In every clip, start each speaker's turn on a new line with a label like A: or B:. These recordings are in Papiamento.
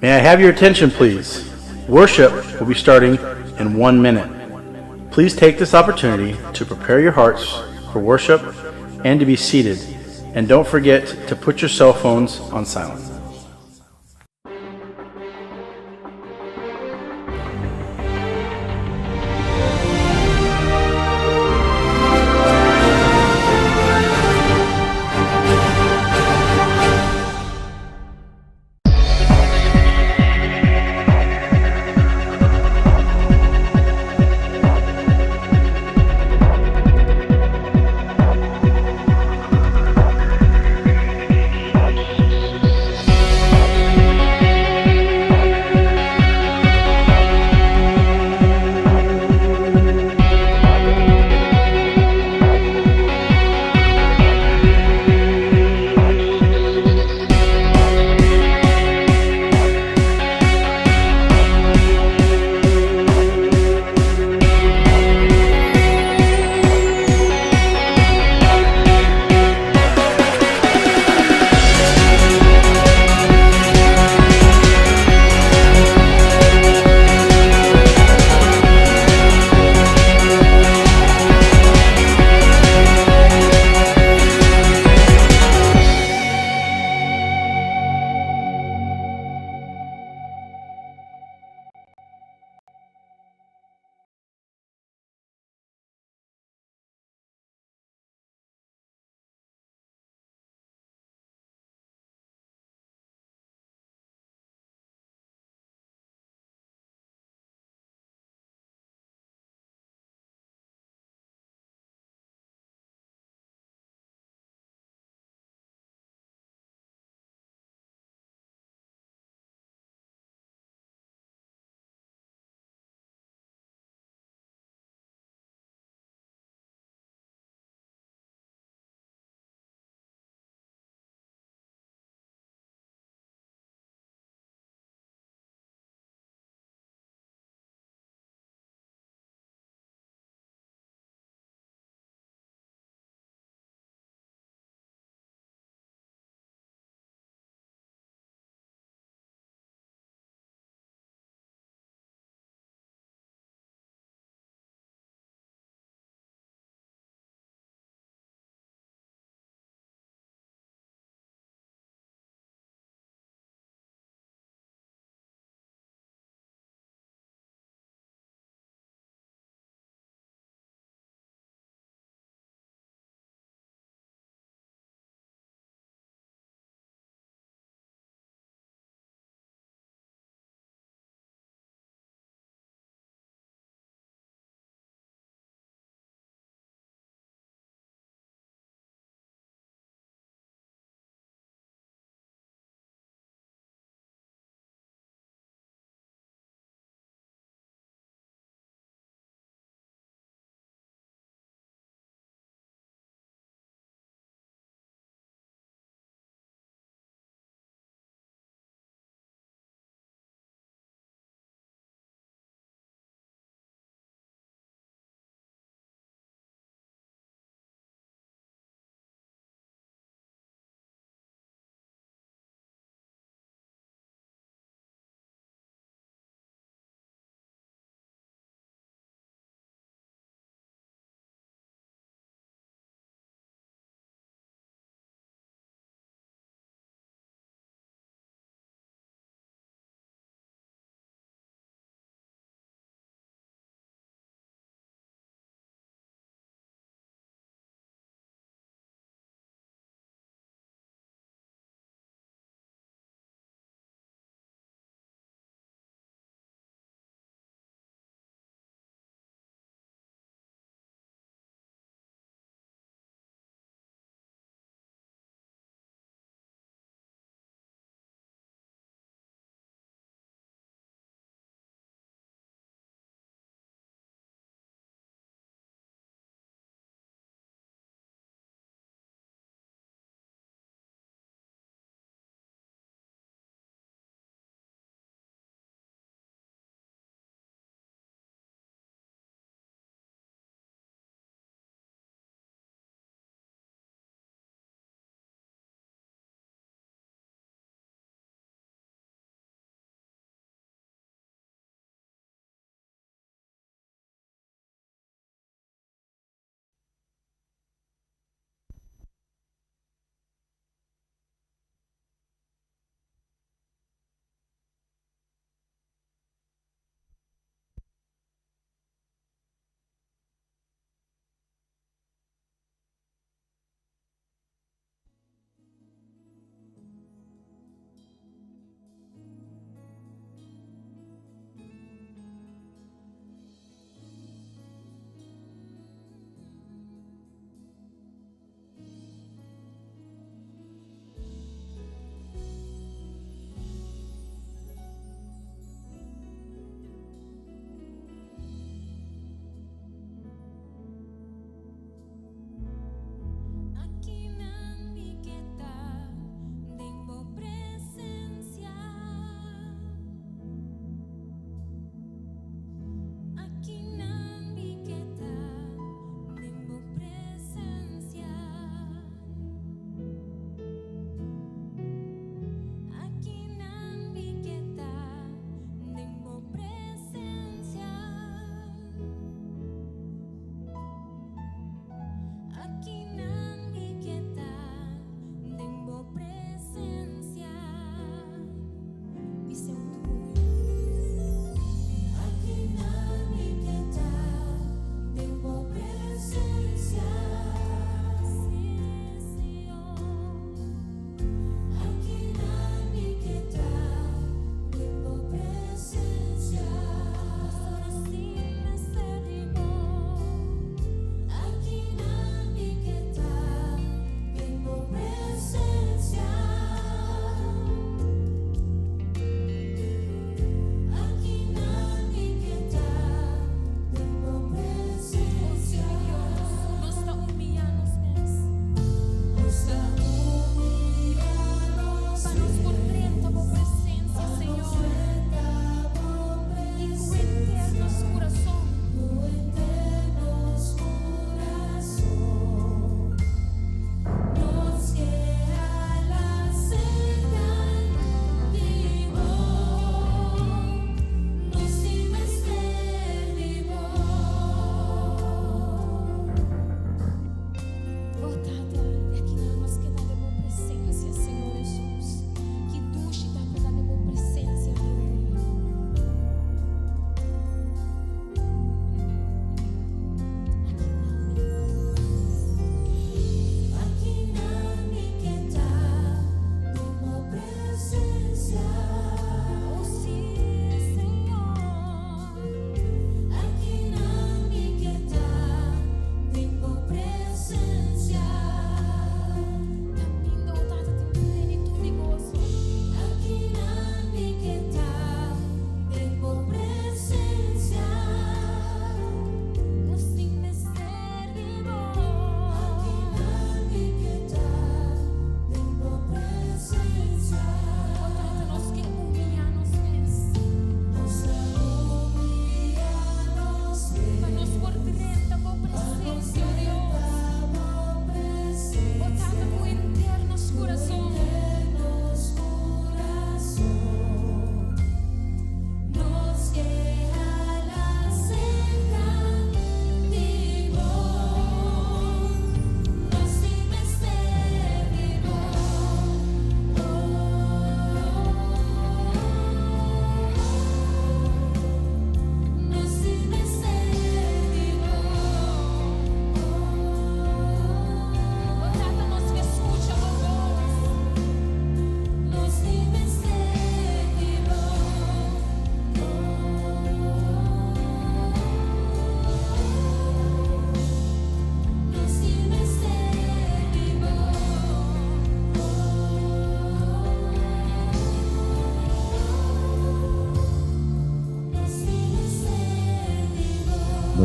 A: May I have your attention, please? Worship will be starting in 1 minute. Please take this opportunity to prepare your hearts for worship and to be seated. And don't forget to put your cell phones on silent.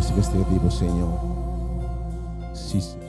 B: Nos mester di bo, Señor. Sí, Señor.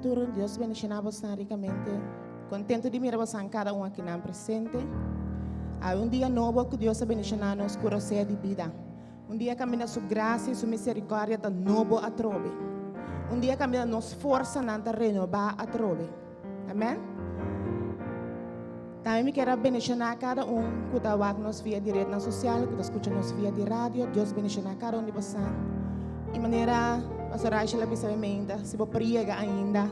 C: tur, Dios bendiciona boso ricamente. Contento di mira boso cada un aki nan presente. Awe un dia nobo cu Dios a bendiciona nos cu rosea di bida. Un dia caminda su gracia y su misericordia ta nobo atrobe. Un dia caminda nos forsanan ta renoba atrobe. Amen. Tambe mi kier a bendiciona cada un cu ta wak nos via di rednan social, cu ta scucha nos via di radio. Dios bendiciona cada un di boso. Y manera Pastor Rachel a bisa mi meinta, si bo por yega ainda,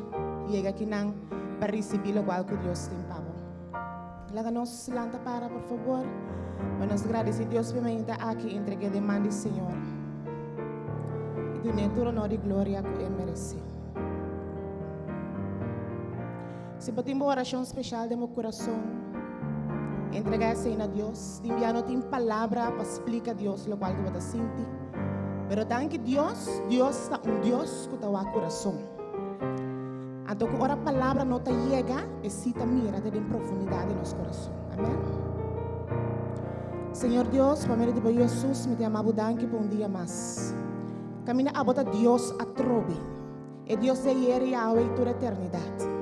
C: yega akinan pa ricibi locual cu Dios tin pa bo. Laga nos lanta para, por favor. Pa nos gradici Dios pa e meinta aki y entregu'e den man di Señor. Y dun'e tur honor y gloria cu e merece. Si bo tin bo orashon speshal den bo kurason, entregá esei na Dios. Tin bia no tin palabra pa splika Dios lokual ku bo ta sinti. Pero danki Dios, Dios ta un Dios ku ta wak kurason. Anto ku ora palabra no ta yega, e sí ta mira te den profundidat di nos kurason. Amen. Señor Dios, pa medio di bo Yu Hesus, mi ta yama bo danki pa un dia mas. Kaminda abo ta Dios atrobe. E Dios di ayer i awe i tur eternidat.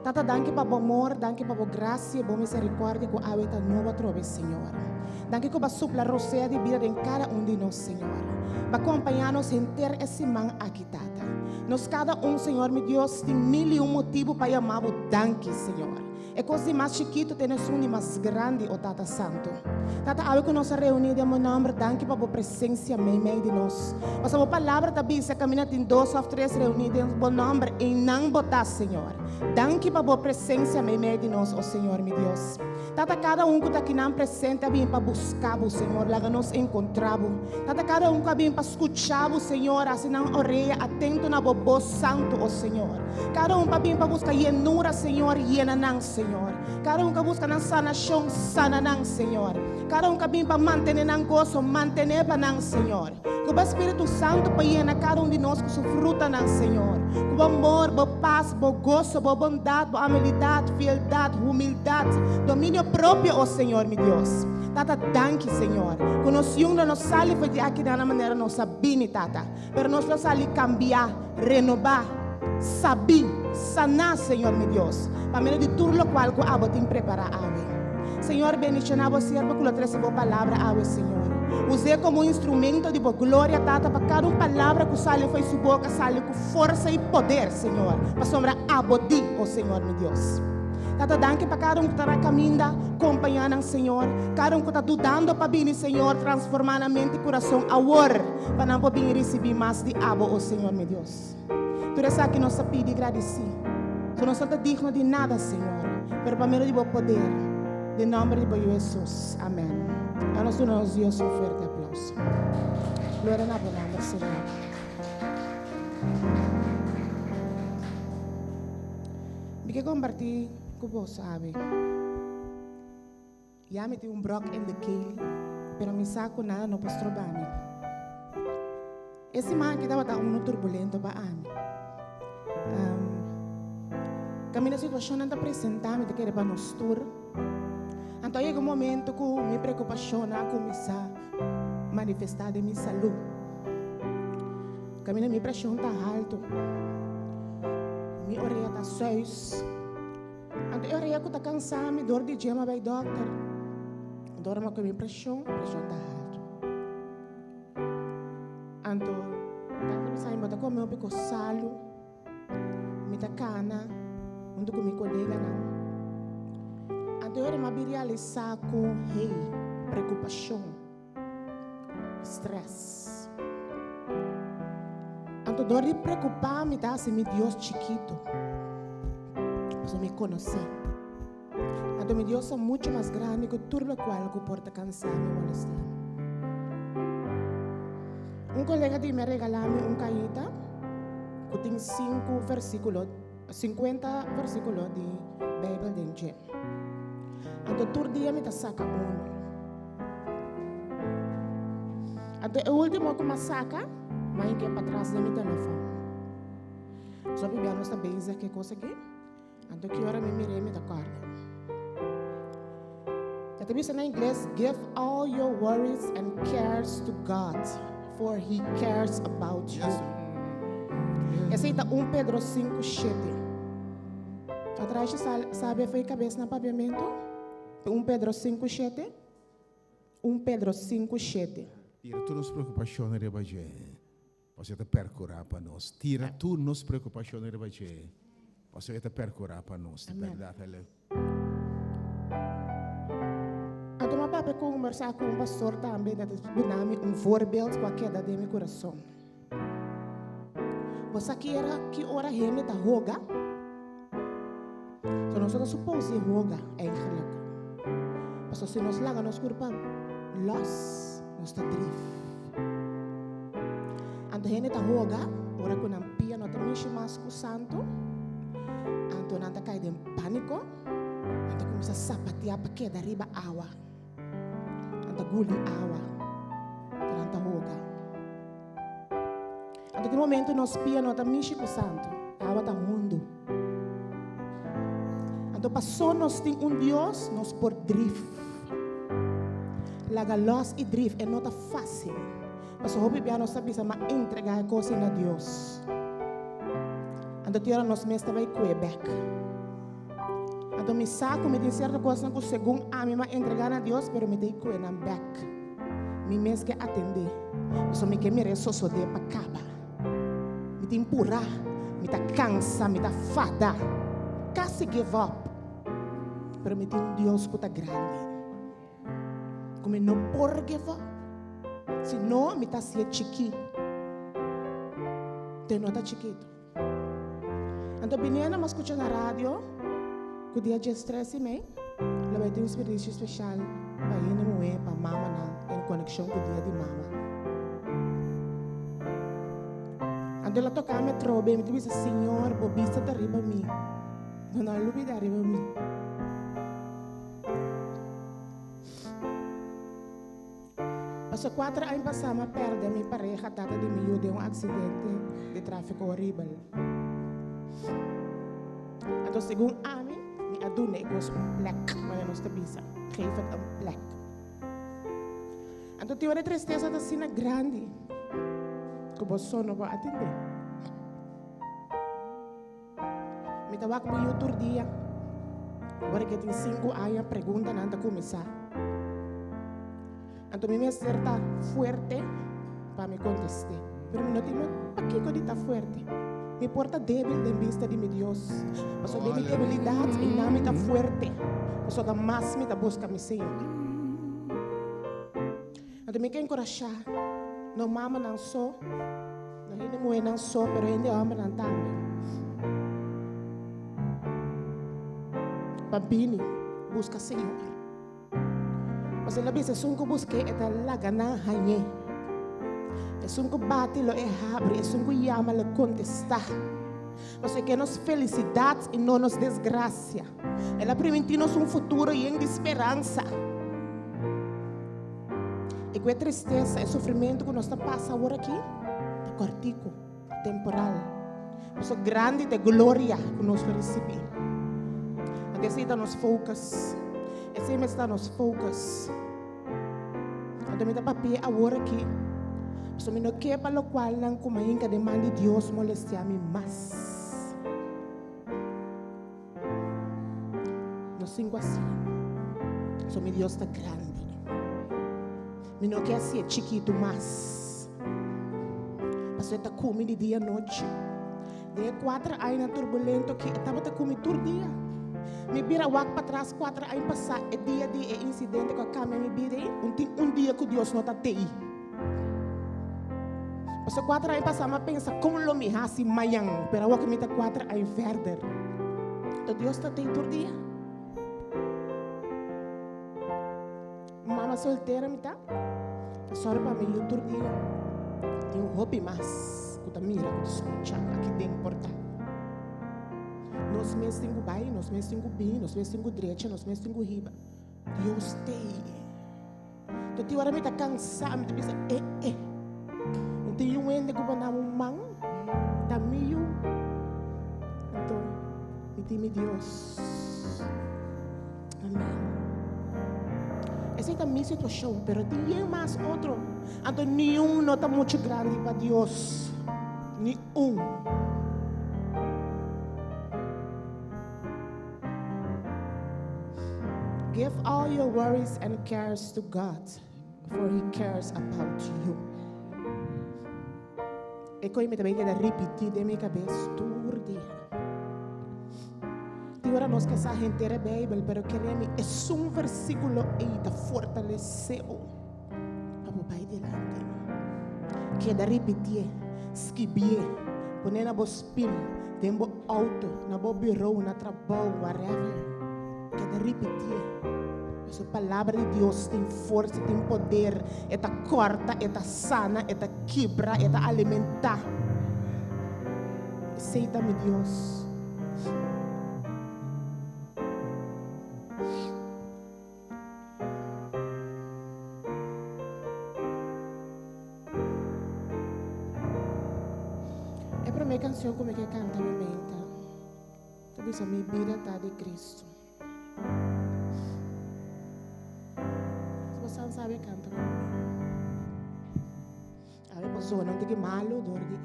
C: Tata danki pa bo amor, danki pa bo grasia i bo misericordia ku awe ta nobo atrobe Señor. Danki ku bo a supla rosea di bida den kada un di nos Señor. Bo a kompañá nos henter e siman aki Tata. Nos kada un Señor mi Dios tin mil i un motibu pa yama bo danki Señor. E kos di mas chikitu te esun di mas grandi, o Tata Santu. Tata, awe ku nos a reuní den bo nòmber, danki pa bo presensia meimei di nos. Pasobra bo palabra ta bisa, kaminda tin dos òf tres reuní den bo nòmber, einan bo ta, Señor. Danki pa bo presensia meimei di nos, o Señor mi Dios. Tata, kada un ku ta akinan presente a bini pa buska bo, Señor. Laga nos enkontrá bo. Tata, kada un ku a bini pa skucha bo, Señor, hasi nan orea atento na bo bos santu, o Señor. Kada un pa bin pa buska yenura, Señor, yena nan, Señor. Kada un ka buska nan sanashon, sana nan, Señor. Kada un ka bin pa mantene nan goso, mantene pa nan, Señor. Ku bo Spiritu Santu por yena kada un di nos ku su frutanan, Señor. Ku bo amor, bo pas, bo goso, bo bondat, bo amabilidat, fieldat, humildat, dominio propio, o Señor mi Dios. Tata, danki, Señor, ku nos yun lo no sali for di akinan na manera nos a bini, Tata. Pero nos lo sali kambiá, renobá, sabí, saná, Señor mi Dios, pa medio di tur lokual ku abo tin prepará awe. Señor, bendishoná bo siervo ku lo trese bo palabra awe, Señor. Us'é komo un instrumento di bo gloria, Tata, pa kada un palabra ku sali fo'i su boka sali ku forsa i poder, Señor, pasobra abo di, o Señor mi Dios. Tata, danki pa kada un ku ta na kaminda, kompañá nan, Señor. Kada un ku ta dudando pa bini, Señor, transformá nan mente i kurason awor. Pa nan por bin risibí mas di abo, o Señor mi Dios. Tur esaki nos ta pidi i gradisí. So nos no ta digno di nada, Señor, pero pa medio di bo poder, den nomber di bo Yu Hesus. Amèn. A nos duna nos Dios un fuerte aplauso. Gloria na bo nomber, Señor. Mi ke kompartí ku boso awe. Ya mi tin un brok in de keel, pero mi sa ku nada no por stroba mi. E siman aki tabata unu turbulento pa ami. Kaminda situashonnan ta presentá mi ta kere pa nos tur. Anto a yega un momento ku mi preokupashonnan a kuminsá manifestá den mi salú. Kaminda mi preshon ta haltu, mi orea ta suis. Anto e orea ku ta kansa mi dor di dje m'a bai dòkter. Dor m'a koe mi preshon, preshon ta haltu. Anto dòkter bisa mi bo ta kome hopi kos salu, mi ta kana huntu ku mi koleganan. Anto e ora m'a bin realisá ku hey, preokupashon. Stress. Anto dor di preocupa mi ta haci mi Dios chikito. Pasobra mi conoce. Anto mi Dios ta mucho mas grandi cu tur locual cu por ta cansa mi o molestia mi. Un colega di mi a regala mi un cajita cu tin sinku versiculo, 50 versiculo di Bijbel den dje. Anto tur dia mi ta saca uno. Anto e último ku m'a saka, m'a hink'é patras den mi telefòn. So mi bia nos ta bezig ku e kos aki, anto ki ora mi mir'é mi ta kòrda. E ta bisa na ingles, Give all your worries and cares to God, for He cares about you. Esei ta un Pedro 5, 7. Atrashi sabe foi kabes na papiamentu? 1 Pedro 5, 7. 1 Pedro 5, 7.
D: Tira tur nos preokupashonnan riba dje, pasobra e ta perkurá pa nos. Tira tur nos preokupashonnan riba dje, pasobra e ta perkurá pa nos. Di bèrdat, el.
C: A tuma papia kombersá ku un pastor tambe ta duna mi un voorbeeld ku a keda den mi kurason. Bo sa ki era ki ora hende ta hoga? So nos no ta supos di hoga eigenlijk. Pasobra si nos laga nos kurpa los, nos ta drif. Anto hende ta hoga ora ku nan pia no ta mishi mas ku santu, anto nan ta kai den pániko, nan ta kuminsá sapateá pa keda riba awa. Nan ta guli awa, pero nan ta hoga. Anto tin momento nos pia no ta mishi ku santu, awa ta hundu. Anto paso nos tin un Dios, nos por drif. Laga los i drif, e no ta fácil. Paso hopi bia nos ta bisa ma entrega e kos na Dios. Anto tin ora nos mes ta bai kue bek. Anto mi sa ku mi tin sierto kosnan ku segun ami m'a entregá na Dios, pero mi ta kue nan bèk. Mi mes ke atendé, pasobra mi ke mira e sosodé pa kaba. Mi tin purá, mi ta kansa, mi ta fada, kasi give up. Pero mi tin un Dios ku ta grandi, ku mi no por give up. Si no, mi ta hasié chikí. Te no ta chikitu. Anto biniendo m'a skucha na radio ku dia diestres di mei lo bai tin un servisio speshal pa hende muhé, pa mamanan en konekshon ku dia di mama. Anto el a toka mi atrobe, mi ta bisa, Señor, bo bista ta riba mi, bo no a lubida riba mi. Paso kuater aña pasá mi a pèrdè mi pareha tata di mi yu den un aksidente di tráfiko horibel. Anto segun ami, mi a duna e kos un plek, manera nos ta bisa, geef het een plek. Anto tin ora e tristesa ta asina grandi ku bo so no por atendé. Mi ta wak mi yu tur dia. Ora ke tin sinku aña preguntanan ta kuminsá. Anto mi mester ta fuerte pa mi kontest'é. Pero mi no tin pakiko di ta fuerte. Mi por ta débil den bista di mi Dios. Pasobra den mi debilidat i nan mi ta fuerte. Pasobra mas mi ta buska mi Señor. Anto mi ke enkurashá no mamanan so, no hende muhénan so, pero hende hòmbernan tambe. Pa bini buska Señor. Pasobra el a bisa, Esun ku busk'é, e ta laga nan hañ'é. Esun ku bati, lo e habri. Esun ku yama, lo e kontestá. Pasobra e ke nos felisidat i no nos desgrasia. El a primintí nos un futuro yen di speransa. I ku e tristesa, e sufrimentu ku nos ta pasa awor aki, ta kòrtiku, ta temporal. Pasobra grandi ta e gloria ku nos lo risibí. Anto esei ta nos focus. Esei mester ta nos focus. Anto mi ta papia awor aki, pasobra mi no ke pa lokualnan ku mainka den man di Dios molestiá mi mas. No singu así. So mi Dios ta grandi. Mi no ke hasié chikitu mas. Pasobra e ta ku mi di dia nochi. Den e kuater añanan turbulento aki e tabata ku mi tur dia. Mi bira wak patras kuater aña pasá e dia di e insidente ku a kambia mi bida ei, un tin un dia ku Dios no ta tei. Pasobra kuater aña pasá mi a pensa kon lo mi hasi mañan, pero awor ku mi ta kuater aña verder, ta Dios ta tei tur dia. Mama soltera mi ta, ta sòru pa mi yu tur dia. Tin un hopi mas ku ta mira, ku ta skucha aki den porta. Nos mes tin ku bai, nos mes tin ku bini, nos mes tin ku drecha, nos mes tin ku hiba. Dios tei. Ta tin ora mi ta cansá, mi ta bisa, eh, eh. No tin yu hende cu por dami un man, ta mi yu. Anto, mi tin mi Dios. Amen. Esei ta mi situacion, pero tin yen mas otro. Anto niun no ta mucho grandi pa Dios. Ni un. Give all your worries and cares to God, for He cares about you. E koi mi ta bin keda ripití den mi kabes tur dia. Tin ora nos ke sa henter e Beibel, pero kere mi esun versíkulo ei ta fortalesé bo pa bo bai dilanti. Keda ripitié, skibié, pon'é na bo spil, den bo outo, na bo birou, na trabou, whatever. Keda ripitié. Pasobra palabra di Dios tin forsa, tin poder. E ta kòrta, e ta sana, e ta kibra, e ta alimentá. Esei ta mi Dios. E promé kanshon ku mi ke kanta mi menta ta bisa Mi bida ta di Kristu. Si bo san sabe kanta ku mi. Awe bo zona un tiki malu dor di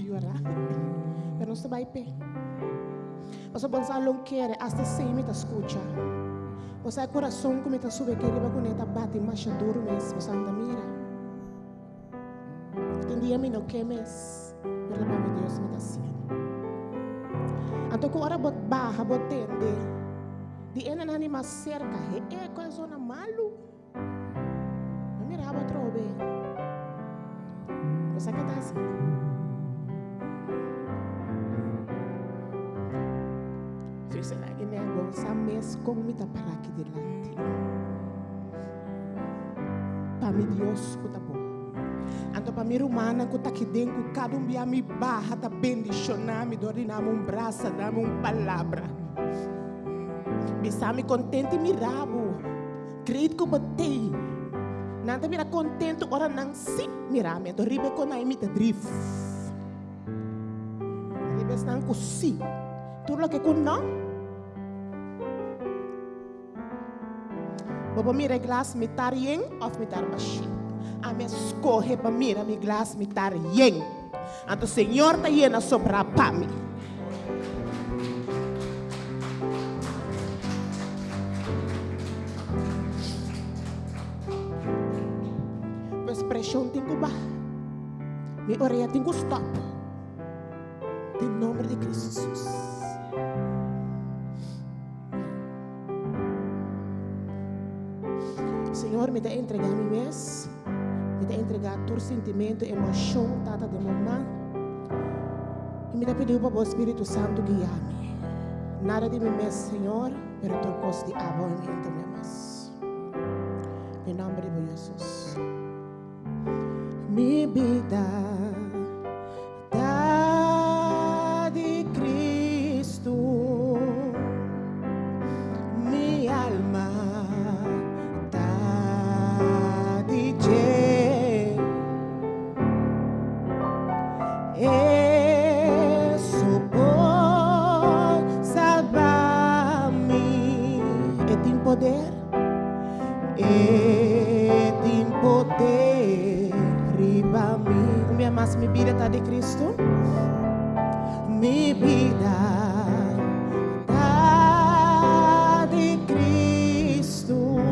C: e yora. Pero nos ta bai p'e. Pasobra bo sa lo kere, asta esei mi ta skucha. Bo sa e kurason ku mi ta sube ke riba kuné ta bati masha duru mes, bo sa no ta mira. Tin dia mi no ke mes, pero ta pa mi Dios mi ta hasiendo. Anto ku ora bo baha bo tende di e nan hani mas serka, he e ku e zona malu. Mi mira bo atrobe. Bo sa ke ta hasi? Si será ke mi a gosa mes kon mi ta para aki dilanti? Pa mi Dios ku ta bon. Anto pa mi rumannan ku ta aki den ku kada un bia mi baha ta bendishoná mi dor di nami un brasa, nami un palabra. Bisa mi kontenti mira bo. Great ku bo tei. Nan ta mira kontentu ora nan si mira mi. Anto riba e konai mi ta drif. Riba esnan ku si. Tur loke ku no. Bo por mira e glas mitar yen òf mitar bashí. Ami a skohe pa mira mi glas mitar yen. Anto Señor ta yena sobrá pa mi. Pues preshon tin ku baha. Mi orea tin ku stòp. Den nomber di Cristo Jesus. Señor, mi ta entregá mi mes. Mi ta entregá tur sintimentu, emoshon, Tata, den bo man. I mi ta pidiu pa bo Spiritu Santu guia mi. Nada di mi mes, Señor, pero tur kos di abo i mi inta mi mas. Den nomber di bo Jesus. Mi bida Ta di Cristo mi alma ta di dje. E so por salba mi. E tin poder, e tin poder riba mi. Un bia mas, mi bida ta di Cristo. Mi bida ta di Cristo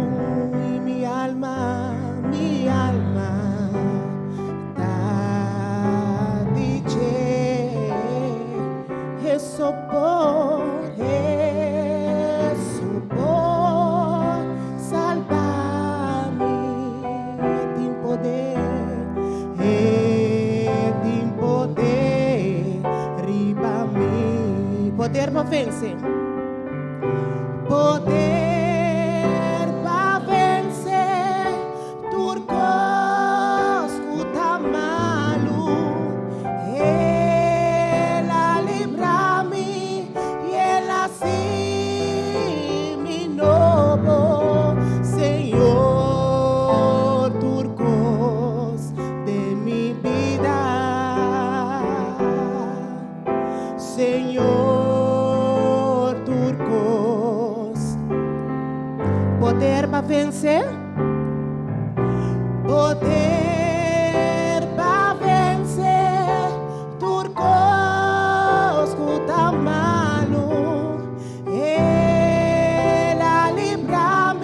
C: y mi alma, mi alma ta di dje. Eso por, eso por salba mi. E tin poder, e tin poder riba mi. Poder pa vence. Poder pa vence tur kos ku ta malu. El a libra mi i el a hasi mi nobo. Señor, tur kos den mi bida. Señor, tur kos. Poder pa vense. Poder pa vense tur kos ku ta malu. El a libra.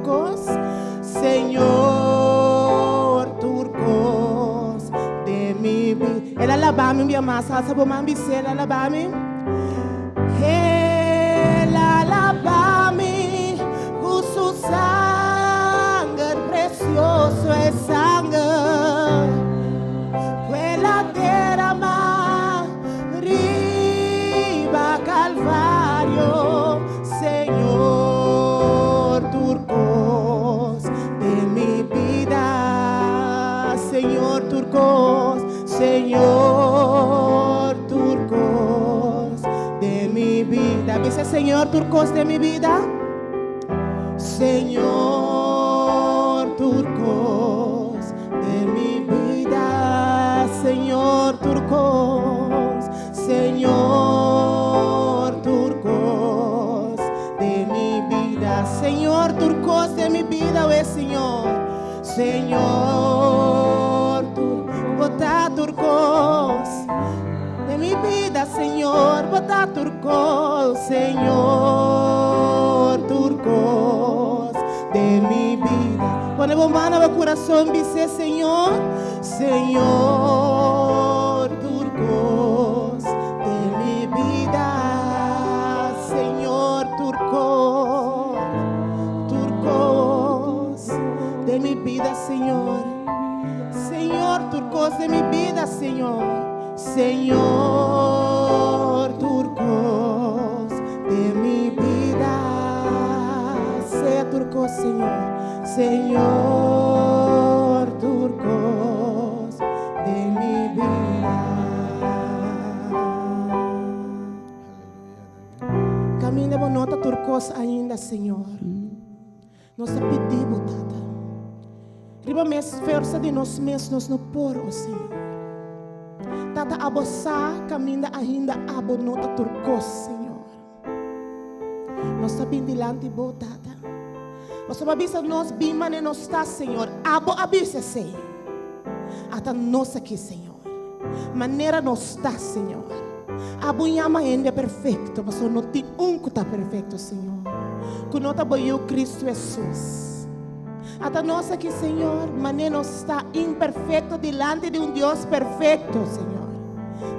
C: turkos, Señor, tur kos den mi bida. El a laba mi un bia mas, alsa bo man bis'é, El a laba mi. El a laba mi ku su sanger precioso, e sanger ku el a derama riba Calvario. Señor, tur kos den mi bida. Señor, tur kos, Señor, tur kos den mi bida. Bisa, Señor, tur kos den mi bida. Señor, tur kos den mi bida. Señor, tur kos, Señor, tur kos den mi bida. Señor, tur kos den mi bida, we Señor. Señor, tur, bo ta tur kos den mi bida, Señor, bo ta tur kos, Señor, tur kos den mi bida. Pone bo man na bo kurason, bis'é, Señor, Señor, tur kos den mi bida, Señor, tur kos, tur kos den mi bida, Señor. Señor, tur kos den mi bida, Señor. Señor, tur kos den mi bida. Sea tur kos, Señor. Señor, tur kos den mi bida. Kaminda bo no ta tur kos ainda, Señor. Nos ta pidi bo, Tata. Riba mes fuersa di nos mes nos no por, o Señor. Tata, abo sa kaminda ainda abo no ta tur kos, Señor. Nos ta bin dilanti bo, Tata. Pasobra bo a bisa nos bin mane nos ta, Señor. Abo a bisa esei. Ata nos aki, Señor. Manera nos ta, Señor. Abo yama hende perfecto, pasobra no tin un cu ta perfecto, Señor, cu no ta bo Yiu Cristo Jesus. Ata nos aki, Señor, mane nos ta imperfecto dilanti di un Dios perfecto, Señor.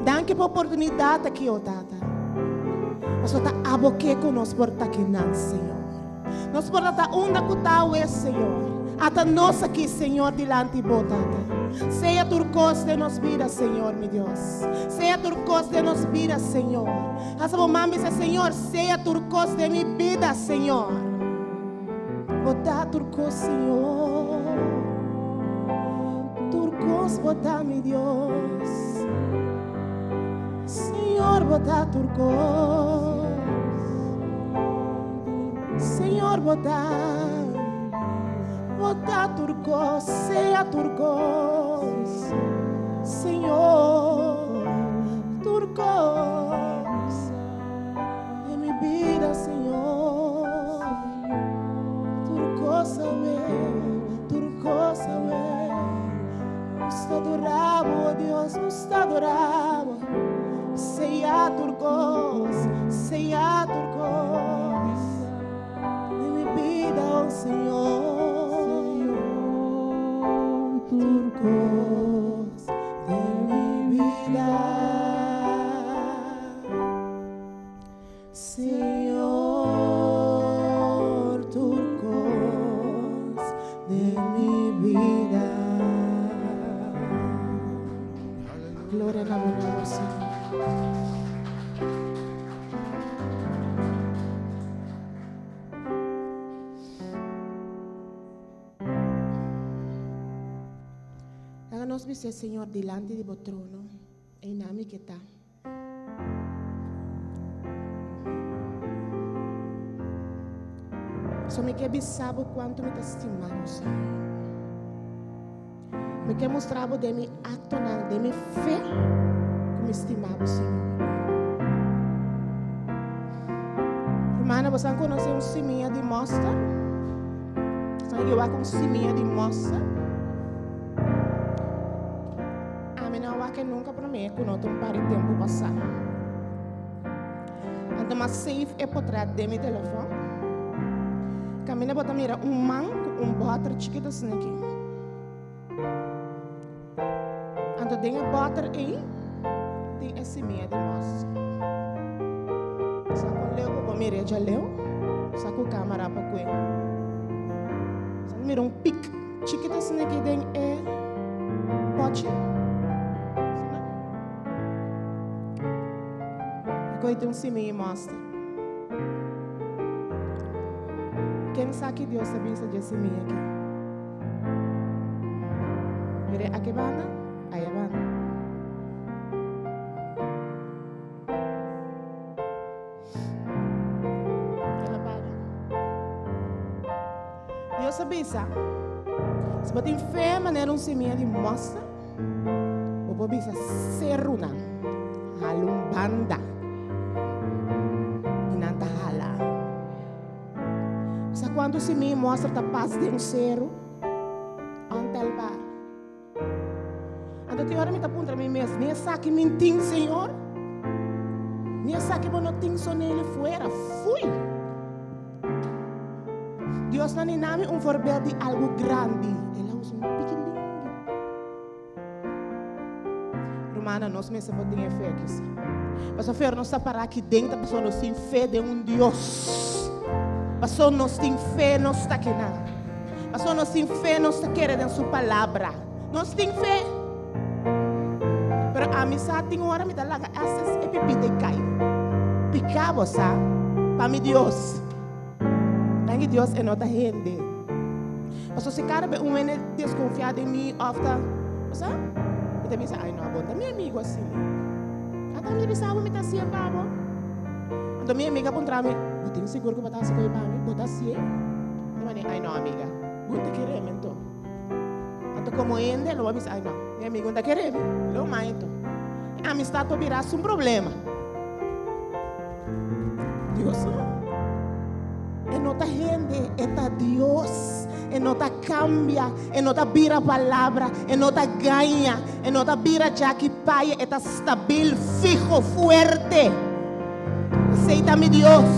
C: Danki pa oportunidad aki, o Tata. Pasobra ta abo ke cu nos por ta kinan, Señor. Nos por ta unda cu ta awe, Señor. Ata nos aki, Señor, dilanti Bo, Tata. Sea tur cos den nos bida, Señor, mi Dios. Sea tur cos den nos bida, Señor. Hasta bo man bisa, Señor, sea tur cos den mi bida, Señor. Bo ta tur cos, Señor. Tur cos Bo ta, mi Dios. Señor, Bo ta tur cos. Señor, Bo ta, Bo ta tur cos, sea tur cos. Señor, tur cos den mi bida, Señor. Tur cos awe, tur cos awe. Nos ta adora Bo, oh Dios, nos ta adora Bo. Sea tur cos, sea tur cos den mi bida, oh Señor. Tur cos den mi bida. Señor, tur cos den mi bida. Gloria na bo nomber, Señor. Laga nos bis'é, Señor, dilanti di bo trono, ei na mi ke ta. So mi ke bisa bo kuantu mi ta stima bo, Señor. Mi ke mustra bo den mi aktonan, den mi fe, ku mi stima bo, Señor. Hermana, bo san konosé un simia di mòster? San ke wak un simia di mòster? Ami no a wak e nunka promé ku no ta un par di tempu pasá. Anto m'a save e potrèt den mi telefòn. Kaminda bo ta mira un man ku un bòter chikitu asina aki. Anto den e bòter ei tin e simia di mòster. Sa kon leu ku bo mira e djaleu, sa ku kamera pa kue. Sa mira un pik chikitu asina aki den e pòchi. Asina. E koi tin un simia di mòster. Ken sa ki Dios ta bisa dje simia aki? Mire aki banda, aya banda. El a para. Dios a bisa, si bo tin fe manera un simia di mòster, bo por bisa serunan, hala un banda. I nan ta hala. Sa kuantu simia mòster ta pas den un seru? Ontelbaar. Anto tin ora mi ta puntra mi mes, ni esaki min tin, Señor? Ni esaki bo no tin sonele fuera? Fui! Dios no ni nami un voorbeeld di algu grandi. El a usa un pikilingui. Rumannan, nos mester por tin e fe aki si. Pasobra fer nos ta para aki den ta pasobra nos tin fe den un Dios. Pasobra nos tin fe nos ta kina. Pasobra nos tin fe nos ta kere den su palabra. Nos tin fe. Pero ami sa tin ora mi ta laga estes e pipita e kai. Piká bo sa pa mi Dios. Danki Dios e no ta hende. Paso si kada be un hende deskonfiá den mi òf ta, bo sa, mi ta bisa, ai no, abo no ta mi amigu asina. Ata mi ta bisa bo mi ta hasié pa bo. Anto mi amiga a puntra mi, bo tin sigur ku bo ta hasi koe pa mi? Bo ta hasié? Mi mane, ai no amiga, bo no ta kere mi anto. Anto komo hende lo bo a bisa, ai no, mi amigu no ta kere mi, lo mai anto. E amistat por bira su un problema. Dios no. E no ta hende, e ta Dios. E no ta cambia, e no ta bira palabra, e no ta gaña, e no ta bira djaki paya, e ta stabil, fijo, fuerte. Esey ta mi Dios.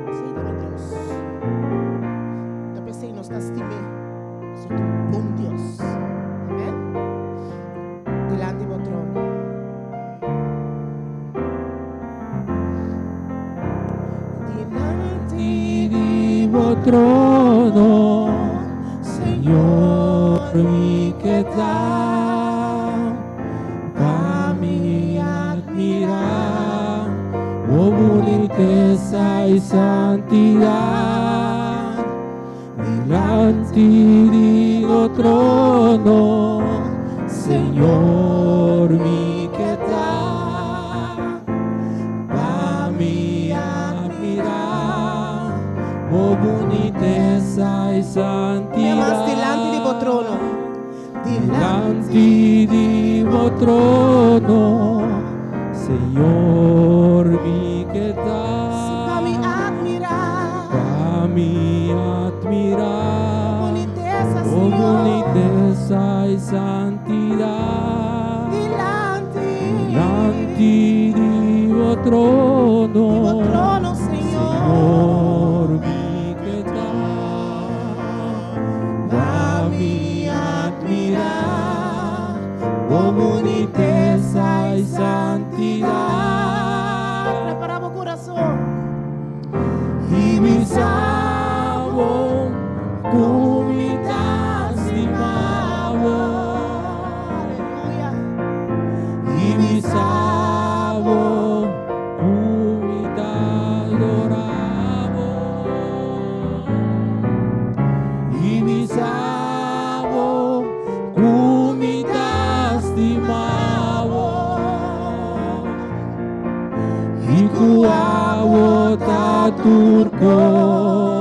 C: Esey ta mi Dios. Ta p'esey nos ta stim'é. Pasobra ta un bon Dios. Amen. Dilanti bo trono.
B: Dilanti di bo trono, Señor, mi ke ta pa mi admirá bo bunitesa i santidat. Dilanti di bo trono, Señor, mi ke ta pa mi admirá bo bunitesa i
C: Mia mas
B: santidad.
C: dilanti di bo trono.
B: Dilanti di bo trono, Señor, mi ke ta.
C: Si pa mi admirá.
B: Pa mi admirá.
C: Bo bunitesa,
B: Bo
C: Señor.
B: bunitesa i santidad.
C: Dilanti.
B: Dilanti di bo trono.
C: Di bo trono, Señor.
B: Señor, mi ke ta. Pa mi admirá bo bunitesa i santidad.
C: Prepará bo kurason.
B: I bisa bo ku mi ta stima bo.
C: Aleluya.
B: I bisa bo ku mi ta adorá bo. I bisa bo ku mi ta stima bo. I ku abo ta tur kos.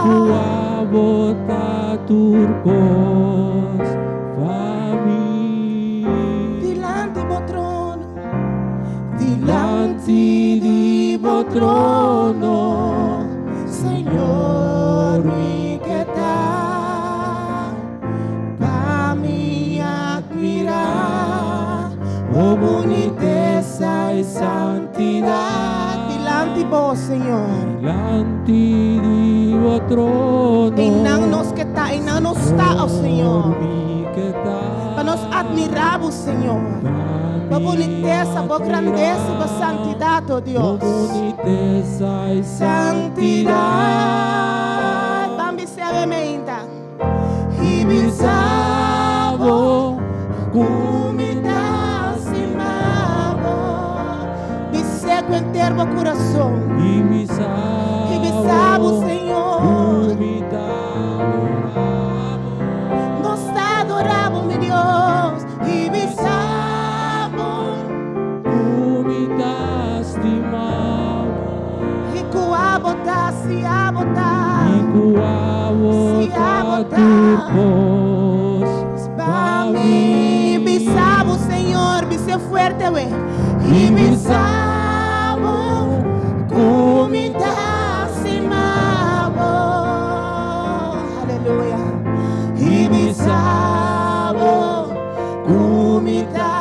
B: Ku abo ta tur kos pa mi.
C: Dilanti bo trono.
B: Dilanti di bo trono,
C: Señor, mi ke ta pa mi admirá
B: bo bunitesa i santidat.
C: Dilanti bo, Señor.
B: Dilanti di bo trono.
C: Einan nos ke ta, einan nos ta, oh Señor.
B: Mi ke ta.
C: Pa nos admirá bo, Señor.
B: Pa
C: Bo
B: mi
C: bunitesa, bo grandesa, bo
B: admirá
C: santidat, oh
B: Bo
C: Dios.
B: bunitesa i
C: Santidat.
B: santidat.
C: Ban bis'é awe meinta. I bisa
B: Bisabo
C: ku mi ta stima bo. Bis'é ku henter bo kurason.
B: I
C: I bisa bo,
B: bisabo
C: Señor.
B: ku mi ta adorabo.
C: Nos ta adorá bo, mi Dios. I bisa bo.
B: Ku mi ta stima bo.
C: I ku abo ta, si abo ta.
B: I ku abo
C: Si
B: ta
C: abo ta.
B: tur kos
C: Pa mi bisa bo, Señor, bis'é fuerte we. I bisa bo ku mi ta stima bo. Aleluya. I bisa bo ku mi ta.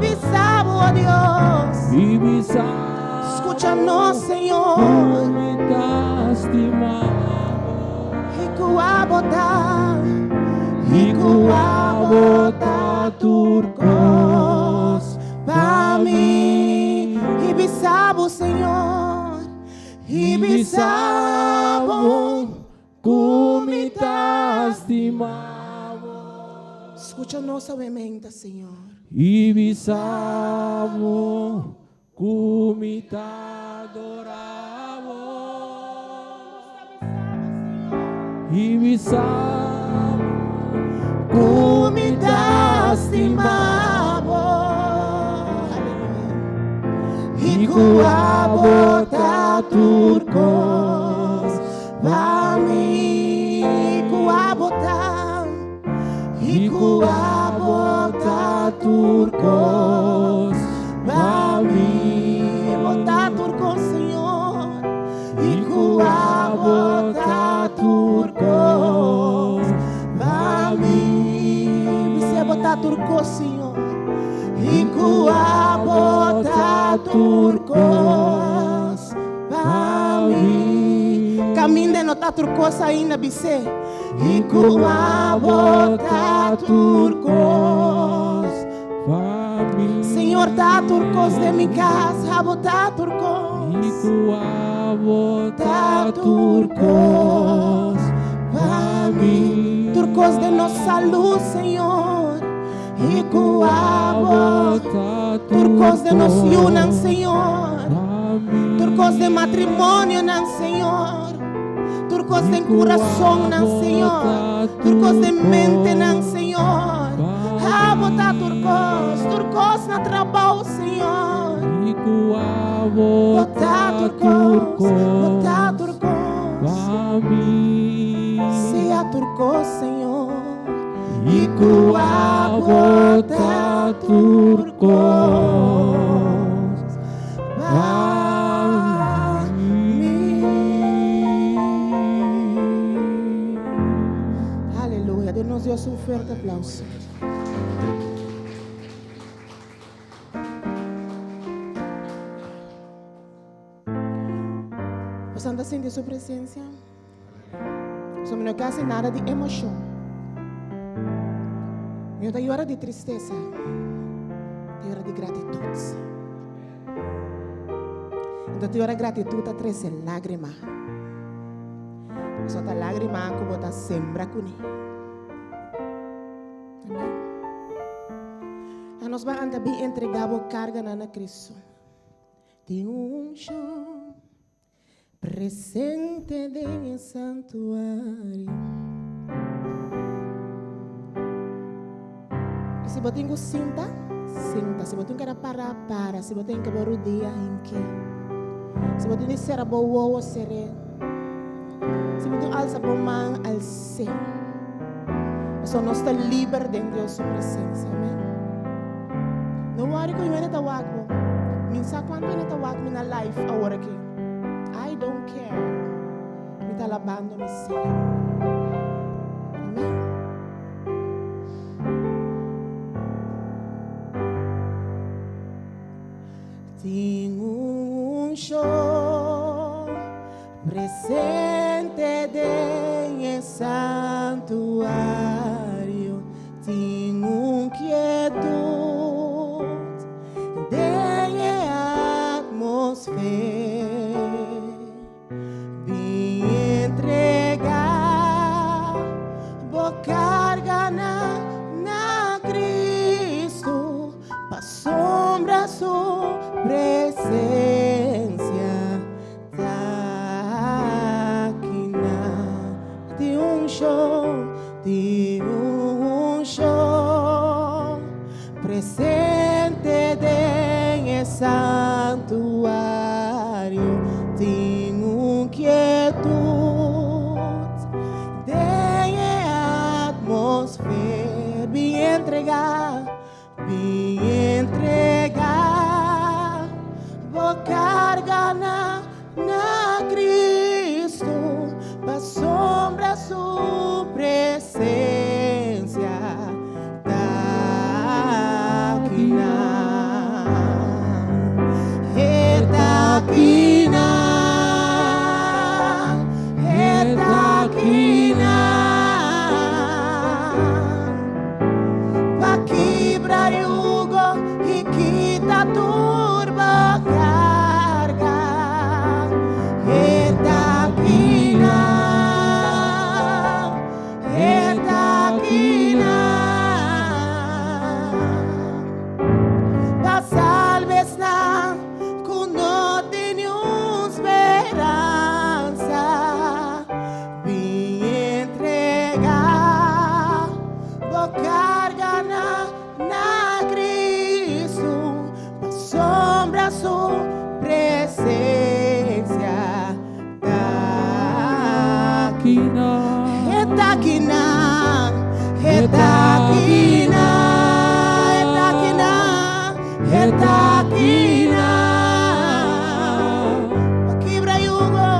C: Bisa bo, oh Dios.
B: I bisa
C: Skucha nos, Señor.
B: Ku mi ta stima bo.
C: I ku abo ta.
B: I ku abo ta tur kos
C: pa mi. I bisa bo, Señor. I bisa bo
B: ku mi ta stima bo.
C: Skucha nos awe meinta, Señor.
B: I bisa bo ku mi ta adorá bo. I bisa bo
C: Ku mi ta stima bo. I ku abo ta tur kos pa mi. I ku abo ta. I ku abo ta tur kos pa mi. Bo ta tur kos, Señor. I ku abo ta tur kos pa mi. Bis'é bo ta tur kos, Señor. I ku abo ta tur kos pa mi. Kaminda no ta tur kos ainda, bis'é. I ku abo ta tur kos
B: pa mi.
C: Señor ta tur kos den mi kas, abo ta tur kos.
B: I ku abo
C: Ta
B: ta
C: tur
B: tur
C: kos
B: kos
C: pa
B: pa
C: mi.
B: mi.
C: Tur kos den nos salú, Señor. I ku abo
B: ta
C: tur kos den nos yunan,
B: kos
C: Señor.
B: pa mi.
C: Tur kos den matrimonionan, Señor. Tur kos den
B: I ku
C: kurasonnan,
B: abo
C: Señor.
B: ta
C: Tur kos
B: tur
C: den mentenan,
B: kos
C: Señor.
B: pa
C: Abo ta tur
B: mi.
C: kos, tur kos na trabou, Señor.
B: I ku abo
C: Bo ta
B: ta
C: tur
B: tur
C: kos, bo ta
B: kos
C: tur kos.
B: pa mi.
C: Sea tur kos, Señor.
B: I ku abo ta tur kos
C: pa mi. Aleluya. Duna nos Dios un fuerte aplouso. Bo ta sinti su presensia? So mi no ke hasi nada di emoshon. Mi no ta yora di tristesa. Ta yora di gratitut. Anto ta yora gratitut ta trese lágrima. So ta lágrima ku bo ta sembra kuné. Amen. A nos ban anta bin entregá bo karganan na Kristu. Tin un unshon presente den e santuario. I si bo tin ku sinta, sinta. Si bo tin ku keda para, para. Si bo tin ku bo rudia, hink'é. Si bo tin di sera bo wowo, ser'é. Si bo tin alsa bo man, als'é. Pasobra nos ta liber den Dios su presensia. Amen. No worry ku hende ta wak bo. Mi sa kuantu hende ta wak mi na live awor aki. I don't care. Mi ta alabando mi Señor. Amen. Tin un unshon presente den e santuario, tin un kietut den e atmosfer. Bin entregá bo karganan na Kristu, pasobra su presensia ta akinan. Tin un shon, tin un shon presente den e santuario, tin un kietut den e atmosfer. Bin entregá, bin entregá bo karganan na Kristu, pasobra su presensia ta akinan. E ta akinan, e ta akinan. Pa kibra yugo i kita tur bo karga. E ta akinan, e ta akinan. Pa salba esnan ku no tin niun speransa. Bin entregá bo karganan na Kristu, pasobra su presensia ta akinan. E ta akinan, e ta akinan, e ta akinan, e ta akinan. Pa kibra yugo,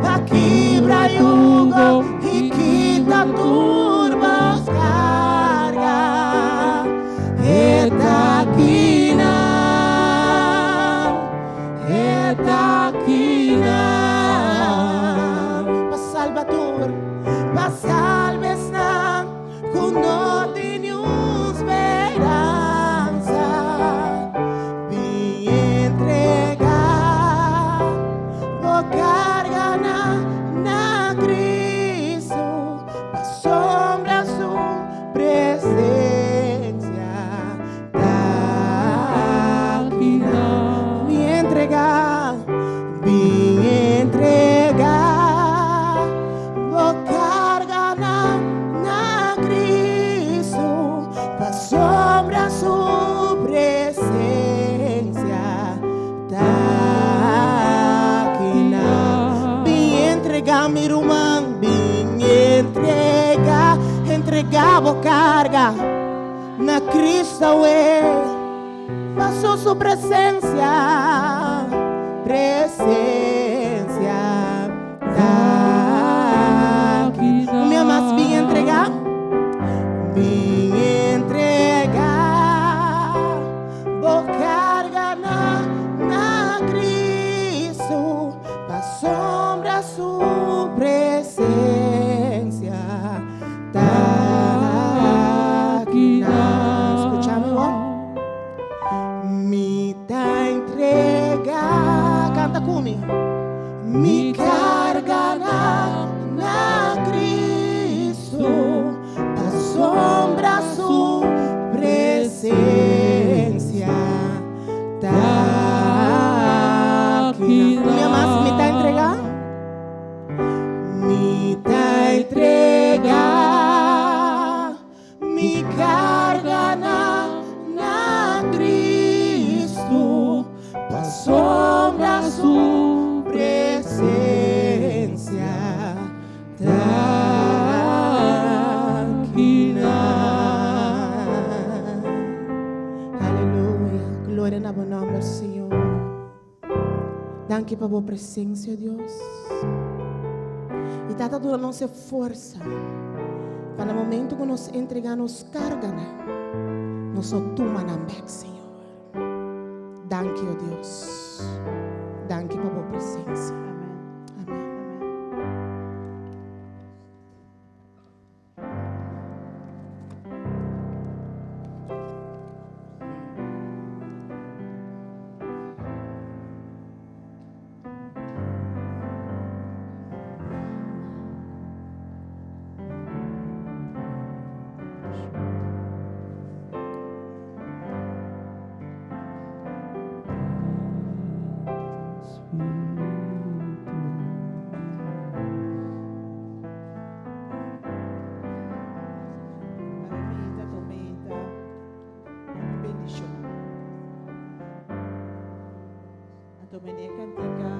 C: pa kibra yugo i kita tur bo karga. E ta akinan, e ta akinan. Pa salba tur, pa salba esnan ku no tin niun speransa. Bin entregá bo karganan na Kristu, pasobra su presensia ta akinan. Bin entregá, bin entregá bo karganan na Kristu, pasobra su presensia ta akinan. Bin entregá, mi ruman, bin entregá, entregá bo karga na Kristu awe, paso su presensia, presensia ta akinan. Mi mas bin entregá, bin entregá bo karganan na Kristu, pasobra su presensia ta akinan. Skucha mi bon. Mi ta entregá, kanta ku mi. Danki pa bo presencia, Dios. Y Tata duna nos e forsa pa na momento ku nos entrega nos karganan, nos no tuma nan bek, Señor. Danki, o Dios. Danki pa bo presencia. Amen.
E: Awe mita tormenta hopi bendiciona. Anto mene cantica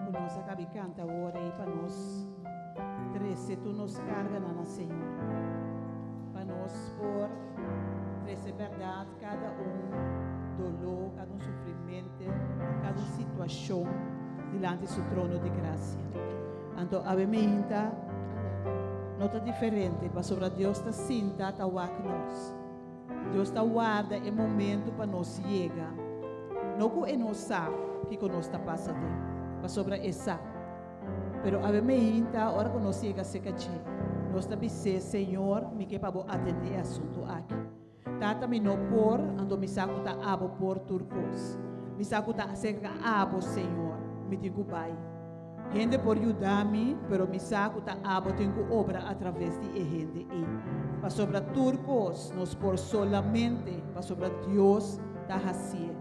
E: cu nos a cabi canta awor ey pa nos trece tur nos carganan na Señor. Pa nos por trece berdad cada un dolor, cada un sufrimente, cada un situacion dilanti su trono di gracia. Anto awe meinta no ta diferente pasobra Dios ta sinta ta wak nos. Dios ta warda e momento pa nos yega. No ku e no sa kiko nos ta pasa den, pasobra e sa. Pero awe meinta ora ku nos yega serka dje, nos ta bis'é, Señor, mi ke pa bo atendé e asuntu aki. Tata mi no por, anto mi sa ku ta abo por tur kos. Mi sa ku ta aserka abo, Señor, mi tin ku bai. Hende por yuda mi, pero mi sa ku ta abo tin ku obra atraves di e hende ei. Pasobra tur kos nos por solamente pasobra Dios ta hasié.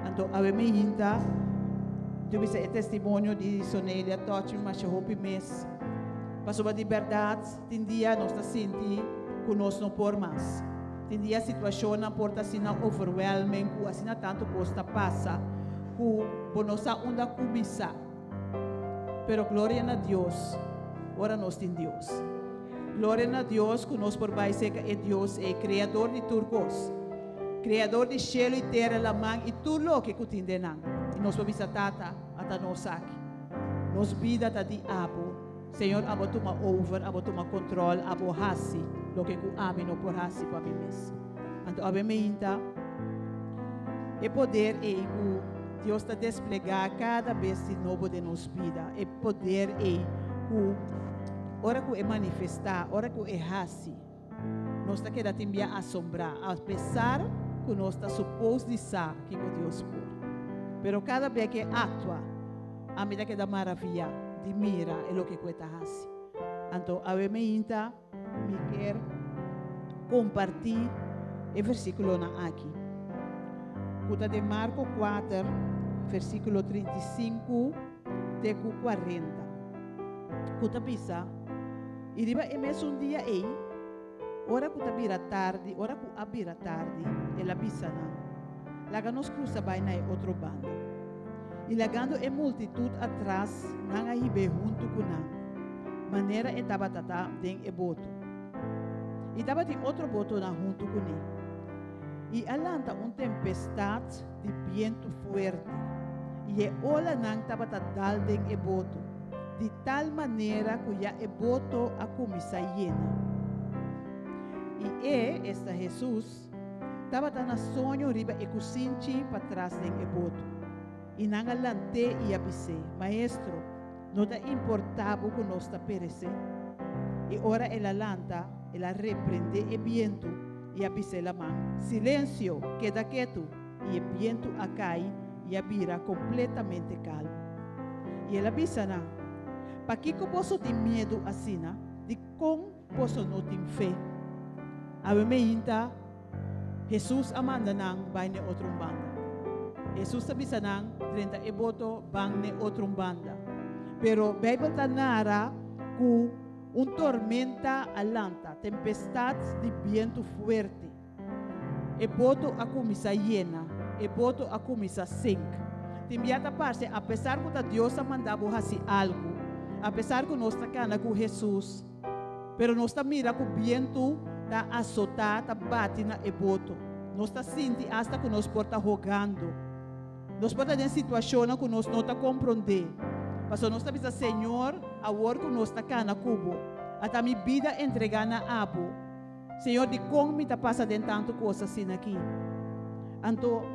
E: Anto awe mi hinta, mi bisa e testimonio di Sonelia touch mi masha hopi mes. Pasobra di bèrdat tin dia nos ta sinti ku nos no por mas. Tin dia situashonnan por ta asina overwhelming ku asina tantu kos ta pasa ku bo no sa unda kuminsá. Pero gloria na Dios ora nos tin Dios. Gloria na Dios ku nos por bai serka e Dios ei, Kreador di tur kos, Kreador di shelu i tera, laman i tur loke ku tin den nan. I nos por bisa, Tata, ata nos aki. Nos bida ta di abo. Señor, abo tuma over, abo tuma control, abo haci loke cu ami no por haci pa mi mes. Anto awe meinta e poder ei cu Dios ta desplega cada bes di nobo den nos bida, e poder ei cu ora cu e manifesta, ora cu e haci, nos ta keda tin bia asombrá, apesar ku nos ta supos di sa kiko Dios por. Pero kada bia ku e aktua, ami ta keda maraviyá di mira e loke ku e ta hasi. Anto awe meinta mi kier kompartí e versíkulonan aki, ku ta den Marko kuater, versíkulo 35 te ku 40, ku ta bisa, I riba e mesun dia ei, ora ku ta bira tardi, ora ku a bira tardi, el a bisa nan, Laga nos krusa bai na e otro banda. I lagando e multitut atras, nan a hib'é huntu ku nan, manera e tabata ta den e boto. I tabatin otro botonan huntu kuné. I a lanta un tempestat di bientu fuerte, i e olanan tabata dal den e boto, di tal manera ku ya e boto a kuminsá yena. I e, esta Hesus, tabata na soño riba e kusinchi patras den e boto. I nan a lant'é i a bis'é, Maestro, no ta importá bo ku nos ta peresé? I ora el a lanta, el a reprendé e bientu i a bis'é laman, Silensio! Keda ketu! I e bientu a kai i a bira kompletamente kalmu. I el a bisa nan, Pakiko boso tin miedu asina? Dikon boso no tin fe? Awe meinta Hesus a manda nan bai n'e otro un banda. Hesus a bisa nan, Drenta e boto, ban n'e otro un banda. Pero Beibel ta nara ku un tormenta a lanta, tempestat di bientu fuerte. E boto a kuminsá yena, e boto a kuminsá sink. Tin bia ta parse apesar ku ta Dios a manda bo hasi algu, apesar ku nos ta kana ku Hesus, pero nos ta mira ku bientu ta asotá, ta bati na e boto. Nos ta sinti asta ku nos por ta hogando. Nos por ta den situashonnan ku nos no ta komprondé. Pasobra nos ta bisa, Señor, awor ku nos ta kana ku bo, ata mi bida entregá na abo. Señor, dikon mi ta pasa den tantu kos asina aki? Anto,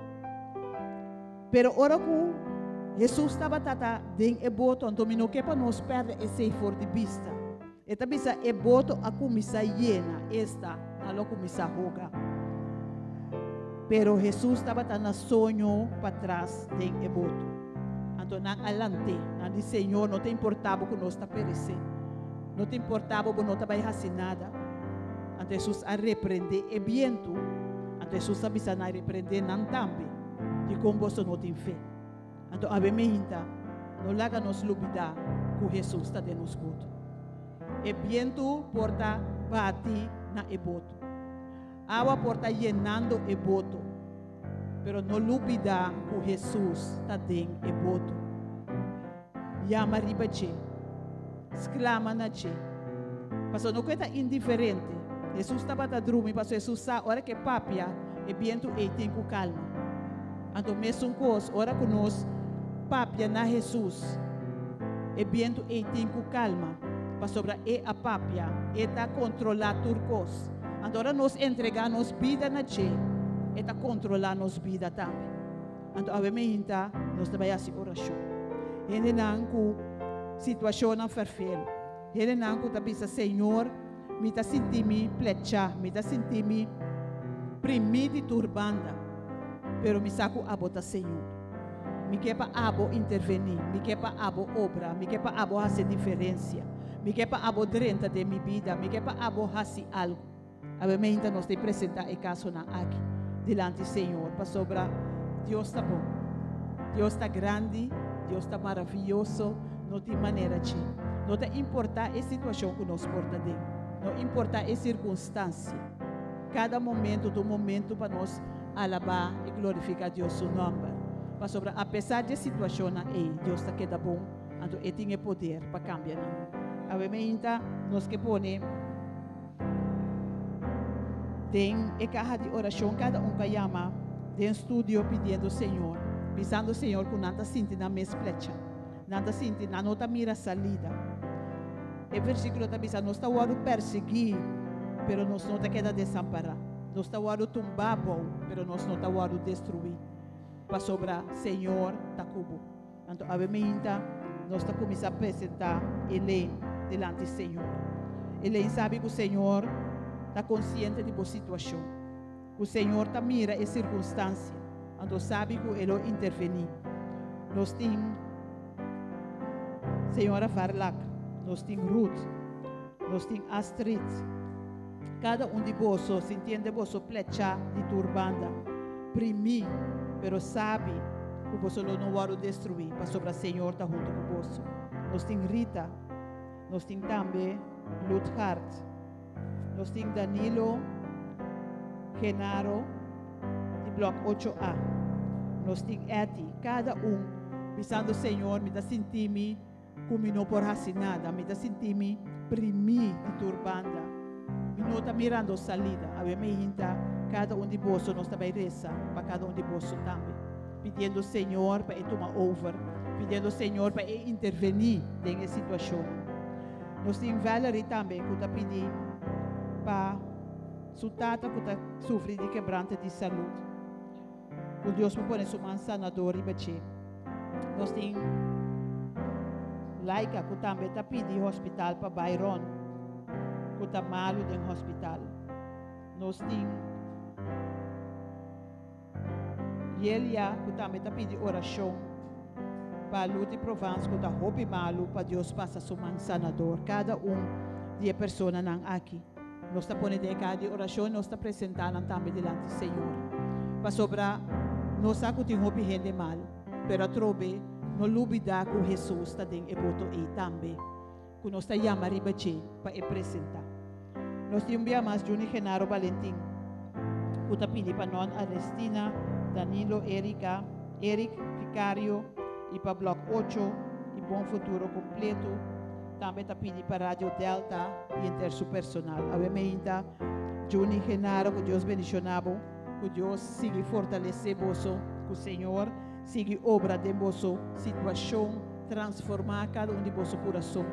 E: pero ora ku Hesus tabata ta den e boto, anto mi no ke pa nos pèrdè esei for di bista. E ta bisa e boto a kuminsá yena, esta, nan lo kuminsá hoga. Pero Hesus tabata na soño patras den e boto. Anto nan a lant'é. Nan di, Señor, no ta importá bo ku nos ta peresé. No ta importá bo, bo no ta bai hasi nada. Anto Hesus a reprendé e bientu. Anto Hesus a bisa nan, Reprendé nan tambe. Dikon boso no tin fe? Anto awe meinta, no laga nos lubidá ku Hesus ta den nos boto. E bientu por ta bati na e boto. Awa por ta yenando e boto. Pero no lubidá ku Hesus ta den e boto. Yama riba dje. Sklama na dje. Pasobra no ku e ta indiferente. Hesus tabata drumi pasobra Hesus sa ora ku e papia, e bientu ei tin ku kalma. Anto mesun kos ora ku nos papia na Hesus, e bientu ei tin ku kalma, pasobra e a papia, e ta kontrolá tur kos. Anto ora nos entregá nos bida na dje, e ta kontrolá nos bida tambe. Anto awe meinta nos ta bai hasi orashon. Hendenan ku situashonnan ferfelu, hendenan ku ta bisa, Señor, mi ta sinti mi plechá, mi ta sinti mi primí di tur banda, pero mi sa ku abo ta Señor. Mi ke pa abo intervení, mi ke pa abo obra, mi ke pa abo hasi diferensia, mi ke pa abo drenta den mi bida, mi ke pa abo hasi algu. Awe meinta nos ta presentá e kasonan aki dilanti Señor, pasobra Dios ta bon, Dios ta grandi, Dios ta maravioso, no tin manera dje. No ta importá e situashon ku nos por ta den, no importá e sirkunstansia, kada momento ta un momento pa nos alabá i glorifiká Dios su nòmber, pasobra apesar dje situashonnan ei, Dios ta keda bon. Anto e tin e poder pa kambia nan. Awe meinta nos ke pone den e kaha di orashon kada un ku a yama den studio pidiendo Señor, bisando Señor ku nan ta sinti nan mes plecha, nan ta sinti nan no ta mira salida. E versíkulo ta bisa nos ta wòrdu persiguí, pero nos no ta keda desampará. Nos ta wòrdu tumbá abou, pero nos no ta wòrdu destruí, pasobra Señor ta ku bo. Anto awe meinta nos ta kuminsá presentá Elaine dilanti Señor. Elaine sabi ku Señor ta konsiente di bo situashon, ku Señor ta mira e sirkunstansia, anto sabi ku E lo intervení. Nos tin Señora Varlak, nos tin Ruth, nos tin Astrid, kada un di boso sintiende boso plechá di tur banda. Primí, pero sabi ku boso lo no wòrdu destruí, pasobra Señor ta huntu ku boso. Nos tin Rita, nos tin tambe Lutgard, nos tin Danilo Genaro di blòk ocho A, nos tin Etty, kada un bisando, Señor, mi ta sinti mi ku mi no por hasi nada, mi ta sinti mi primí di tur banda, mi no ta mirando salida. Awe mi hinta kada un di boso, nos ta bai resa pa kada un di boso tambe, pidiendo Señor pa e tuma over, pidiendo Señor pa e intervení den e situashonnan. Nos tin Valerie tambe ku ta pidi pa su tata ku ta sufri di kebrante di salud. Ku Dios por pone su man sanador riba dje. Nos tin Laika ku tambe ta pidi hospital pa Byron ku ta malu den hospital. Nos tin Yelia ku tambe ta pidi orashon pa Luti Provence ku ta hopi malu pa Dios pasa su man sanador. Kada un di e personanan aki. Nos ta pone den e kaha di orashon i nos ta presentá nan tambe dilanti Señor. Pasobra nos sa ku tin hopi hende mal, pero atrobe no lubidá ku Hesus ta den e boto ei tambe, ku nos ta yama riba dje pa e presentá. Nos tin un bia mas Juni Genaro Balentin ku ta pidi pa Non Ernestina, Danilo, Erika, Eric, Vicario i pa Blòk ocho i Bon Futuro kompletu. Tambe ta pidi pa Radio Delta y henter su personal. Awe meinta Juni Genaro cu Dios bendiciona bo, cu Dios sigui fortalece boso, cu Señor sigui obra den boso situashon, transformá kada un di boso kurason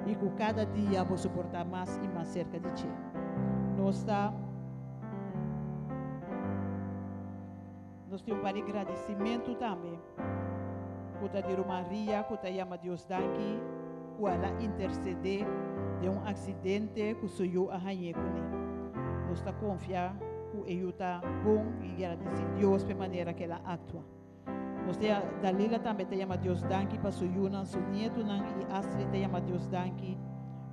E: i ku kada dia boso por ta mas i mas serka di dje. Nos ta Nos tin un par di gradisimentu tambe ku ta di ruman Ria ku ta yama Dios danki ku el a intersedé den un aksidente ku su yu a hañ'é kuné. Nos ta konfia ku e yu ta bon i gradisí Dios p'e manera ku el a aktua. Nos ta Dalila tambe ta yama Dios danki pa su yunan, su nietunan i Astrid ta yama Dios danki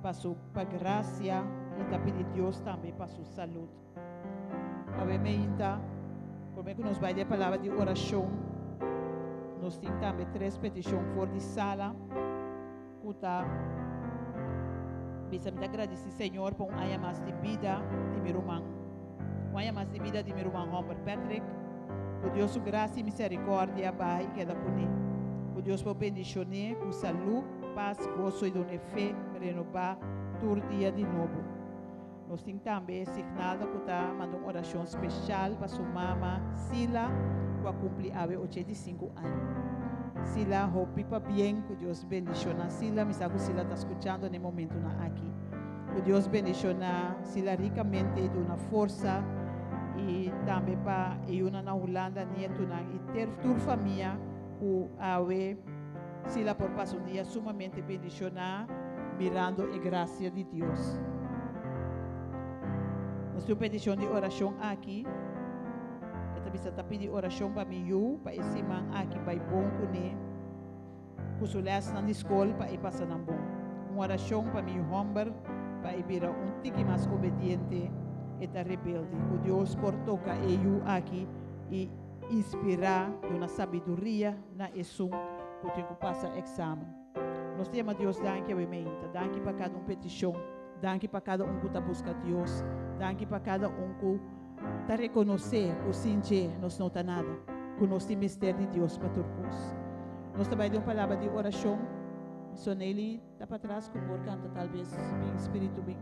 E: pa su pa grasia i ta pidi Dios tambe pa su salud. Awe meinta, prome ku nos bai den e palabra di orashon, nos tin tambe tres petishon for di sala ku ta bisa, Mi ta gradisí Señor pa un aña mas di bida di mi ruman, un aña mas di bida di mi ruman hòmber Patrick. Ku Dios su grasia i miserikòrdia baha i keda kuné. Ku Dios por bendishon'é ku salú, pas, goso i dun'é fe renobá tur dia di nobo. Nos tin tambe Signalda ku ta manda un orashon speshal pa su mama Sila ku a kumpli awe 85 aña. Sila hopi pabien ku Dios bendishona Sila. Mi sa ku Sila ta skuchando na e momentunan aki. Ku Dios bendishona Sila rikamente i duna forsa i tambe pa e yunan na Hulanda, nietunan i ter tur famia ku awe Sila por pasa un dia sumamente bendishoná mirando e grasia di Dios. Nos tin un petishon di orashon aki. E ta bisa ta pidi orashon pa mi yu pa e siman aki bai bon kuné ku su lèsnan di skol pa e pasa nan bon. Un orashon pa mi yu hòmber pa e bira un tiki mas obediente, e ta rebelde. Ku Dios por toka e yu aki i inspirá, duna sabiduria na esun ku tin ku pasa eksamen. Nos ta yama Dios danki awe meinta. Danki pa kada un petishon. Danki pa kada un ku ta buska Dios. Danki pa kada un ku ta rekonosé ku sin dje nos no ta nada, ku nos tin mester di Dios pa tur kos. Nos ta bai den un palabra di orashon. Soneli ta patras ku por kanta talbes bin spiritu bin.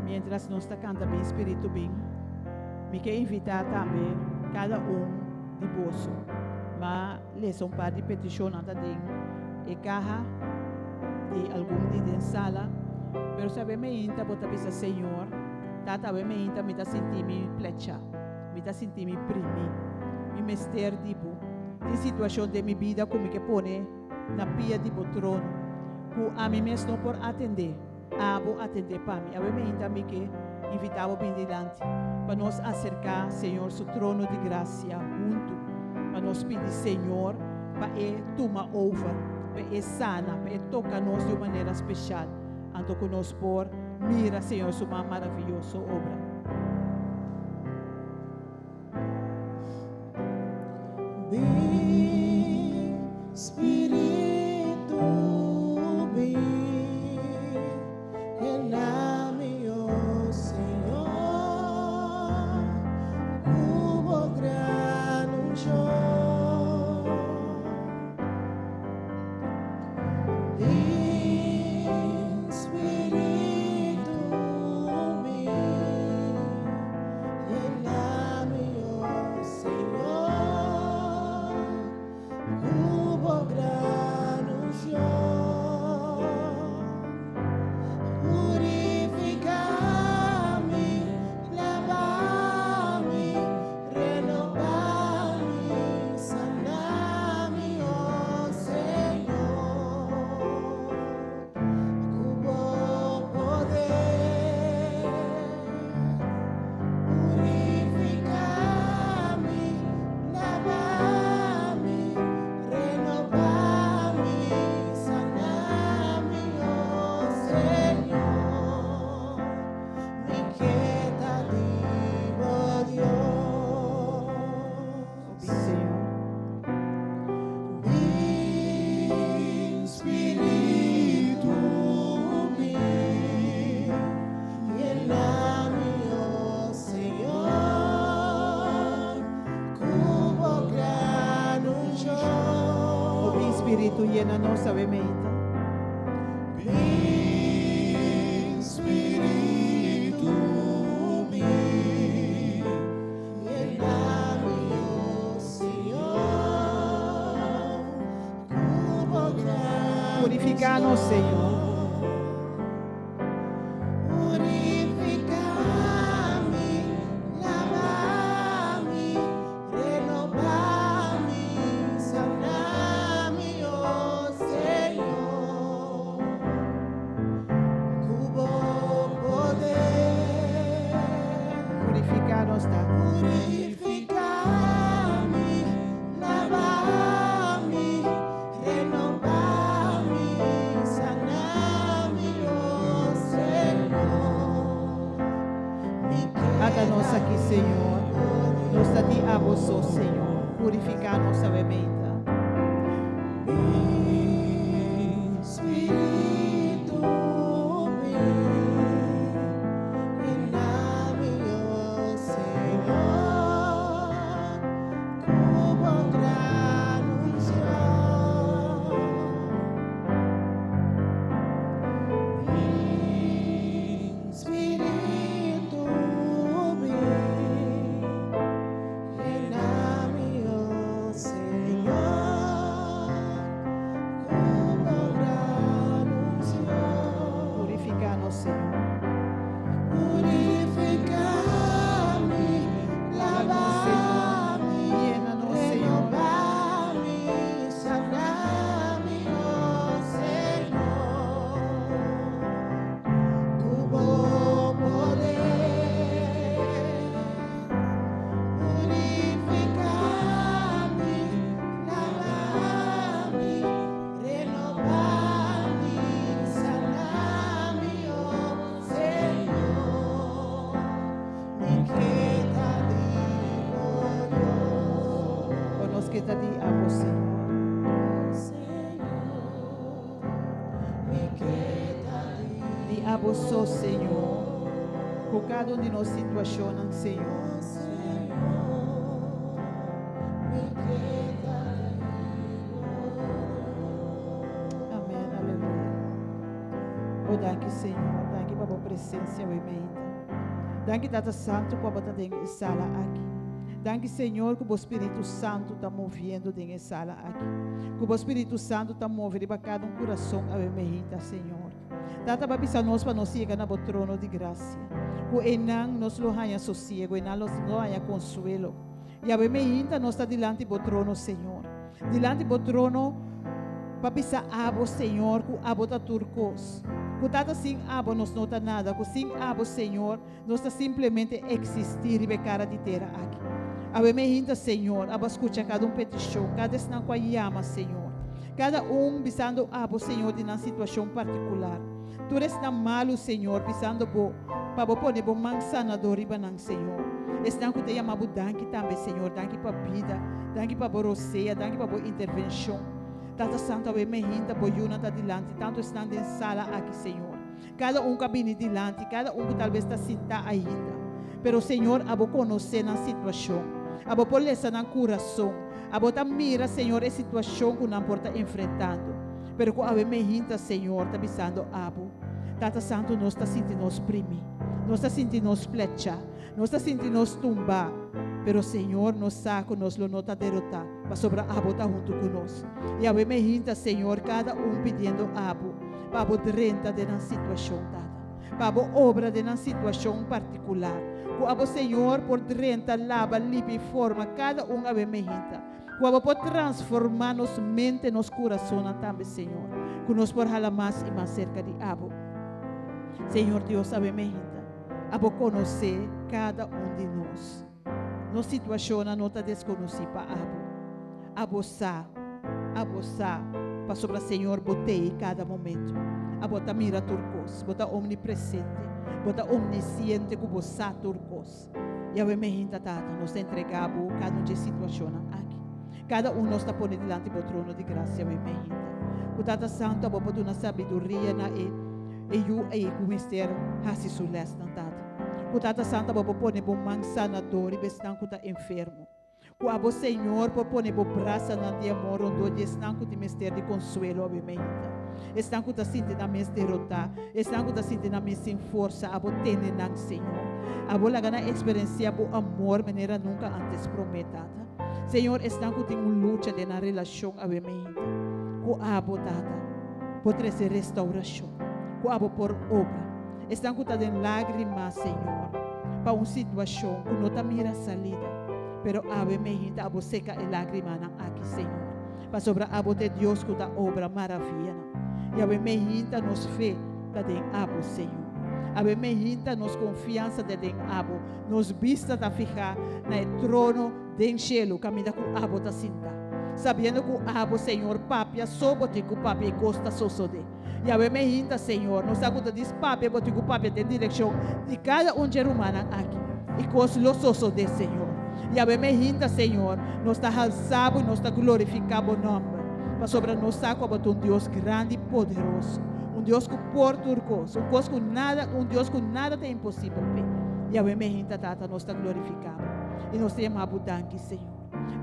E: Mientras nos ta canta Bin Spiritu Bin, mi ke invita tambe cada un di boso ma lesa un par di peticionnan ta den e caha di algun di den sala, pero si awe meinta bo ta bisa Señor, Tata awe meinta mi ta sinti mi plecha, mi ta sinti mi primi, mi mester di bo. Tin situacion den mi bida cu mi ke pone na pia di bo trono, cu ami mes no por atende, abo atende pa mi. Awe meinta mi ke invita bo bin dilanti pa nos acerca Señor su trono di gracia hunto, pa nos pidi Señor pa e tuma over, pa e sana, pa e toca nos di un manera special. Anto ku nos por mira Señor su man maraviyoso obra.
C: Bin, Spiritu, bin, yena mi, oh Señor, ku bo gran unshon.
E: Spiritu yena nos awe meinta.
D: Bin Spiritu bin yena mi o Señor ku bo gran
E: Purifiká nos, Señor.
C: Purifiká mi, laba mi, renobá mi, sana mi, o Señor. Ku bo poder.
E: Purifiká nos, Tata.
C: Purifiká mi, laba mi, renobá mi, sana mi, o Señor. Mi
E: Ata nos aki, Señor. Nos ta di abo so, Señor. Purifiká nos awe meinta.
C: Bin Spiritu bin yena mi, o Señor, ku bo gran unshon. Bin Spiritu bin yena mi, o Señor, ku bo gran unshon.
E: Purifiká nos, Señor.
C: Purifiká mi, laba mi,
E: Yena nos, Señor.
C: renobá mi, sana mi, o Señor. Ku bo poder. Purifiká mi, laba mi, renobá mi, sana mi, o Señor. Mi ke ta di bo, Dios.
E: O nos ke ta di abo, Señor.
C: Señor, mi ke ta di
E: Di abo so, Señor. Ku kada un di nos situashon, Señor.
C: Señor, mi ke ta
E: Amèn, aleluya. O danki, Señor. Danki pa bo presensia, awe meinta. Danki, Tata Santu, ku bo ta den e sala aki. Danki, Señor, ku bo Spiritu Santu ta moviendo den e sala aki. Ku bo Spiritu Santu ta move riba kada un kurason, awe meinta, Señor. Tata b'a bisa nos pa nos yega na bo trono di grasia. Ku einan nos lo haña sosiegu, einan nos lo haña konsuelo. I awe meinta nos ta dilanti bo trono, Señor. Dilanti bo trono pa bisa abo, Señor, ku abo ta tur kos. Ku Tata sin abo nos no ta nada, ku sin abo, Señor, nos ta simplemente eksistí riba e kara di tera aki. Awe meinta, Señor, abo a skucha kada un petishon, kada esnan ku a yama, Señor. Kada un bisando abo, Señor, di nan situashon partikular. Tur esnan malu, Señor, bisando bo pa bo pone bo man sanador riba nan, Señor. Esnan ku ta yama bo danki tambe, Señor. Danki pa bida, danki pa bo rosea, danki pa bo intervenshon. Tata Santu, awe meinta bo yunan ta dilanti, tantu esnan den sala aki, Señor. Kada un ku a bini dilanti, kada un ku talbes ta sintá ainda. Pero, Señor, abo konosé nan situashon. Abo por lesa nan kurason. Abo ta mira, Señor, e situashon ku nan por ta enfrentando. Pero ku awe meinta, Señor, ta bisando abo, Tata Santu, nos ta sinti nos primí. Nos ta sinti nos plechá. Nos ta sinti nos tumbá. Pero, Señor, nos sa ku nos lo no ta derotá, pasobra abo ta huntu ku nos. I awe meinta, Señor, kada un pidiendo abo pa bo drenta den nan situashon, Tata. Pa bo obra den nan situashon partikular. Ku abo, Señor, por drenta, laba, limpia i forma kada un awe meinta. Ku abo por transformá nos mente, nos kurasonnan tambe, Señor. Ku nos por hala mas i mas serka di abo. Señor Dios, awe meinta, abo konosé kada un di nos. Nos situashonnan no ta deskonosí pa abo. Abo sa, abo sa, pasobra Señor bo t'ei kada momento. Abo ta mira tur kos, bo ta omnipresente, bo ta omnisiente ku bo sa tur kos. I awe meinta, Tata, nos ta entregá bo kada un dje situashonnan aki. Kada un nos ta pone dilanti bo trono di grasia awe meinta. Ku Tata Santu abo por duna sabiduria na e e yu ei ku mester hasi su lèsnan, Tata. Ku Tata Santu abo por pone bo man sanador riba esnan ku ta enfermo. Ku abo Señor por pone bo brasanan di amor rondó di esnan ku tin mester di konsuelo awe mainta. Esnan ku ta sinti nan mes derotá, esnan ku ta sinti nan mes sin forsa, abo tene nan, Señor. Abo laga nan eksperensiá bo amor manera nunka antes promé, Tata. Señor, esnan ku tin un lucha den nan relashon awe mainta, ku abo, Tata, por trese restaurashon, ku abo por obra. Esnan ku ta den lágrima, Señor, pa un situashon ku no ta mira salida, pero awe meinta abo seka e lágrimanan aki, Señor, pasobra abo ta e Dios ku ta obra maravianan. I awe meinta nos fe ta den abo, Señor. Awe meinta nos konfiansa ta den abo, nos bista ta fihá na e trono den shelu kaminda ku abo ta sintá, sabiendo ku abo, Señor, papia so bo tin ku papia i kos ta sosodé. Yahweh me hinta, Señor, nos sa ku ta dis papia bo tin ku papia den direkshon di kada un dje rumannan aki, i kos lo sosodé, Señor. Yahweh me hinta, Señor, nos ta halsa bo i nos ta glorifiká bo nòmber, pasobra nos sa ku abo ta un Dios grandi i poderoso, un Dios ku por tur kos, un kos ku nada, un Dios ku nada ta imposibel p'e. Yahweh me hinta, Tata, nos ta glorifiká bo i nos ta yama bo danki, Señor.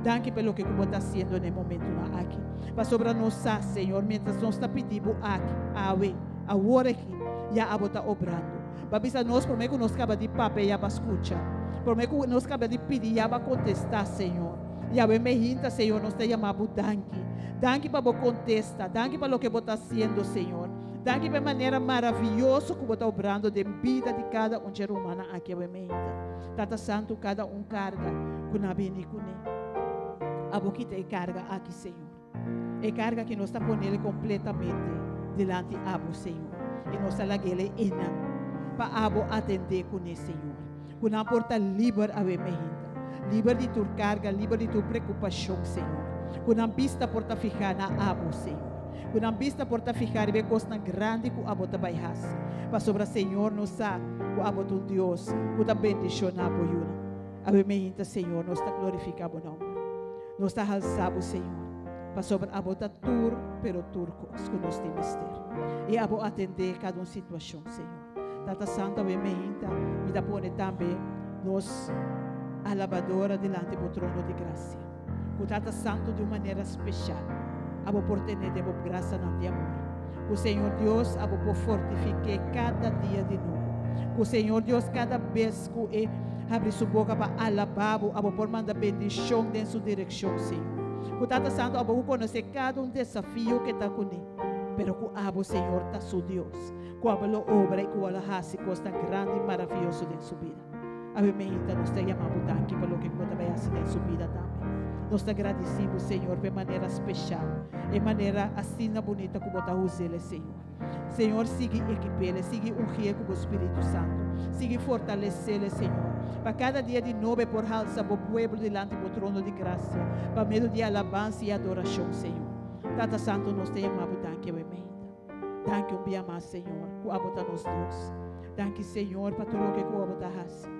E: Danki pa e loke ku bo ta hasiendo na e momentunan aki. Pasobra nos sa, Señor, miéntras nos ta pidi bo aki, awe, awor aki, ya abo ta obrando. Bo a bisa nos promé ku nos kaba di papia ya bo a skucha. Promé ku nos kaba di pidi ya bo a kontestá, Señor. Yahweh me hinta, Señor, nos ta yama bo danki. Danki pa bo kontesta. Danki pa loke bo ta hasiendo, Señor. Danki pa e manera maravioso ku bo ta obrando den bida di kada un dje rumannan aki awe me hinta. Tata Santu, kada un karga ku nan a bini kuné, abo kita e karga aki, Señor. E karga ki nos ta ponele kompletamente dilanti abo, Señor, i nos ta lag'ele einan pa abo atendé kuné, Señor. Ku nan por ta liber awe meinta, liber di tur karga, liber di tur preokupashon, Señor. Ku nan bista por ta fihá na abo, Señor. Ku nan bista por ta fihá riba e kosnan grandi ku abo ta bai hasi. Pasobra, Señor, nos sa ku abo ta un Dios ku ta bendishoná bo yunan. Awe meinta, Señor, nos ta glorifiká bo nòmber. Nos ta halsá bo, Señor, pasobra abo ta tur, pero tur kos ku nos tin mester. I abo atendé kada un situashon, Señor. Tata Santu, awe meinta mi ta pone tambe nos alabadora dilanti bo trono di grasia. Ku Tata Santu di un manera speshal abo por tene den bo brasanan di amor. Ku Señor Dios abo por fortifik'é kada dia di nobo. Ku Señor Dios kada bes ku e habri su boka pa alabá bo, abo por manda bendishon den su direkshon, Señor. Ku Tata Santu abo ku konosé kada un desafio ku e ta kuné, pero ku abo, Señor, ta su Dios, ku abo lo obra i ku abo lo hasi kosnan grandi i maravioso den su bida. Awe meinta nos ta yama bo danki pa loke ku bo ta bai hasi den su bida tambe. Nos ta gradisí bo, Señor, pa e manera speshal, e manera asina bunita ku bo ta us'el, Señor. Señor, sigui ekip'el, sigui ungi'é ku bo Spiritu Santu, sigui fortales'el, Señor, pa kada dia di nobo e por halsa bo pueblo dilanti bo trono di grasia pa medio di alabansa i adorashon, Señor. Tata Santu, nos ta yama bo danki awe meinta. Danki un bia mas, Señor, ku abo ta nos Dios. Danki, Señor, pa tur loke ku abo ta hasi.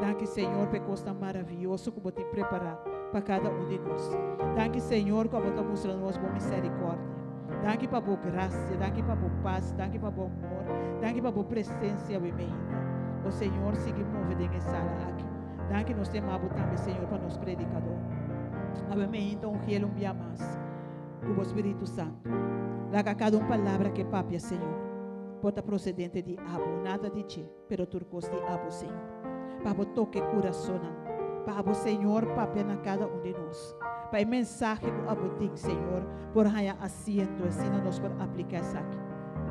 E: Danki, Señor, pa e kosnan maravioso ku bo tin prepará pa kada un di nos. Danki, Señor, ku abo ta mustra nos bo miserikòrdia. Danki pa bo grasia, danki pa bo pas, danki pa bo amor, danki pa bo presensia awe meinta. O Señor, sigui move den e sala aki. Danki nos te ama bo tambe, Señor, pa nos predikadó. Awe meinta ungiel un bia mas. Ku bo Spiritu Santu. Laga kada un palabra ke papia, Señor, por ta prosedente di abo, nada di dje, pero tur kos di abo, Señor. Pa abo toka e kurasonnan. Pa abo, Señor, papia na kada un di nos. Pa e mensahe ku abo tin, Señor, por haña asiento, asina nos por apliká esaki.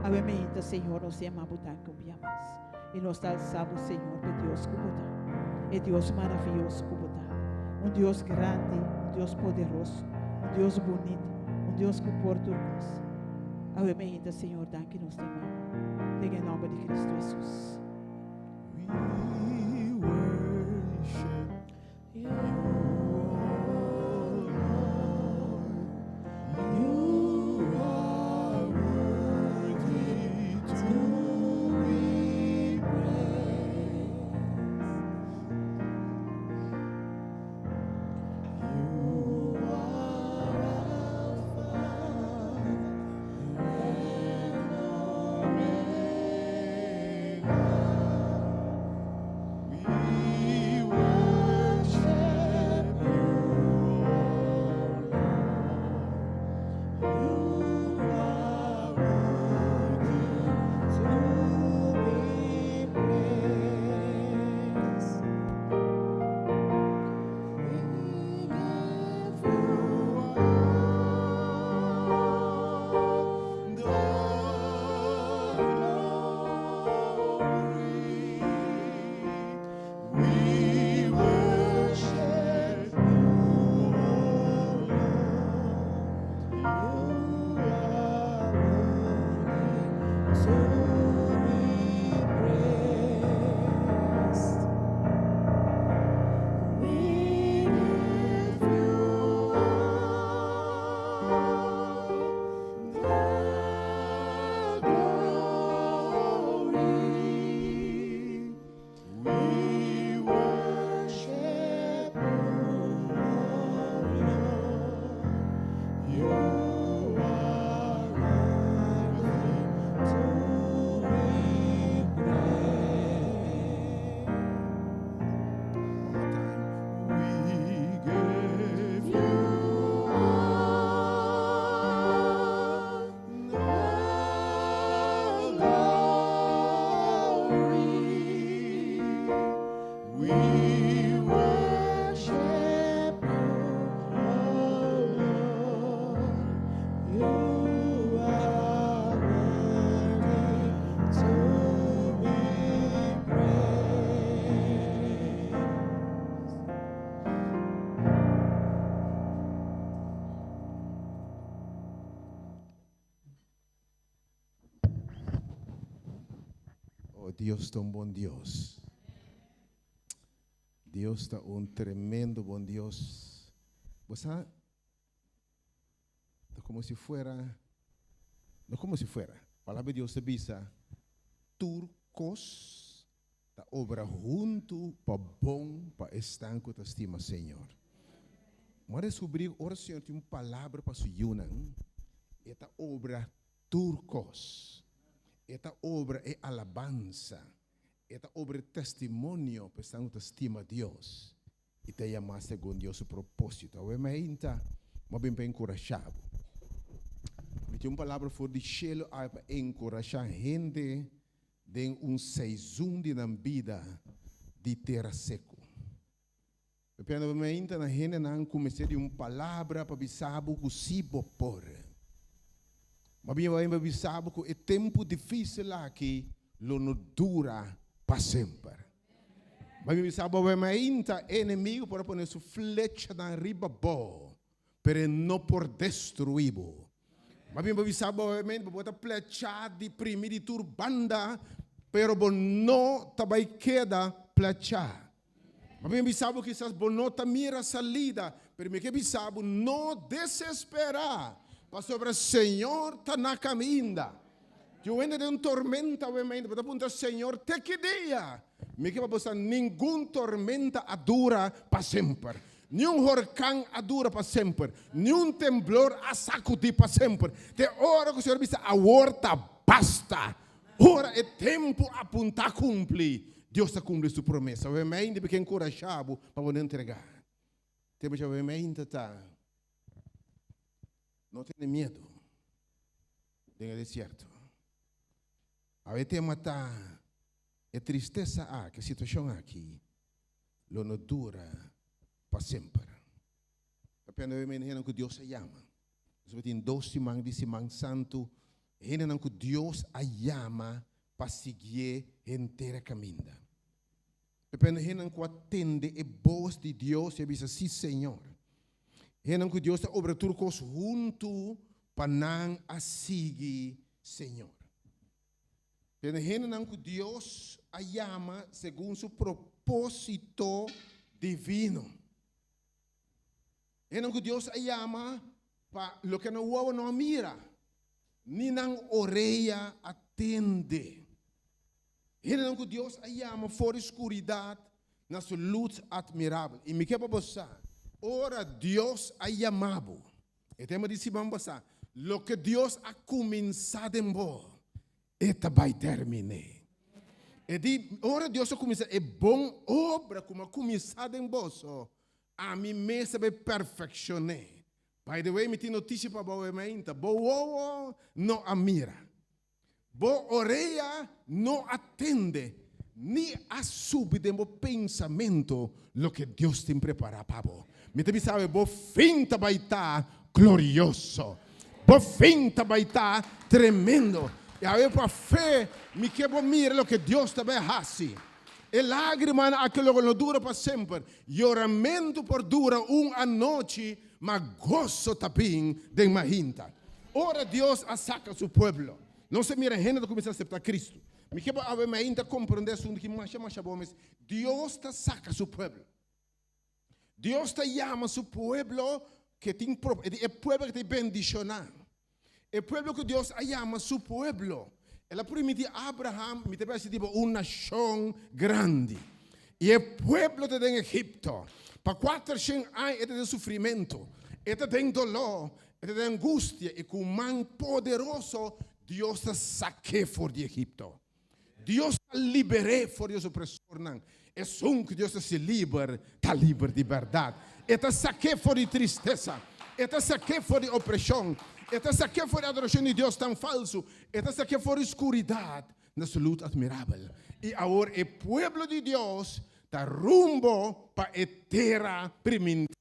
E: Awe meinta, Señor, nos yama bo danki un bia mas. I nos ta alsa bo, Señor, pa e Dios ku bo ta, e Dios maravioso ku bo ta, un Dios grandi, un Dios poderoso, un Dios bunita, un Dios ku por tur kos. Awe meinta, Señor, danki nos ta yama bo, den e nòmber di Kristu Hesus.
D: We worship you, O Lord. You are worthy to be praised. You are Alpha and Omega. Oh, Dios ta un bon Dios. Dios ta un tremendo bon Dios. Bo sa, ta como si fuera, no como si fuera, Palabra di Dios ta bisa, tur cos ta obra huntu pa bon pa esnan cu ta stima Señor. Bo a descubri ora Señor tin un palabra pa su yunan, e ta obra tur cos. E ta obra e alabansa, e ta obra e testimonio pa esnan cu ta stima Dios y ta yama segun Dios su proposito. Awe mainta bo a bin pa encurasha bo. Mi tin un palabra for di cielo awe pa encurasha hende den un seizun di nan bida di tera seco. Papiando bo mainta na hendenan cu mester di un palabra pa bisa bo cu si bo por. Bo a bin pa bisa bo cu e tempo dificil aki lo no dura pa semper. Bo a bin bisa bo mainta e enemigo por a pone su flechanan riba bo, pero e no por destrui bo. Bo a bin pa bisa bo obviamente bo ta plechá di primi di tur banda, pero bo no ta bai keda plechá. Bo a bin bisa bo kisas bo no ta mira salida, pero mi ke bisa bo no desesperá, pasobra Señor ta na kaminda. Tin un hende den un tormenta obviamente, bo ta puntra Señor te ki dia? Mi ke pa bo sa ningun tormenta a dura pa semper. Niun horkan a dura pa semper. Niun temblor a sakudí pa semper. Te ora ku Señor bisa awor ta basta. Ora e tempu apuntá kumpli, Dios ta kumpli su promesa. Wemei di ke enkurashá bo pa bo no entregá. Tempu dja wemei ta ta no tene miedu den e desierto. Awe tema ta E tristesa aki, e situacion aki, lo no dura pa semper. Papiando e hendenan cu Dios a yama. Nos a tin dos siman di Siman Santu, hendenan cu Dios a yama pa siguié henter e caminda. Papiando hendenan cu a tende e bos di Dios i a bisa, Si, Señor. Hendenan cu Dios ta obra tur cos huntu pa nan a sigui Señor. Pero hendenan ku Dios a yama segun su propósito divino. Hendenan ku Dios a yama pa loke nan wowo no a mira, ni nan orea a tende. Hendenan ku Dios a yama for di skuridat na su lus atmirabel. I mi ke pa bo sa, ora Dios a yama bo, E tema di siman pasá, Loke Dios a kuminsá den bo, e ta bai terminé. E di, ora Dios a kuminsá e bon obra ku a kuminsá den boso, ami mes ta bai perfekshon'é. By the way, mi tin notisia pa bo awe mainta, bo wowo no a mira. Bo orea no a tende ni a subi den bo pensamentu loke Dios tin prepará pa bo. Mi ta bisa awe, bo fin ta bai ta glorioso. Bo fin ta bai ta tremendo. I awe pa fe mi ke bo mira loke Dios ta bai hasi. E lágrimanan aki lo no dura pa semper. Yoramentu por dura un anochi, ma goso ta bin den mahinta. Ora Dios a saka su pueblo, nos a mira hende ta kuminsá aseptá Kristu. Mi ke bo awe mainta komprondé asuntu ki masha masha bon mes. Dios ta saka su pueblo. Dios ta yama su pueblo ke tin pro, e pueblo ke ta bendishoná. E pueblo ku Dios a yama su pueblo. El a primintí Abraham, Mi ta bai hasi di bo un nashon grandi. I e pueblo ta den Egipto. Pa kuatershen aña e ta den sufrimentu, e ta den doló, e ta den angustia, i ku un man poderoso Dios ta sak'é for di Egipto. Dios ta liber'é for di es opresornan. Esun ku Dios ta hasi liber, ta liber di bèrdat. E ta sak'é for di tristesa. E ta sak'é for di opreshon. E ta sak'é for di adorashon di diosnan falsu. E ta sak'é for di skuridat na su lus atmirabel. I awor e pueblo di Dios ta rumbo pa e tera primintí.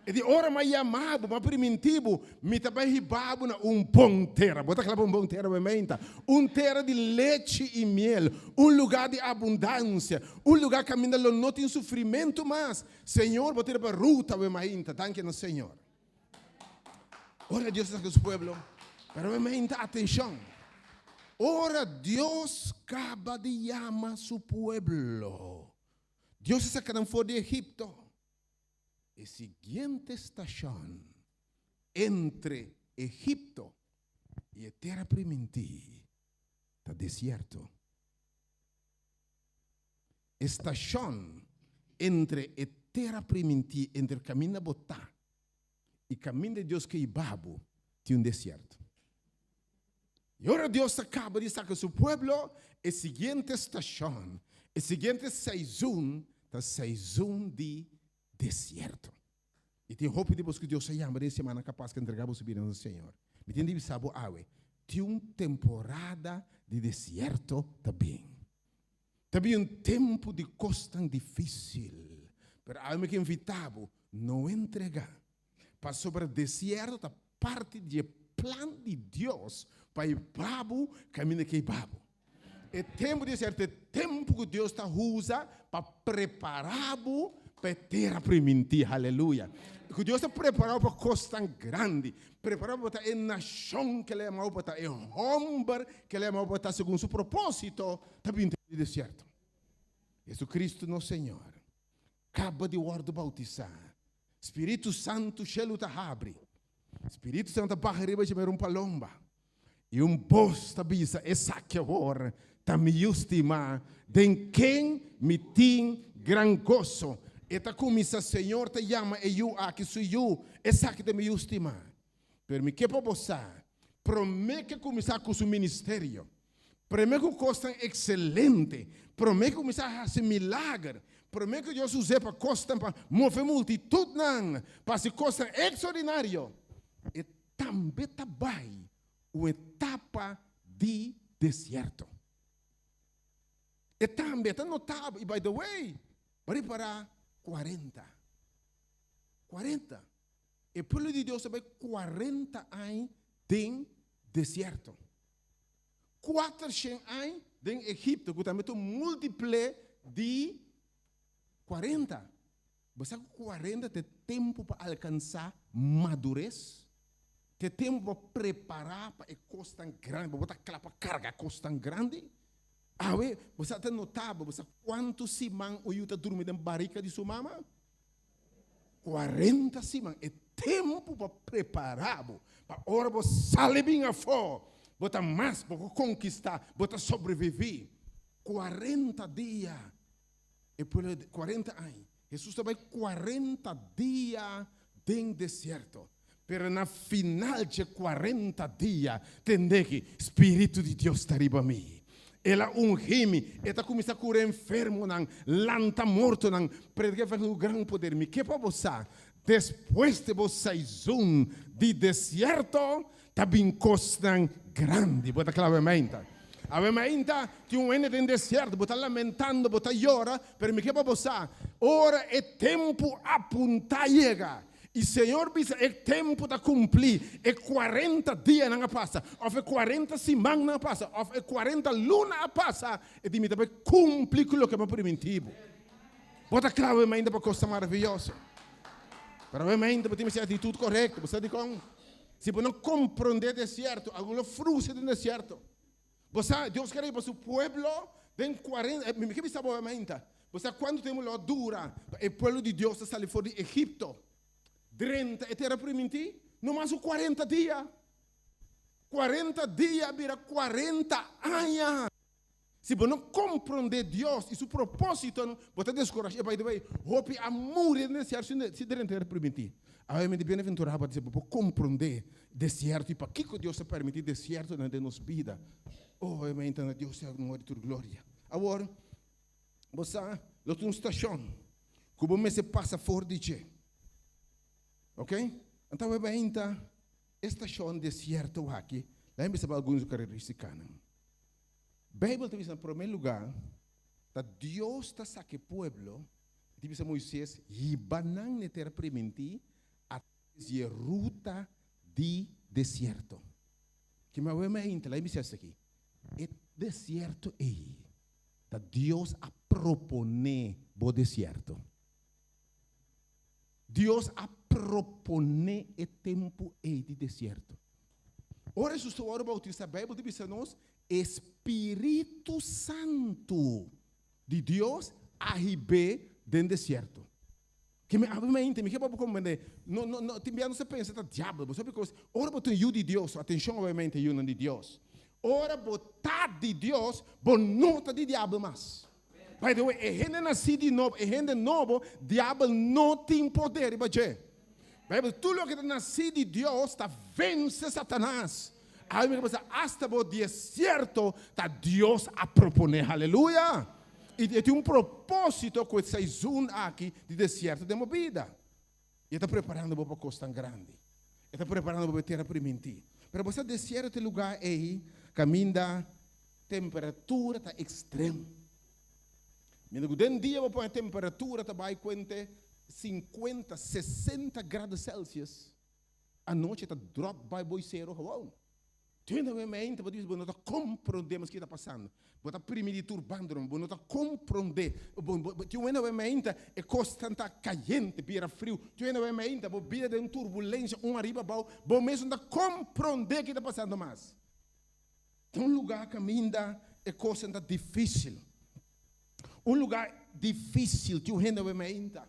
D: E di, Ora mi a yama bo, mi a primintí bo, mi ta bai hiba bo na un bon tera. Bo ta kla pa un bon tera, bo meinta? Un tera di lechi i miel, un lugá di abundansia, un lugá kaminda lo no tin sufrimentu mas. Señor, bo ta riba ruta, bo mainta. Danki na Señor. Ora Dios ta saka su pueblo, pero bo mainta, atenshon! Ora Dios kaba di yama su pueblo, Dios a saka nan for di Egipto. E siguiente stashon entre Egipto i e Tera Primintí ta desierto. E stashon entre e Tera Primintí, entre kaminda bo ta i kaminda Dios ke hiba bo, tin un desierto. I ora Dios ta kaba di saka su pueblo, e siguiente stashon, e siguiente seizun ta seizun di desierto. I tin hopi di bos ku Dios a yama den e semana kapas ku entrega boso bida na Señor. Mi tin di bisa bo awe, tin un temporada di desierto ta bin. Ta bin un tempu di kosnan difísil. Pero awe mi ke invitá bo, no entregá. Pasobra desierto ta parti di e plan di Dios pa e babu kaminda ke e babu. E tempu di desierto ta e tempu ku Dios ta usa pa prepará bo pa e tera primintí. Haleluya! Ku Dios ta prepará bo pa kosnan grandi, prepará bo pa ta e nashon ke el a yama bo pa ta, e hòmber ke el a yama bo pa ta segun su propósito, ta bin tempu di desierto. Jesucristo nos Señor kaba di wòrdu boutisá, Spiritu Santu shelu ta habri. Spiritu Santu ta baha riba dje manera un palomba. I un bos ta bisa, Esaki awor ta mi Yu stimá, den ken mi tin gran goso. E ta kuminsá, Señor ta yama e yu aki su yu, Esaki ta mi Yu stimá. Pero mi ke pa bo sa, promé ku e kuminsá ku su ministerio, promé ku kosnan ekselente, promé ku kuminsá hasi milager, promé ku Dios us'é pa kosnan pa move multitutnan, pa hasi kosnan ekstraordinario, e tambe ta bai un etapa di desierto. E tambe ta notabel, i by the way, bo a ripará 40, 40. E pueblo di Dios a bai 40 aña den desierto. 400 aña den Egipto, ku tambe ta un multiple di 40. Bo sa ku 40 ta e tempu pa alkansá madures? Ta e tempu pa prepará pa e kosnan grandi, pa bo ta kla pa karga kosnan grandi? Awe, bo sa ta notabel, bo sa kuantu siman un yu ta durmi den barika di su mama? 40 siman e tempu pa prepará bo pa ora bo sali bin afó bo ta mas bo por konkistá bo ta sobreviví 40 dia e pueblo 40 aña Hesus ta bai 40 dia den desierto pero na final dje 40 dia tende ki spiritu di Dios ta riba mi El a ungí mi, e ta kuminsá kura enfermonan, lanta mortonan, prediká evangelio ku gran poder. Mi ke pa bo sa, despues di bo saizon di desierto, ta bin kosnan grandi. Bo ta kla awe mainta? Awe mainta tin un hende den desierto, bo ta lamentando, bo ta yora, pero mi ke pa bo sa, ora e tempu apuntá yega, I Señor bisa, E tempu ta kumplí, e kuarenta dianan a pasa, òf e kuarenta simannan a pasa, òf e kuarenta luna a pasa, e di mi ta bai kumpli ku loke mi a primintí bo. Bo ta kla awe mainta pa kos tan maravioso? Pero awe mainta bo tin mester atitut korekto. Bo sa dikon? Si bo no komprondé desierto, algun lo frustra den desierto. Bo sa, Dios kere pa su pueblo den kuarenta, mi ke bisa bo awe mainta, bo sa kuantu tempu lo a dura pa e pueblo di Dios ta sali for di Egipto drenta e tera primintí? No mas ku kuarenta dia. Kuarenta dia a bira kuarenta aña. Si bo no komprondé Dios i su propósitonan, bo ta deskorashá. By the way, hopi a muri den desierto sin drenta e tera primintí. Awe mi ta bienaventurá pa bo por komprondé desierto i pakiko Dios a permití desiertonan den nos bida. Oh, e meinta na Dios sea honor i tur gloria. Awor, bo sa, lo tin un stashon ku bo mester pasa for di dje. Ok? Anto awe meinta e stashon desierto aki, laga mi bisa bo algun di su karakteristikanan. Beibel ta bisa na promé lugá ta Dios ta saka e pueblo, e ta bisa Moises, hiba nan na e tera primintí atraves di e ruta di desierto. Kima awe mi a inta, laga mi bisa esaki, e desierto ei ta Dios a proponé bo desierto. Dios a proponé e tempu ei di desierto. Ora Hesus ta wòrdu boutisá, Beibel ta bisa nos, E Spiritu Santu di Dios a hib'é den desierto. Ke mi abri mente, mi ke pa bo komprendé. No, no, no, tin bia nos ta pensa ta diabel, bo sa bikos ora bo ta un yu di Dios, atenshon obviamente yunan di Dios, ora bo ta di Dios, bo no ta di diabel mas. By the way, e hende nasí di nobo, e hende nobo, diabel no tin poder riba dje. Bijbel, tur loke ta nasí di Dios ta vense Satanas. Awe mi ta pensa, hasta bo desierto ta Dios a proponé. Haleluya! I e tin un propósito ku e seizoen aki di desierto den bo bida. I e ta preparando bo pa kosnan grandi. E ta preparando bo pa e tera primintí. Pero bo sa desierto ta e lugá ei kaminda temperatura ta ekstrem. Mientras ku den dia bo pone temperatura ta bai kuente sinkuenta, sesenta grado Celsius, anochi ta drop bai boi sero gewoon. Tende bo mente bo ta bisa bo no ta komprondé mas kiko ta pasando. Bo ta primi di tur banda bo no ta komprondé. Tin un hende mente e kosnan ta kayente bira friu. Tin un hende mente bo bida den turbulensia un ariba abou bo mes no ta komprondé kiko ta pasando mas. Ta un lugá kaminda e kosnan ta difísil. Un lugá difísil tin un hende mente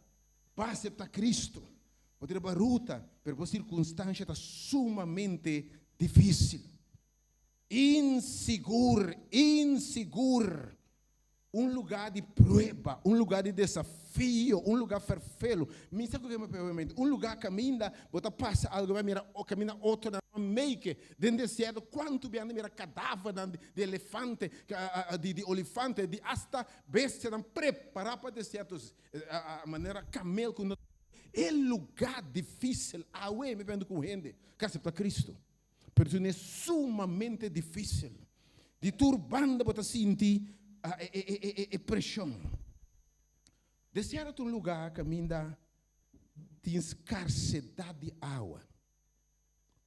D: pa aseptá Cristo. Bo ta riba ruta, pero bo sirkunstansha ta sumamente difísil. Insigur, insigur. Un lugá di prueba, un lugá di desafio, un lugá ferfelu. Mi sa ku ke mi papia obviamente. Un lugá kaminda bo ta pasa algu bai mira kaminda otronan a make den desierto. Kuantu biaha nan mira kadavernan di elefante, di olifante, di asta bestianan prepará pa desierto, manera kamel ku. E lugá difísil awe mi bendo ku hende ku aseptá Kristu, pero tin e sumamente difísil. Di tur banda bo ta sinti e preshon. Desierto ta un lugá kaminda tin skarsedat di awa,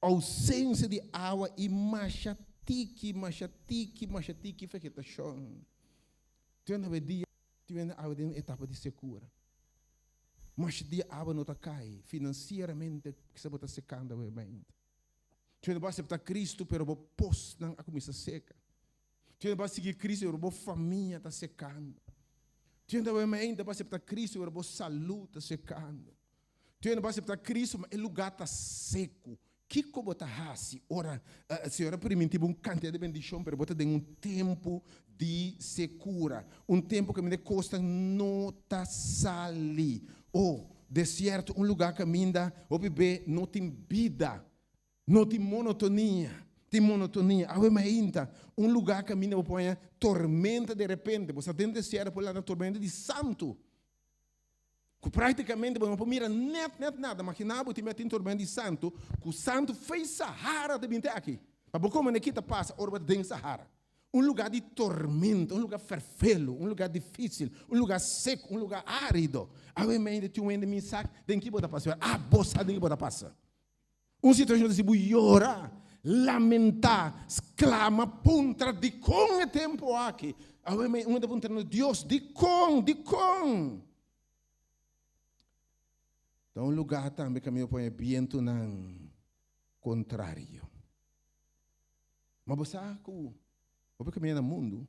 D: ousensia di awa i masha tiki, masha tiki, masha tiki vegetashon. Tin awe dia tin awe den etapa di sekura. Masha dia awa no ta kai, finansieramente kisa bo ta sekando awe-mente. Tin bo a asepta Kristu pero bo posnan a kuminsa seka. Tin bo a sigui Kristu pero bo famia ta sekando. Tin awe-mente bo a asepta Kristu pero bo salu ta sekando. Tin bo a asepta Kristu ma e luga ta seku. Kiko bo ta hasi ora Señor a primintí bo un kantidat di bendishon, pero bo ta den un tempu di sekura, un tempu kaminda e kosnan no ta sali? O, desierto, un lugá kaminda hopi be no tin bida, no tin monotonia, tin monotonia. Awe mainta, un lugá kaminda bo por haña tormenta derepente, bo sa den desierto por lanta tormenta di santu. Ku práktikamente bo no por mira nèt nèt nada. Maginá bo tin mete un tormenta di santu, ku santu fei Sahara ta binti aki. Pa bo kome ki ta pasa ora bo ta den Sahara. Un lugá di tormenta, un lugá ferfelu, un lugá difísil, un lugá seku, un lugá árido. Awe meinde tin un hende mi sa den ki bo ta pasa. Abo sa den ki bo ta pasa. Un situashon ta si bo yora, lamentá, sklama, puntra dikon e tempu aki? Awe mi un ta puntra nos, Dios, dikon? Dikon? Ta un lugá tambe kaminda bo pone bientunan kontrario. Ma bo sa ku bo por kaminda na mundu,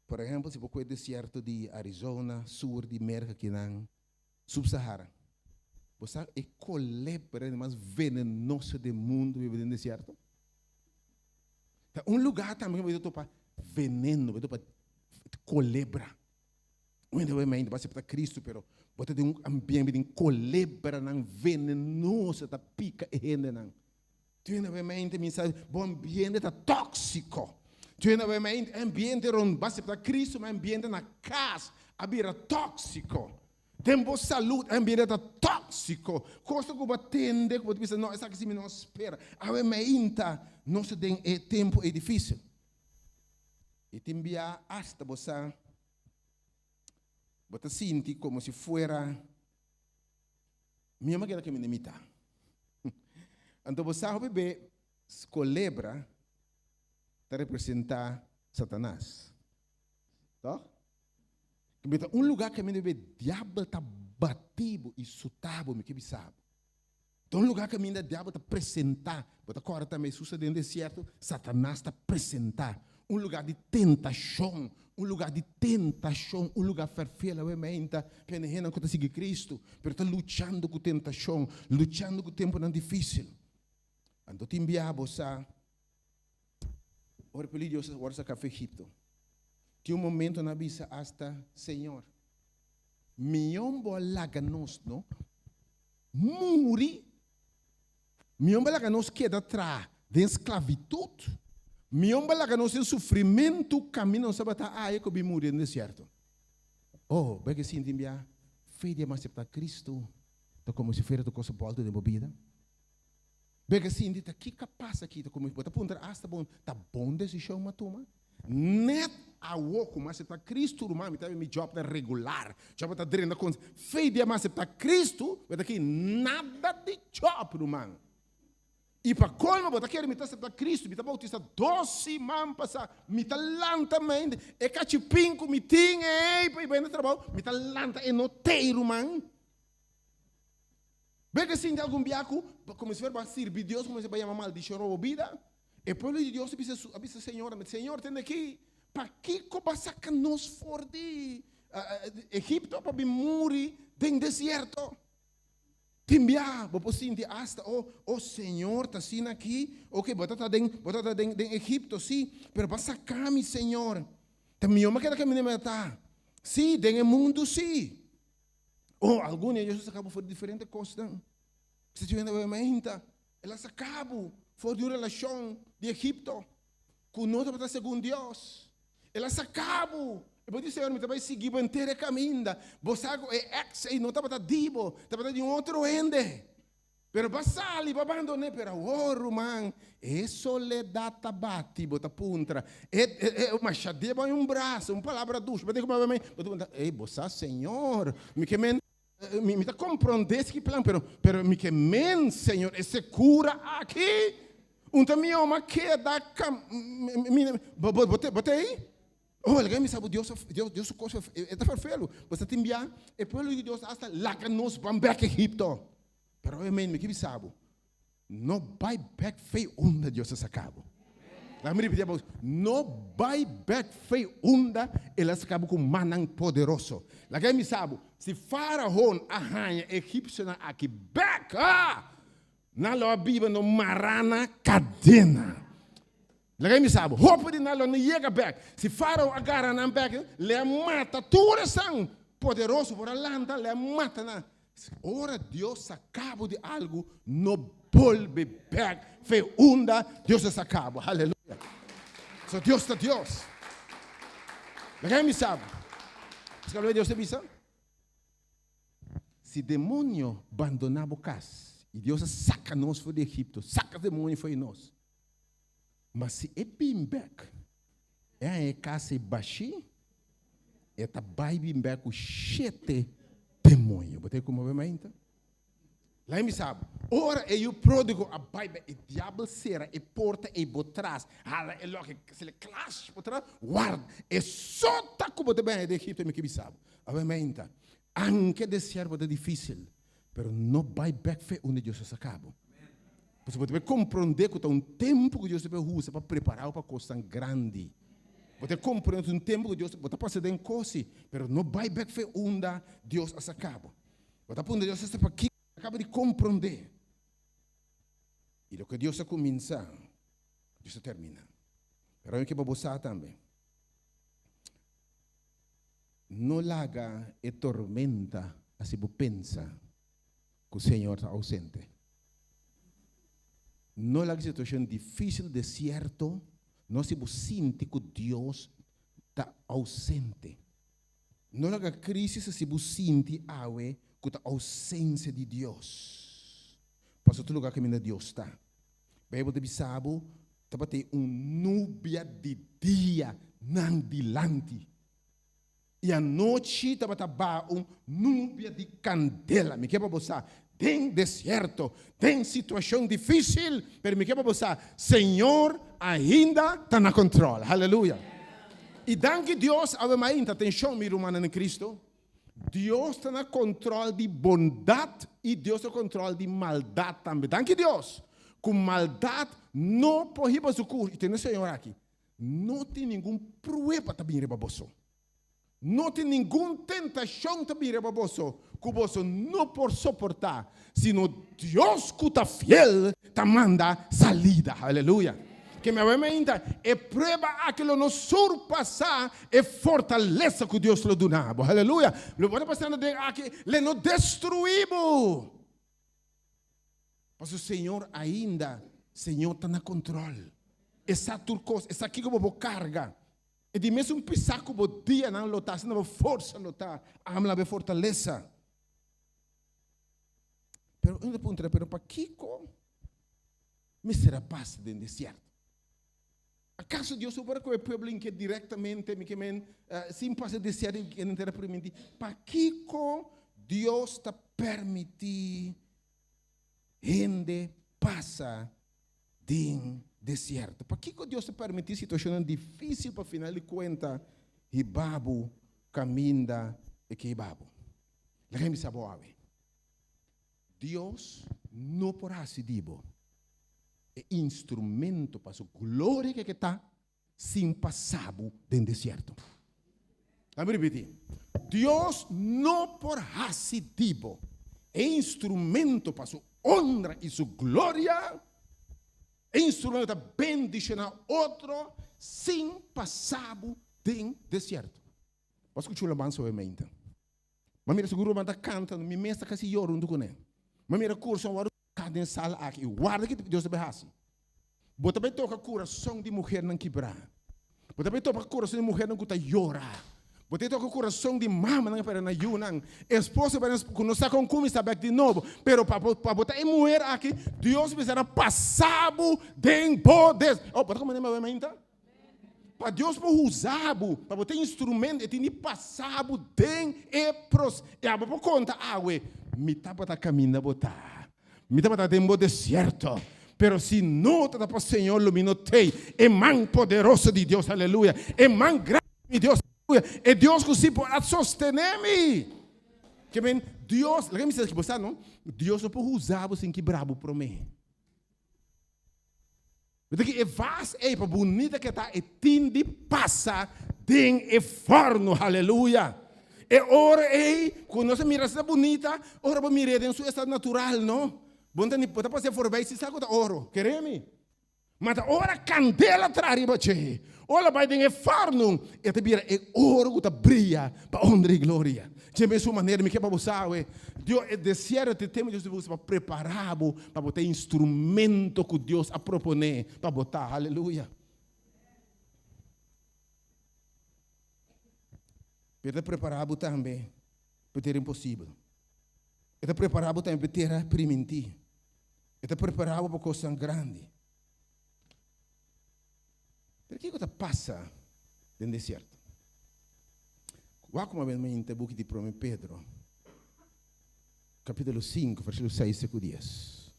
D: por ehèmpel si bo kue desierto di Arizona, sur di Merka kinan, Sub-Sahara. Bo sa e kolebra di mas venenoso den mundu biba den desierto? Ta un lugá tambe ku bo ta topa veneno, bo ta topa kolebra. Un hende bai mente bo asepta Kristu, pero bo ta den un ambiente den kolebranan venenoso ta pika e hendenan. Tin hende bai mente mi sa bo ambiente ta tóksiko. Tin hende bai mente e ambiente rond bo asepta Kristu, ma e ambiente na kas a bira tóksiko. Den bo salud e ambiente ta tóksiko. Kos ku bo a tende ku bo ta bisa no esaki si mi no a spera. Awe meinta nos ta den e tempu ei difísil. I tin bia asta bo sa bo ta sinti komo si fuera mi a keda kaminda mi ta. Anto bo sa hopi be kolebra ta representá Satanas. Tòg? Mi ta un lugá kaminda be diabel ta bati bo i suta bo, mi ke bisa bo. Ta un lugá kaminda diabel ta presentá. Bo ta kòrda tambe Hesus ta den desierto, Satanas ta presentá. Un lugá di tentashon, un lugá di tentashon, un lugá fèrfel awe meinta pa e hendenan ku ta sigui Kristu, pero ta luchando ku tentashon, luchando ku tempunan difísil. Anto tin biaha bo sa, ora pueblo di Dios a wòrdu saká for Egipto, tin un momento nan a bisa asta, Señor, mion bo a laga nos no muri, mion bo a laga nos keda traha den sklavitut, mion bo a laga nos den sufrimentu kaminda nos tabata aya ku bin muri den desierto. Oh, bo ke sinti bia fe di a aseptá Kristu ta komo si fuera tur kos a bòltu den bo bida? Bo ke sinti ta kiko a pasa aki ta komo bo ta puntra asta bon ta bon desishon mi a tuma? Net awo ku mi a aseptá Kristu ruman mi ta mi job ta regular job ta drenta kon fe di a mi aseptá Kristu bo ta ki nada di job ruman i pa kolmo bo ta kere mi ta aseptá Kristu mi ta bautisa dos siman pasá mi ta lanta mente e kachipin ku mi tin ei pa i bai na trabou mi ta lanta e no tei ruman. Bo ke sinti algun bia ku komo si fuera bo a sirbi Dios komo si bo a yama maldishon riba bo bida? E pueblo di Dios a bisa a bisa Señor, Señor, tende aki, pakiko bo a saka nos for di Egipto pa bin muri den desierto? Tin bia bo por sinti asta, oh, oh Señor, ta asina aki, oke, bo ta den, bo ta den den Egipto, si, pero bo a saka mi, Señor. Ta mihó mi a keda kaminda mi a ta. Si, den e mundu si. Oh, algun di ellos a saka bo for di diferente kosnan. Bisa dje hende mainta, el a saka bo for di un relashon di Egipto ku no tabata segun Dios. El a saka bo. E bo di, Señor, mi ta bai sigui bo henter e kaminda. Bo sa ku e eks ei no tabata di bo, tabata di un otro hende. Pero bo a sali, bo a bandon'é. Pero awor, ruman, e soledat ta bati, bo ta puntra. E, e, e, masha dia bo haña un brasa, un palabra dushi. Bo ta kuma bo ta puntra, Ey, bo sa, Señor, mi ke men, mi, mi ta komprondé esaki plan, pero, pero mi ke men, Señor, e sekura aki, un ta mihó mi a keda kam, mi, mi, bo, bo, bo ta ei? Oh, laga mi sa bo Dios, Dios, Dios su kos, e ta ferfelu. Bo sa tin bia, e pueblo di Dios asta laga nos ban bèk Egipto. Pero obviamente mi ke bisa bo, no bai bek fei unda Dios a saka bo. Laga mi ripiti abo, no bai bek fei unda El a saka bo ku mannan poderoso. Laga mi bisa bo, si Faraon a haña e egipsionan aki bek, ah! Nan lo a biba no mará na kadena. Laga mi bisa bo, hopi di nan lo no yega bek. Si Faraon a gara nan bek, le a mata tur esnan poderoso por a lanta, le a mata nan. Ora Dios saka bo di algu, no bolbe bek fe unda Dios a saka bo. Haleluya. So Dios ta Dios. Laga mi bisa bo. Esaki lo Dios ta bisa? Si demonio bandona bo kas, i Dios a saka nos for di Egipto, saka demonio for di nos. Ma si e bin bek, e haña e kas ei bashí, e ta bai bin bek ku shete demoño. Bo ta kuma bo mainta? Laga mi sa bo, ora e yu pródigo a bai bek, e diabel sera e porta ei bo tras, hala e lòk, e sele klash bo tras, warda, e sota ku bo ta bai haña den Egipto, mi ke bisa bo. Awe mainta, anke desierto ta difísil, Pero no bai bek fe unda Dios a saka bo. Pasobra bo ta bai komprondé ku ta un tempu ku Dios ta bai usa pa prepará bo pa kosnan grandi. Bo ta komprondé ku ta un tempu ku Dios, bo ta pasa den kosi, pero no bai bek fe unda Dios a saka bo. Bo ta puntra Dios hasta pakiko bo ta kaba di komprondé. I loke Dios a kuminsá, Dios a terminá. Pero ami ke pa bo sa tambe. No laga e tormenta hasi bo pensa ku Señor ta ausente. No laga e situashon difísil, desierto, no hasi bo sinti ku Dios ta ausente. No laga krísis hasi bo sinti awe ku ta ousensia di Dios. Pasobra tur lugar kaminda Dios ta, Beibel ta bisa bo, tabatin un nubia di dia nan dilanti. I anochi tabata baha un nubia di kandela. Mi ke pa bo sa, den desierto, den situashon difísil, pero mi ke pa bo sa, Señor ainda ta na kontròl. Haleluya! I danki Dios, awe mainta, atenshon mi rumannan den Kristu, Dios ta na control di bondad y Dios ta control di maldad tambe. Danki Dios cu maldad no por hiba su cur. Y tende Señor aki, no tin ningun prueba ta bin riba boso. No tin ningun tentashon ta bin riba boso ku boso no por soportá, sino Dios ku ta fiel ta manda salida. Aleluya! Ke mi awe mainta, e prueba aki lo no surpasá e fortalesa ku Dios lo duna bo. Aleluya! Lo bo ta pasando den aki, le no destruí bo. Pasobra Señor ainda, Señor ta na kontròl. E sa tur kos, e sa kiko bo por karga. E di mesun pisá ku bo dianan lo ta, asina bo forsa lo ta. Amla bo fortalesa. Pero un ta puntra, pero pakiko mester a pasa den desierto? Akaso Dios no por a kohe e pueblo inke direktamente, mi ke men, sin pasa e desierto i kende tera primintí? Pakiko Dios ta permití hende pasa den desierto? Pakiko Dios ta permití situashonnan difísil pa final di kuenta hiba bo kaminda e ke hiba bo? Laga mi bisa bo awe, Dios no por hasi di bo e instrumento pa su gloria ke ke ta sin pasa bo den desierto. Laga mi ripití, Dios no por hasi di bo e instrumento pa su honra i su gloria, e instrumento ta bendishoná otro sin pasa bo den desierto. Bo a skucha un alabansa hopi mente. Bo a mira sigur ruman ta kanta, mi mes ta kasi yora huntu kuné. Bo a mira kurson wòrdu toká den sala aki i warda ki Dios ta bai hasi. Bo ta bai toka kurason di muhernan kibrá. Bo ta bai toka kurason di muhernan ku ta yora. Bo ta bai toka kurason di mamanan ku a pèrdè nan yunan, esposo ku a pèrdè nan ku no sa kon kuminsá bèk di nobo. Pero pa bo pa bo ta e muher aki, Dios mester a pasa bo den bo des. Oh, bo ta komprendé mi mainta? Pa Dios por usa bo, pa bo ta instrumento, e tin di pasa bo den e pros. I abo por konta awe, Mi tabata kaminda bo ta. Mi tabata den bo desierto. Pero si no ta pa Señor lo mi no tei. E man poderoso di Dios, aleluya. E man grandi di mi Dios, aleluya. E Dios ku si por a sostené mi. Ke men, Dios, laga mi bisa bo sa no, Dios no por usa bo sin kibra bo promé. Bo ta ki e vas ei pa bunita ke ta e tin di pasa den e forno, haleluya. E ora ei ku nos a mira asina bunita, ora bo mir'é den su estado natural no, bo ta ni bo ta pas'é forbij sin sa ku ta oro, kere mi? Ma ta ora kandela tra riba dje, ora bai den e forno, e ta bira e oro ku ta bria pa honra i gloria. Dje mesun manera mi ke pa bo sa awe, Dios, e desierto ta e tempu Dios ta usa pa prepara bo pa bo ta e instrumento ku Dios a proponé pa bo ta. Aleluya! Pero e ta prepara bo tambe pa tera imposibel. E ta prepara bo tambe pa tera primintí. E ta prepara bo pa kosnan grandi. Pero kiko ta pasa den desierto? Wak kuma ben mainta buki di Prome Pedro, kapitulo 5, versíkulo 6 te ku 10.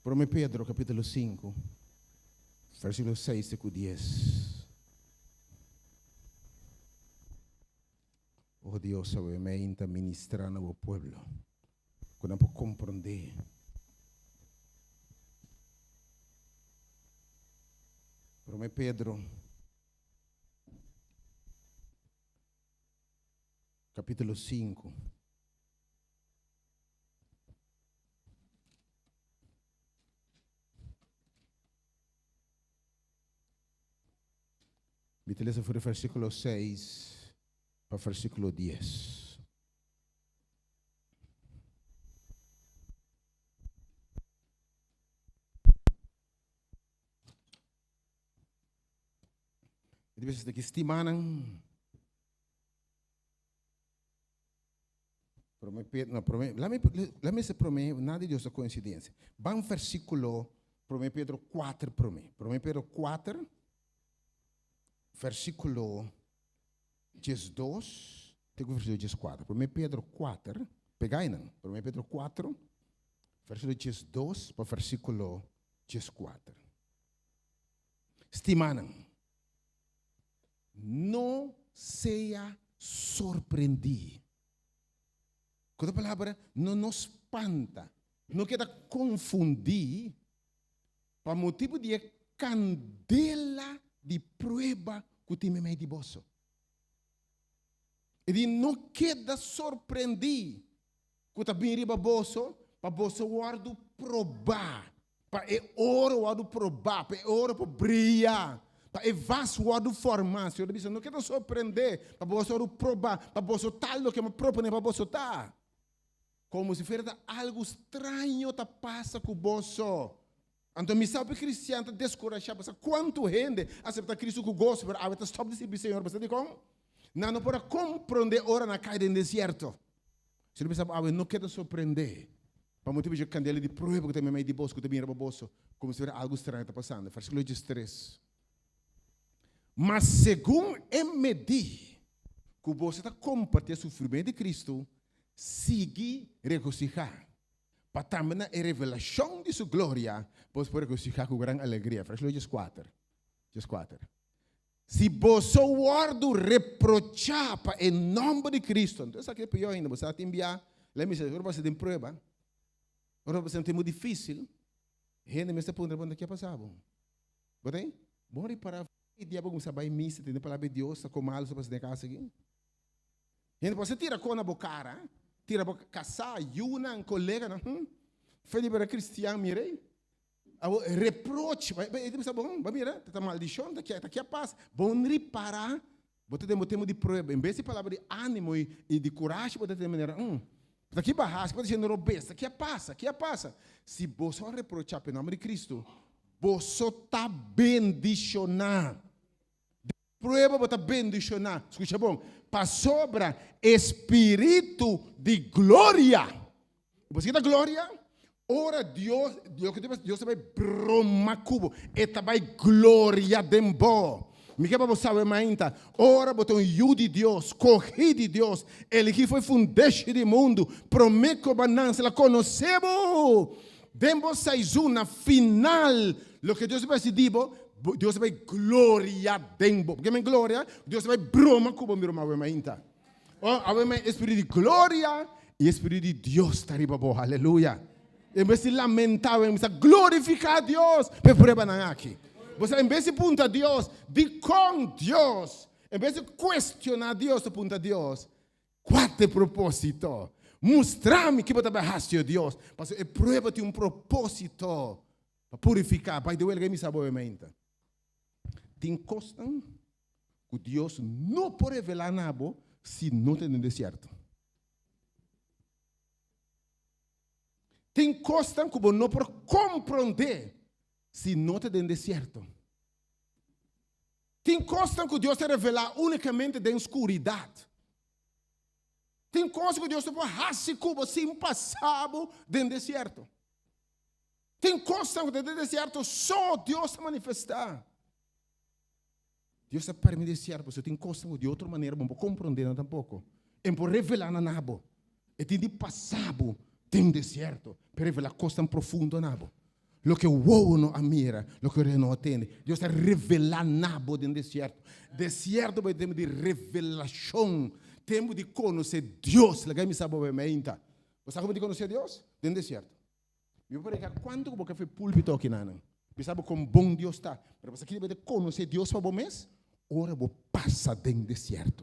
D: Prome Pedro, kapitulo 5, versíkulo 6 te ku 10. Oh Dios, awe mainta ministra na bo pueblo. Ku nan por komprondé. Promé Pedro, kapítulo 5. Mi ta lesa for di versíkulo 6 pa versíkulo 10. E ta bisa aki, Stimanan, prome Pedro, no, prome, lami, lami ese prome, nada di Dios ta coincidencia. Ban versículo, prome Pedro 4 prome, prome Pedro 4, versículo 12 te ku versíkulo 14. Promé Pedro 4, pega einan. Promé Pedro 4, versíkulo 12 pa versíkulo 14. Stimanan. No sea sorprendí. Ku otro palabra, no no spanta, no keda konfundí pa motibu di e kandela di prueba ku tin meimei di boso. E di no keda sorprendí ku ta bin riba boso pa boso wòrdu probá, pa e oro wòrdu probá, pa e oro por bria, pa e vas wòrdu formá. Señor ta bisa, no keda sorprendé pa boso wòrdu probá, pa boso ta loke mi a proponé pa boso ta. Komo si fuera ta algu straño ta pasa ku boso. Anto mi sa hopi kristian ta deskurashá pasobra kuantu hende a aseptá Kristu ku goso pero awe ta stòp di sirbi Señor. Pasobra dikon? Nan no por a komprondé ora nan a kai den desierto. Si no bisa bo awe, no keda sorprendé pa motibu dje kandela di prueba ku ta meimei di boso, ku ta bini riba boso komo si fuera algu straño ta pasando. Versíkulo diestres. Ma segun e medí ku boso ta kompartí e sufrimentu di Kristu, sigui regosihá, pa tambe na e revelashon di su gloria boso por regosihá ku gran alegria. Versíkulo dieskuater. Dieskuater. Si boso wòrdu reprochá pa e nòmber di Kristu, anto esaki ta pió ainda, bo sa tin bia, lei mi sa, ora bo pasa den prueba, ora bo pasa den tempu difísil, hende mester puntra bo, ke a pasa bo? Bo ta Bon ripará, e dia bo kuminsá bai misa, tende palabra di Dios, ta kon malu sa pasa den e kas aki. Hende por hasta tira kon na bo kara, tira bo kasá, yunan, koleganan, hm, fe di bira kristian, mira ei. Awor, reproche, bai, bai, e ta bisa bon, bai mira, ta maldishon, ta kia, ta kia pas. Bon ripará, bo ta den bo tempu di prueba, en bes di palabra di ánimo i, i di kurashi, bo ta tende manera, um, ta ki bahas, ki bo ta hasiendo robes, ta kia pasa, kia pasa. Si boso a reprochá pa e nòmber di Kristu, boso ta bendishoná. Den prueba bo ta bendishoná. Skucha bon, pasobra e Spiritu di gloria. Bo sa ki ta gloria? Ora Dios, loke ta Dios ta bai broma ku bo, e ta bai gloria den bo. Mi ke pa bo sabe mainta, ora bo ta un yu di Dios, skohí di Dios, eligí for e fundeshi di mundu, promé ku bo a nanse el a konosé bo. Den bo saizun, na final, loke Dios ta bai hasi di bo, Dios ta bai gloria den bo. Ke men gloria? Dios ta bai broma ku bo, mi ruman awe mainta. Oh, awe mai e spiritu di gloria i e spiritu di Dios ta riba bo. Aleluya. En bes di lamentá, awe mi sa glorifiká Dios p'e pruebanan aki. Bo sa, en bes di punta Dios, dikon Dios? En bes di kuestioná Dios, ta punta Dios, kua ta e propósito? Mustra mi ki bo ta bai hasi, o Dios. Pasobra e prueba tin un propósito pa purifiká. By the way, laga mi sa bo awe mainta. Tin kosnan ku Dios no por revelá na bo si no ta den desierto. Tin kosnan ku bo no por komprondé si no ta den desierto. Tin kosnan ku Dios ta revelá únikamente den skuridat. Tin kos ku Dios no por hasi ku bo sin pasa bo den desierto. Tin kosnan ku ta den desierto so Dios ta manifestá. Dios ta permití desierto pasobra tin kosnan ku di otro manera bo no por komprondé nan tampoko. E no por revelá nan na bo. E tin di pasá bo den desierto pa e revelá kosnan profundo na bo. Loke wowo no a mira, loke orea no a tende, Dios ta revelá na bo den desierto. Desierto bo e tempu di revelashon, tempu di konosé Dios. Laga mi sa bo meinta. Bo sa komo di konosé Dios? Den desierto. Mi por prediká kuantu ku bo ke for e púlpito aki nanan. Mi sa bo kon bon Dios ta. Pero bo sa kiko bo ta konosé Dios pa bo mes? Ora bo pasa den desierto.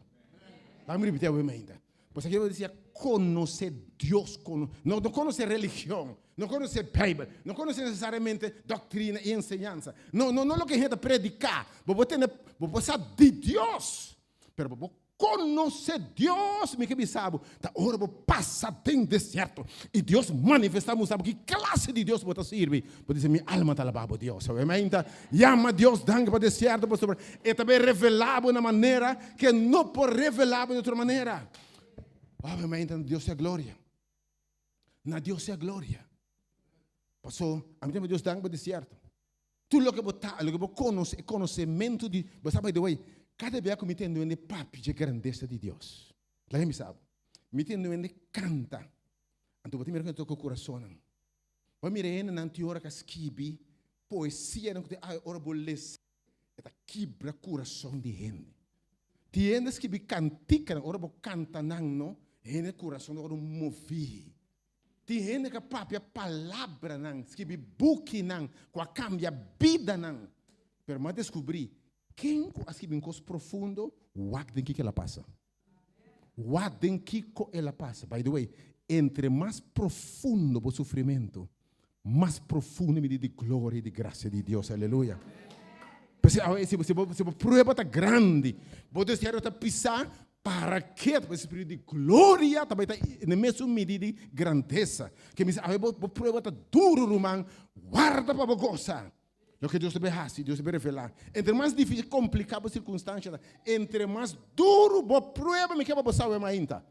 D: Laga mi ripití awe mainta. Bo sa kiko bo ta konosé Dios, no no konosé religion, no konosé Beibel, no konosé nesesariamente doktrina i enseñansa. No, no, no loke hende ta prediká. Bo por tene, bo por sa di Dios, pero bo por Konosé Dios, mi ke bisa bo, ta ora bo pasa den desierto i Dios manifestá mustra bo ki klase di Dios bo ta sirbi. Bo ta bisa, Mi alma ta alabá bo, Dios. Awe mainta, yama Dios danki pa desierto pasobra e ta bay revelá bo na manera ke no por revelá bo di otro manera. Awe mainta, na Dios sea gloria. Na Dios sea gloria. Paso, ami ta yama Dios danki pa desierto. Tur loke bo ta, loke bo konosé, e konosementu di, bo sa by the way, kada bia ku mi tende un hende papia dje grandesa di Dios, laga mi sa bo, mi tende un hende kanta, anto bo ta mira ku e toka kurasonnan. Bo a mira e hendenan tin ora ku a skibi poesianan ku ta ora bo lesa e ta kibra kurason di hende. Tin hende skibi kantikanan, ora bo kanta nan no, hende kurason ta wòrdu moví. Tin hende ku a papia palabranan, skibi bukinan ku a kambia bidanan. Pero mi a deskubrí, ken ku a skibi un kos profundo, wak den kiko el a pasa. Wak den kiko el a pasa. By the way, entre mas profundo bo sufrimentu, mas profundo e midi di gloria i di grasia di Dios. Aleluya. P'esei awe si bo si bo prueba ta grandi, bo desierto ta pisá, para ket bo spiritu di gloria ta bai ta na e mesun midi di grandesa. Ke mi si awe bo bo prueba ta duru ruman, warda pa bo gosa. Loke Dios ta bai hasi, Dios ta bai revelá. Entre mas difísil, kompliká bo sirkunstansha ta, entre mas duru bo prueba, mi ke pa bo sa awe mainta,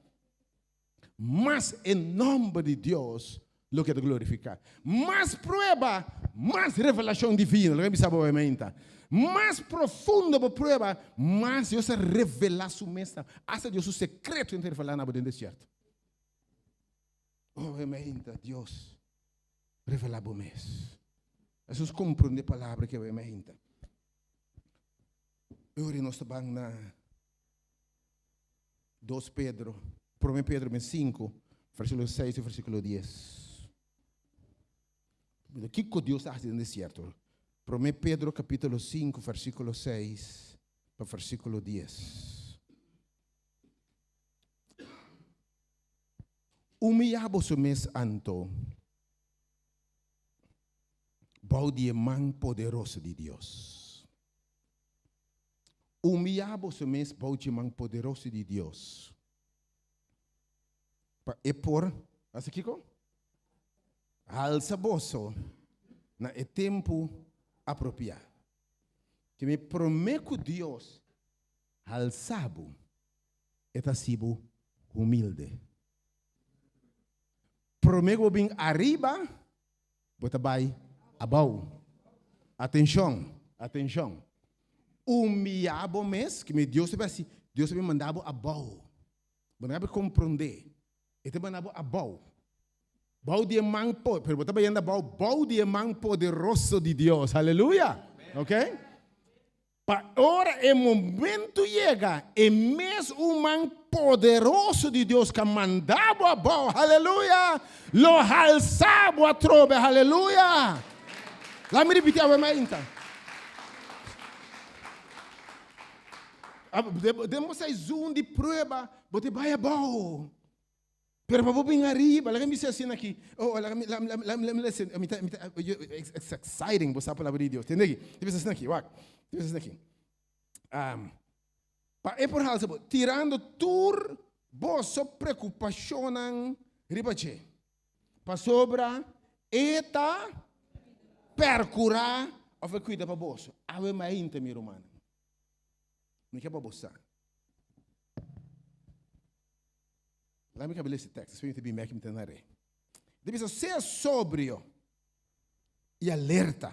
D: mas e nòmber di Dios lo keda glorifiká. Mas prueba, mas revelashon divino. Loke mi bisa bo awe mainta. Mas profundo bo prueba, mas Dios ta revelá su mes na bo. Asta Dios su sekreto ta revelá na bo den desierto. Awe mainta, Dios Revelá bo mes. Hesus komprondé palabra ke awe mainta. E ora nos ta ban na dos Pedro, promé Pedro mes sinku, versíkulo seis i versíkulo dies. Kiko Dios ta hasi den desierto? Promé Pedro kapítulo sinku, versíkulo seis pa versíkulo dies. Humiyá boso mes anto bou di e man poderoso di Dios. Humiyá boso mes bou dje man poderoso di Dios, pa e por hasi kiko? Halsa boso na e tempu apropiá. Ke mi promé ku Dios halsa bo, E ta hasi bo humilde. Promé ku bo bin ariba, bo ta bai abou. Atenshon, atenshon. Humiyá bo mes, ku mi Dios ta bin hasi, Dios ta bin manda bo abou. Bo no a komprondé. E ta manda bo abou. Bou di e man po, pero bo ta bayendo abou, bou di e man poderoso di Dios. Aleluya! Ok? Pa ora e momento yega, e mes un man poderoso di Dios ka manda bo abou, haleluya, lo halsa bo atrobe, haleluya. Laat mi ripiti awe mainta. Den bo seizoen di prueba, bo te bai abou. Pero pa bo bin ariba, laga mi bisa asina aki, oh, laga mi, laga mi, laga mi lesa, mi ta, mi ta, it's exciting bo sa palabra di Dios, tende aki, ta bisa asina aki, wak, ta bisa asina aki, um, pa e por halsa bo, tirando tur boso preokupashonnan riba dje, pasobra e ta perkurá òf e kuida pa boso. Awe mainta, mi rumannan, mi ke pa bo sa. Laat mi kabila ese tekst, despues mi ta bin bek i mi ta nar'é. E ta bisa, Sea sobrio i alerta.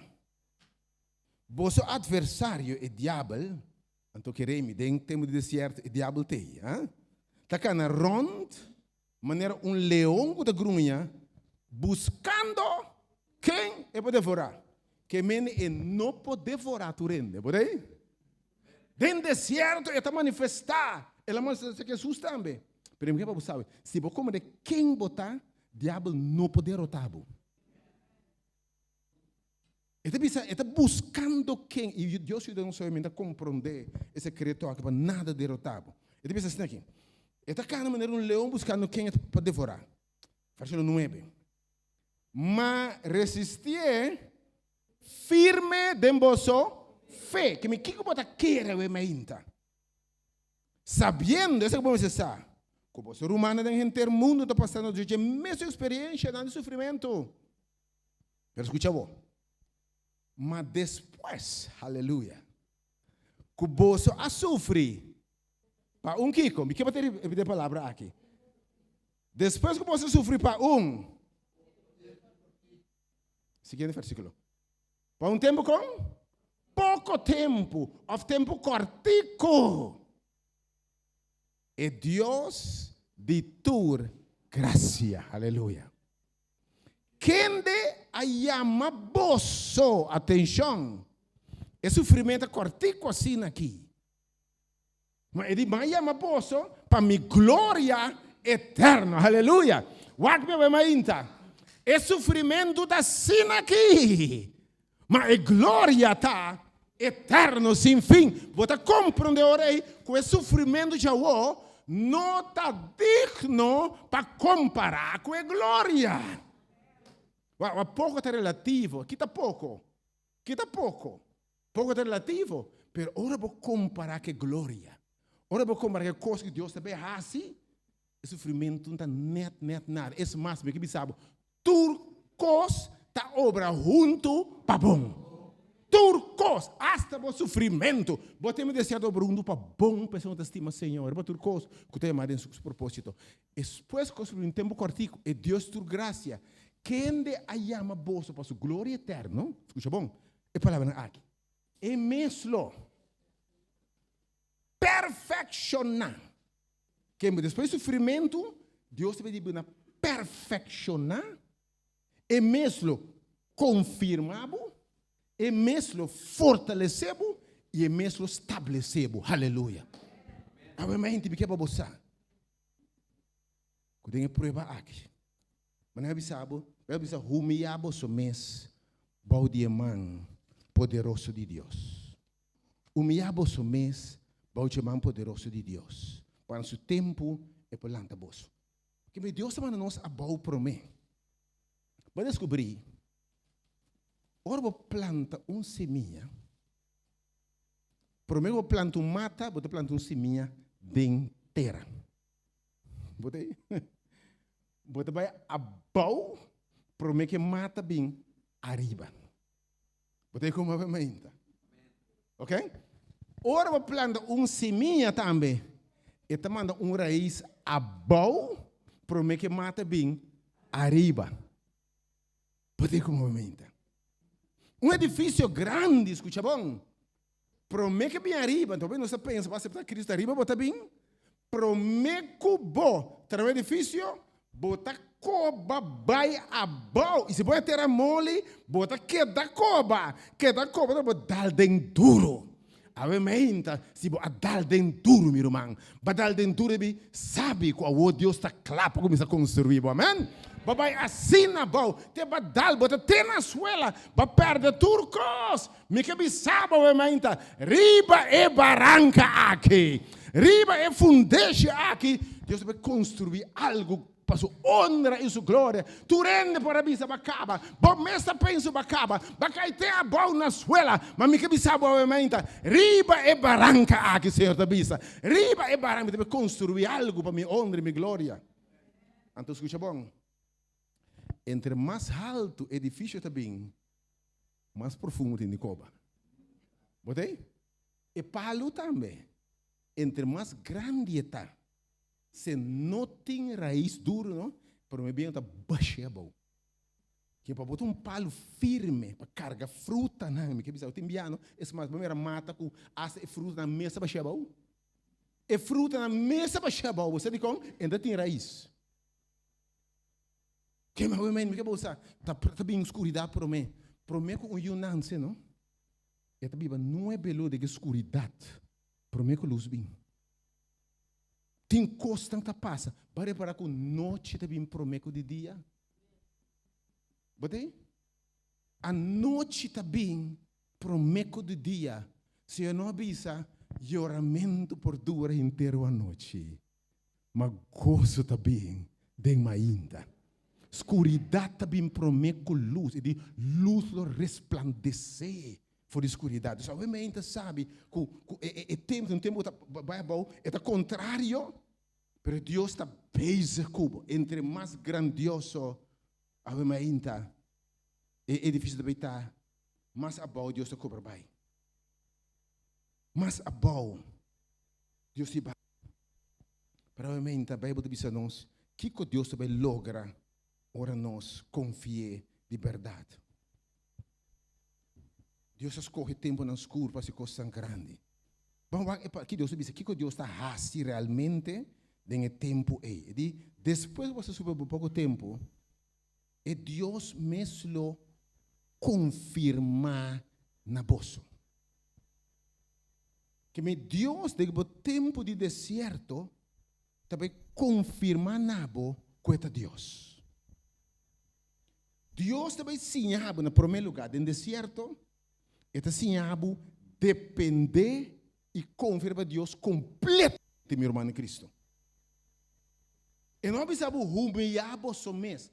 D: Boso atversario, e diabel, anto keré mi, den tempu di desierto e diabel t'ei, ha? Ta kana rònt manera un leon ku ta gruña, buskando ken e por devorá. Ke mende e no por devorá tur hende, por ei? Den desierto e ta manifestá. El a manifestá Jesus tambe. Pero mi ke pa bo sabe, si bo komprende ken bo ta, diabel no por derotá bo. E ta bisa, e ta buskando ken, i Dios yuda nos hopi ta komprondé e sekreto aki pa nada derotá bo. E ta bisa asina aki, e ta kana manera un leon buskando ken e ta pa devorá. Versíkulo nuebe. Ma resistié Firme den boso fe. Ke mi kiko bo ta kere awe mainta? Sabiendo, esaki bo mester sa, ku boso rumannan den henter mundu ta pasando dor dje mesun eksperiencianan di sufrimentu. Pero skucha bo. Ma despues, haleluya, ku boso a sufri pa un kiko? Mi ke bo ta ripiti e palabra aki. Despues ku boso a sufri pa un. Siguiente versículo. Pa un tempu kon? Poko tempu òf tempu kòrtiku. E Dios di tur grasia, aleluya, kende a yama boso, atenshon, e sufrimentu kòrtiku asina aki. Ma e di, M'a yama boso pa mi gloria eterno. Aleluya! Wak mi awe mainta. E sufrimentu ta asina aki, ma e gloria ta eterno sin fin. Bo ta komprondé ora ei ku e sufrimentu djawo no ta digno pa kompará ku e gloria. Wak, poko ta relativo. Kita poko? Kita poko? Poko ta relativo, pero ora bo kompará ku e gloria, ora bo kompará ku e kos ku Dios ta bay hasi, e sufrimentu no ta nèt nèt nada. Es mas, mi ke bisa bo, tur kos ta obra huntu pa bon. Tur kos, asta bo sufrimentu, bo tin mester ta obra huntu pa bon pa esun ku ta stima Señor, riba tur kos ku ta yamá den su propósito. Despues ku a sufri un tempu kòrtiku, e Dios tur grasia, kende a yama boso pa su gloria eterno, skucha bon, E palabranan aki, e mes lo perfekshoná. Kembe despues di sufrimentu, Dios ta pidi bo na perfekshoná, e mes lo konfirmá bo, e mes lo fortalesé bo i e mes lo stablesé bo. Haleluya! Awe mainti mi ke pa bo sa ku den e prueba aki, Mi a bisa bo, mi a bisa humiyá boso mes bou di e man poderoso di Dios. Humiyá boso mes bou dje man poderoso di Dios, pa na su tempu e por lanta boso. Kiba Dios ta manda nos abou promé. Bo a deskubrí, ora bo planta un semia, promé ku bo planta un mata, bo ta planta un semia den tera. Bo ta Bo ta bai abou promé ke mata bin ariba. Bo ta kuma be mainta. Ok? Ora bo planta un simia tambe, e ta manda un rais abou promé ke mata bin ariba. Bo ta kuma be mainta. Un edifisio grandi, skucha bon, Promé ke bin ariba, anto nos ta pensa bo aseptá Cristo ariba bo ta bin, promé ku bo traha un edifisio, bo ta koba bai abou, i si bo e tera moli, bo ta keda koba, keda koba te bo dal den duru. Awe meinta, si bo a dal den duru, mi ruman, bo a dal den duru debí sabi ku awor Dios ta kla pa kuminsá konstruí bo. Amèn. Bo bai asina abou, te bo a dal, bo ta te na suela, bo a pèrdè tur kos. Mi ke bisa bo we mainta, riba e baranka aki, riba e fundeshi aki, Dios ta bai konstruí algu pa su onra i su gloria. Tur hende por a bisa bo a kaba, bo mes ta pensa bo a kaba, bo a kai te abou na suela, ma mi ke bisa bo we mainta, riba e baranka aki, Señor ta bisa, riba e baranka mi ta bai konstruí algu pa mi onra i mi gloria. Anto skucha bon, entre mas haltu edifisio ta bin, Mas profundo tin di koba. Bo ta ei? E palu tambe, entre mas grandi e ta, se no tin rais duru no, prome bien ta bash'é abou. Ke pa bo ta un palu firme pa karga frutanan, mi ke bisa bo tin biano, es mas bo mira mata ku asta e frutanan mes ta bash'é abou. E frutanan mes ta bash'é abou, bo sa dikon? E no ta tin rais. Ke mi hawe mi ke bo sa ta ta bin skuridat promé. Promé ku un yu nanse no, e ta biba nuebe luna den e skuridat promé ku lus bin. Tin kosnan ta pasa. Bo a repará ku nochi ta bin promé ku di dia? Bo ta ei? Anochi ta bin promé ku di dia. Señor no a bisa yoramentu por dura henter un anochi. Ma goso ta bin den mainta. Skuridat ta bin promé ku lus, i di lus lo resplandesé for di skuridat. Dus awe mainta sabi ku ku e e tempu ta un tempu ku ta bai abou, e ta kontrario, pero Dios ta bezig ku bo. Entre mas grandioso awe mainta e edifisio ta bai ta, mas abou Dios ta kobra bai. Mas abou Dios ta bai. Probablemente Bijbel ta bisa nos kiko Dios ta bai logra ora nos konfi'é di bèrdat. Dios a skohe tempunan skur pa hasi kosnan grandi. Ban wak e ki Dios ta bisa, kiko Dios ta hasi realmente den e tempu ei. E di, despues ku bo a sufri pa poko tempu, e Dios mes lo konfirmá na boso. Ke mi Dios den bo tempu di desierto ta bai konfirmá na bo ku e ta Dios. Dios ta bai siña bo na promé lugá den desierto, e ta siña bo dependé i konfia riba Dios kompletamente, mi ruman den Kristu. E no a bisa bo humiyá boso mes.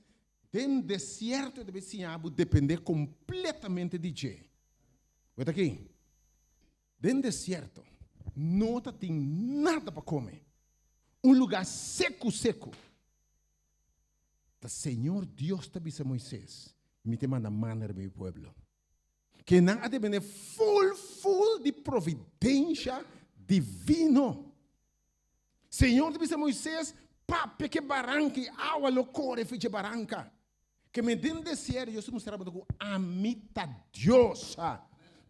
D: Den desierto e ta bai siña bo dependé kompletamente di dje. Bo ta aki? Den desierto no ta tin nada pa kome, un lugá seku seku. Ta Señor Dios ta bisa Moises, Mi ta manda mana riba mi pueblo. Ke nan a depende ful ful di providensha divino. Señor ta bisa Moises, Papia ke baranka i awa lo kore fi dje baranka. Ke men den desierto Dios ta mustra bo ku ami ta Dios.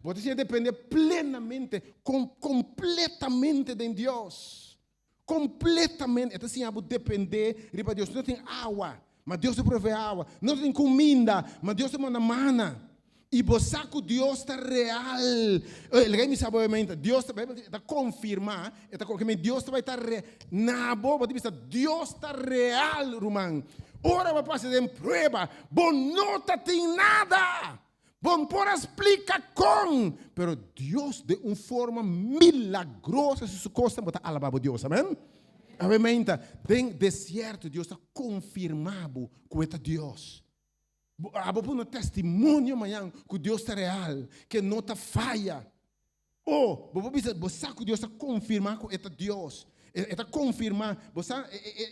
D: Bo ta siña depende plenamente, kompletamente den Dios. Kompletamente. E ta siña bo depende riba Dios. No tin awa, ma Dios ta provee awa. No tin kuminda, ma Dios ta manda mana. I bo sa ku Dios ta real. Laga mi sa bo obviamente, Dios ta, Bijbel ta konfirmá, e ta konfirmá, Dios ta bai ta re, na bo, bo ta bisa, Dios ta real, ruman. Ora bo pasa den prueba, bo no ta tin nada. Bo no por a splika kon, pero Dios den un forma milagroso hasi su kosnan, bo ta alabá bo Dios, amen. Obviamente, den desierto Dios ta konfirmá bo ku e ta Dios. Bo abo pone testimonio mañan ku Dios ta real, ke no ta faya. O, bo por bisa, bo sa ku Dios ta konfirmá ku e ta Dios. E ta konfirmá, bo sa,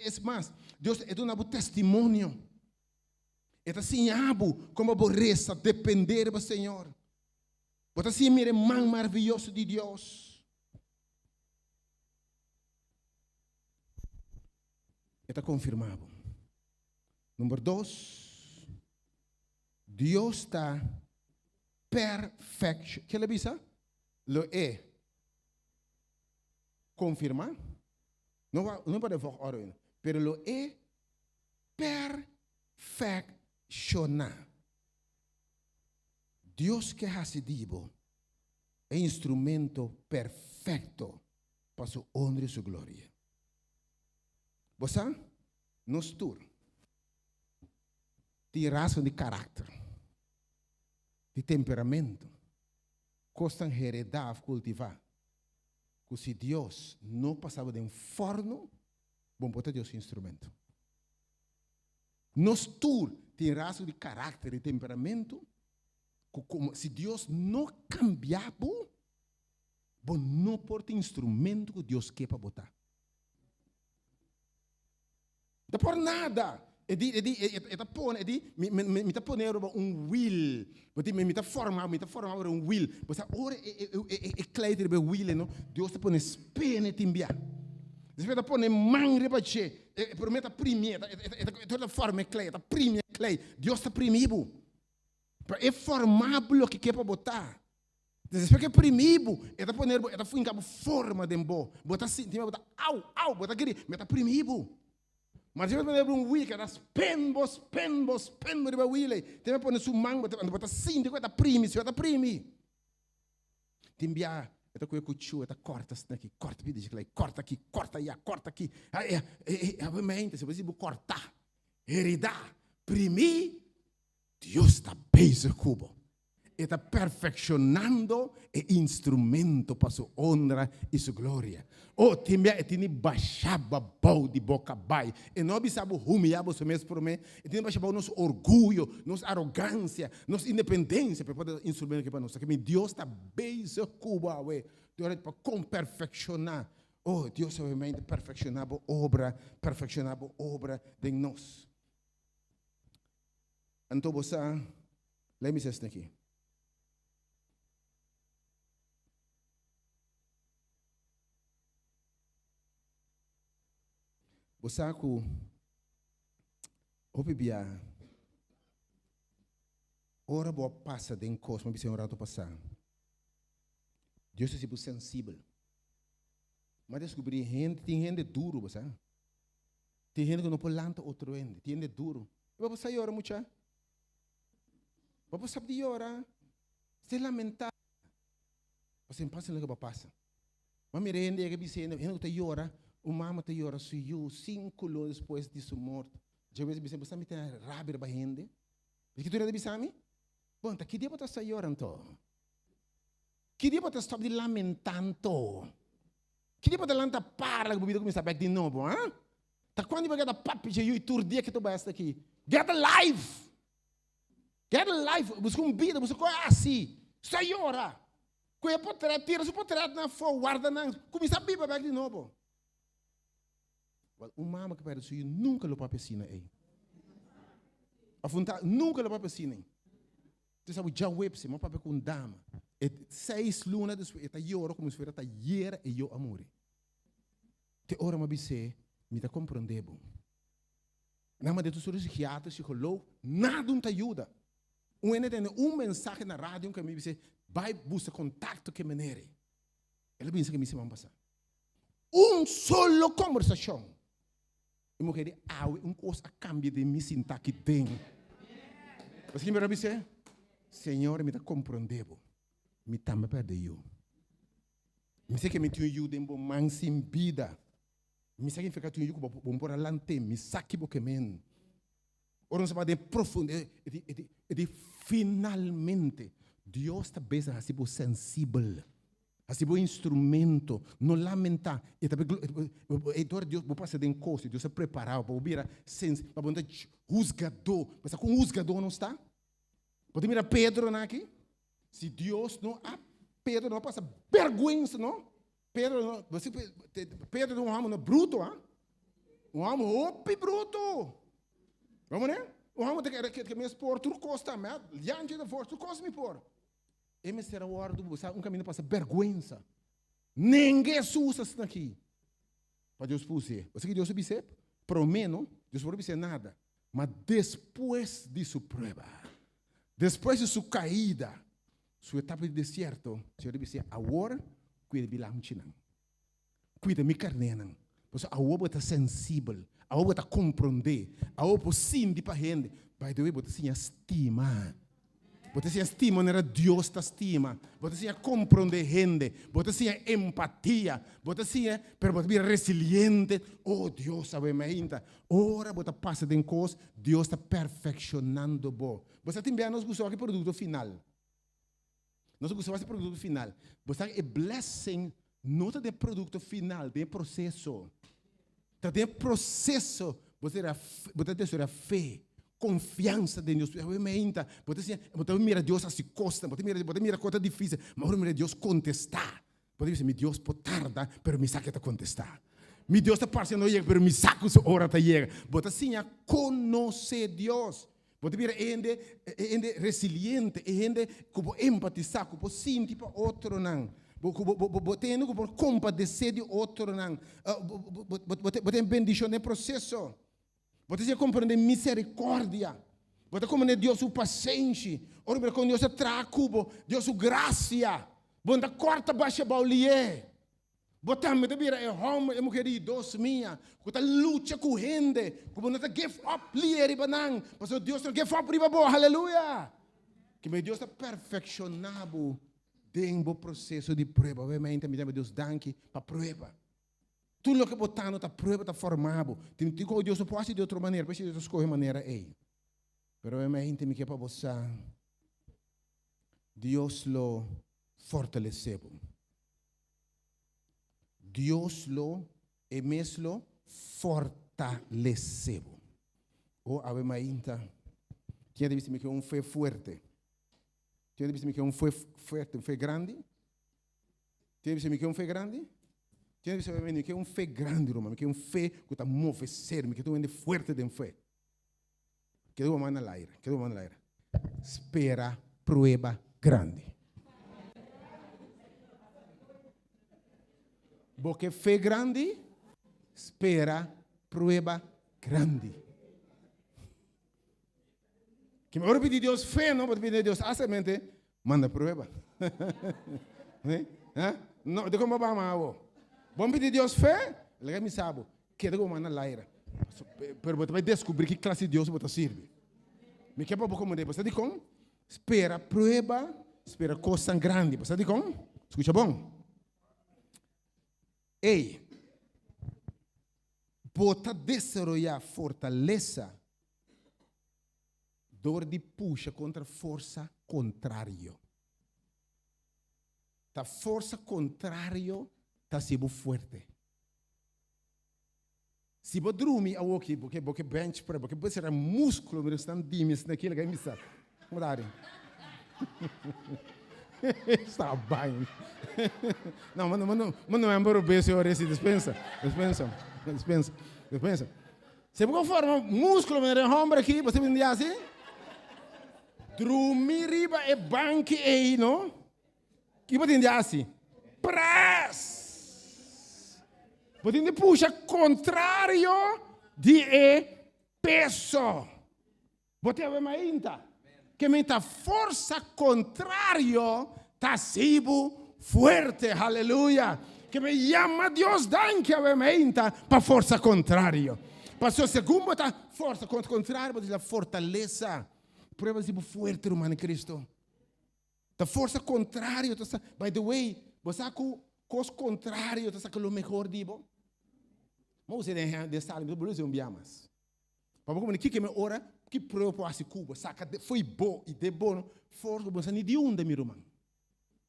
D: es mas, Dios e duna bo testimonio. E ta siña bo kon pa bo resa, dependé riba Señor. Bo ta siña mira e man maravioso di Dios. E ta konfirmá bo. Number dos, Dios ta perfeksho. Ke el a bisa? Lo e konfirmá. No no pa den volgorde ainda, pero lo e perfekshoná. Dios ke hasi di bo e instrumento perfekto pa su honra i su gloria. Bo sa? Nos tur tin rasgo di karakter, di temperamento, kosnan heredá òf kultivá, ku si Dios no pasa bo den fòrnu, bo no por ta Dios su instrumento. Nos tur tin rasgo di karakter, di temperamento, ku komo si Dios no kambia bo, bo no por ta instrumento ku Dios ke pa bo ta. Ta por nada. E di, e di, e ta pone, e di, mi, mi, mi ta pone riba un wiel. Bo di, mi ta forma, mi ta forma riba un wiel. Bo sa ora e, e, e, e klei ta riba e wiel no, Dios ta pone spene tin bia. Despues ta pone man riba dje. E, e prome ta primi, e ta, e ta, e ta, e ta forma e klei, e ta primi e klei. Dios ta primi bo. Pa e forma bo loke ke pa bo ta. Despues ke primi bo, e ta poner bo, e ta finka bo forma den bo. Bo ta sinti, bo ta au, au, bo ta grita, mi ta primi bo. Ma despues poner bo un wiel ke ta spen bo, spen bo, spen bo riba wiel ei. Te me pone su man, bo ta, bo ta sinti ku e ta primi, si e ta primi. Tin bia e ta kohe kuchu, e ta korta asina aki, korta pida dje, korta aki, korta aya, korta aki. Ai, ai, ai, mente, si bo si bo korta, herida, primi, Dios ta bezig ku bo. E ta perfekshonando e instrumento pa su honra i su gloria. O, tin bia e tin di basha bo abou di bo kabai. E no a bisa bo humiyá boso mes promé. E tin di basha abou nos orguyo, nos arogansia, nos independensia pa e por ta instrumento aki pa nos. Aki mi Dios ta bezig ku bo awe. Dios ta pa kon perfekshoná. O, Dios obviamente perfekshoná bo obra, perfekshoná bo obra den nos. Anto bo sa, lei mi sesna aki. Bo sa ku hopi bia ora bo a pasa den kos, mi a bisa un rato pasá, Dios ta hasi bo sensibel. Mi a deskubrí hende, tin hende duru, bo sa. Tin hende ku no por lanta otro hende, tin hende duru. I bo por sa yora mucha? Bo por sab di yora? Ser lamentá. Pasobra pasa loke bo a pasa. M'a mira hende yega bisa hende, hende ku ta yora, un mama ta yora su yu sinku luna despues di su morto. Dje bisa, bo sa mi tene rabia riba hende? Di ki tur hende bisa mi? Bon, ta ki dia bo ta sta yora anto? Ki dia bo ta stop di lamenta anto? Ki dia bo ta lanta para ku bo bida kuminsa bek di nobo, ha? Ta kuando bo keda papia dje yu i tur dia ke ta bai asta aki? Get a life! Get a life! Buska un bida, buska kos hasi. Sta yora. Ku e potret, tira su potretnan afó, warda nan, kuminsa biba bek di nobo. Wel, un mama ku perde su yu nunka lo papia asina ei. Of un tata nunka lo papia asina ei. Te sabi djaweps mi a papia ku un dama. E seis luna despues e ta yora komo si fuera ta yera e yu a muri. Te ora mi a bis'é, mi ta komprondé bo. Nan manda tur sort di psikiatra, psikoloog, nada un ta yuda. Un hende tende un mensahe na radio ku mi bis'é, bai buska kontakto ku e meneer ei. El a bisa ku mi siman pasá. Un solo kombersashon. E muher di awe un kos a kambia den mi sinta aki den. Paske mi a bis'é, Señor mi ta komprondé bo. Mi tambe a pèrdè yu. Mi sa ke mi tin un yu den bo man sin bida. Mi sa ke mi tin un yu ku bo por a lant'é. Mi sa ki bo ke men. Ora nos a bai den profundo, e di finalmente Dios ta bes hasi bo sensibel, hasi bo instrumento, no lamentá. E ta e dor Dios bo pasa den kos, Dios a prepará bo pa bo bira sens, pa bo no ta husgadó. Bo sa kon husgadó nos ta? Bo ta mira Pedro nan aki? Si Dios no a, Pedro no a pasa bèrgwensa no. Pedro no, bo si Pedro ta un hòmber no bruto ha. Un hòmber hopi bruto. Bo mane? Un hòmber ta ke ke mes por tur kos ta mèt, Jantje ta for tur kos mi por. E mester a wòrdu bo sa un kaminda pasa bèrgwensa. Nenga Hesus asina aki. Pa Dios puse. Bo sa ki Dios a bis'é? Promé no, Dios por a bis'é nada. Ma despues di su prueba, despues di su kaida, su etapa di desierto, Señor a bis'é, Awor kuida mi lamchinan, kuida mi karnénan, pasobra awor bo ta sensibel, awor bo ta komprondé, awor bo por sinti pa hende. By the way, bo ta siña stima. Bo ta siña stima manera Dios ta stima. Bo ta siña komprondé hende. Bo ta siña empatia. Bo ta siña, pero bo ta bira resiliente. Oh, Dios a wema ainda. Ora bo ta pasa den kos, Dios ta perfekshonando bo. Bo sa tin bia nos gusta wak e produkto final. Nos gusta wak e produkto final. Bo sa e blessing no ta den e produkto final, den e proseso. Ta den e proseso bo ta bo ta desaroyá fe, konfiansa den Dios. Awe meinta bo ta siña, bo ta mira Dios hasi kosnan, bo ta mira, bo ta mira kos ta difísil, ma ora bo mira Dios kontestá, bo ta bisa, mi Dios por tarda, pero mi sa ku e ta kontestá. Mi Dios ta parse no yega, pero mi sa ku su ora ta yega. Bo ta siña konosé Dios. Bo ta bira e hende, e hende resiliente, e hende ku por empatisá, ku por sinti pa otronan, bo ku bo bo bo ta hende ku por kompadesé di otronan. Bo bo bo bo ta bendishon den proseso. Bo ta siña komprendé miserikòrdia. Bo ta komprendé Dios su pasenshi. Ora bo mira kon Dios a traha ku bo, Dios su grasia. Bo no ta kòrta basha bou lié. Bo tambe ta bira e hòmber, e muher di dos mia ku ta lucha ku hende, ku bo no ta give up lié riba nan, pasobra Dios no give up riba bo. Haleluya! Kiba Dios ta perfekshoná bo den bo proseso di prueba. Obviamente mi ta Dios danki pa prueba. Tur loke bo ta no ta prueba ta forma bo. Tin tin ku Dios no por hasi di otro manera, p'esei Dios ta skohe manera ei. Pero obviamente mi ke pa bo sa Dios lo fortalesé bo. Dios lo, e mes lo fortalesé bo. O awe mainta, ken ta bisa mi ke un fe fuerte? Ken ta bisa mi ke un fe fuerte, un fe grandi? Ken ta bisa mi ke un fe grandi? Ken ta bisa mi ke un fe grandi, ruman? Mi ke un fe ku ta move ser, mi ke ta un hende fuerte den fe. Keda bo man na laira, keda bo man na laira. Spera prueba grandi. Bo ke fe grandi? Spera prueba grandi. Ki ora pidi Dios fe, no? Bo ta pidi Dios asamente manda prueba. No, de como ba ma Bo pidi Dios fe? Laga mi sabo. Keda ku bo man na laira. Pero bo ta bai deskubrí ki klase di Dios bo ta sirbi. Mi ke pa bo komprendé. Bo sa dikon? Spera prueba, spera kosnan grandi. Bo sa dikon? Skucha bon. Ey, bo ta desaroyá fortalesa dor di pusha kontra forsa kontrario. Ta forsa kontrario ta hasi bo fuerte. Si bo drumi awoki, bo ke bo ke bench press, bo ke sera muskulo, mira esnan dimi esnan aki laga mi sa. Como ta ari? Sta bain. No, ma no, ma no ember obeso ora si dispensa, dispensa, dispensa, dispensa. Si bo forma muskulo manera e homber aki, bo sa bin di hasi? Drumi riba e banki ei, no? Ki bo tin di hasi? Press! Bo tin di pusha kontrario di e peso. Bo tin awe mainta. Ke men ta forsa kontrario ta hasi bo fuerte. Haleluya! Ke men yama Dios danki awe mainta pa forsa kontrario. Pasobra segun bo ta forsa kontrario bo ta hasi fortalesa. Prueba di bo fuerte ruman in Cristo. Ta forsa contrario ta sa. By the way, bo sa cu cos contrario ta saca lo mehor di bo? Bo usa den den sala, mi ta usa un bia mas. Pa bo comprende kiko mi ora, ki prueba por haci cu bo, saca fo'i bo y den bo no, forsa cu bo no sa ni di unda mi ruman.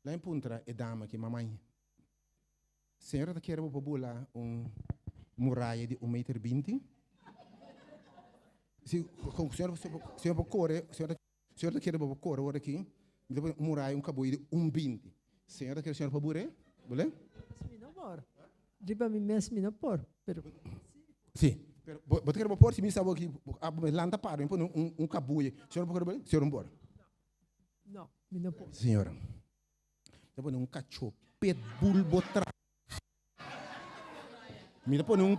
D: Lain puntra e dama aki, Mamai, señora ta kere bo pa bula un muraya di un meter binti? Si, señora, señora por core, señora Señor ta kere pa bo kore ora aki, mi ta pone un muraya, un kabuyo di un binti. Señor ta kere Señor pa bure? Bule?
F: Mi no por. Riba mi mes mi no por, pero.
D: Si, pero bo ta kere bo por si mi sa bo aki, bo mes lanta para, mi pone un un kabuyo. Señor por kore bule? Señor no por.
F: No, mi no por.
D: Señora, mi ta pone un kachó pitbull bo tras. Mi ta pone un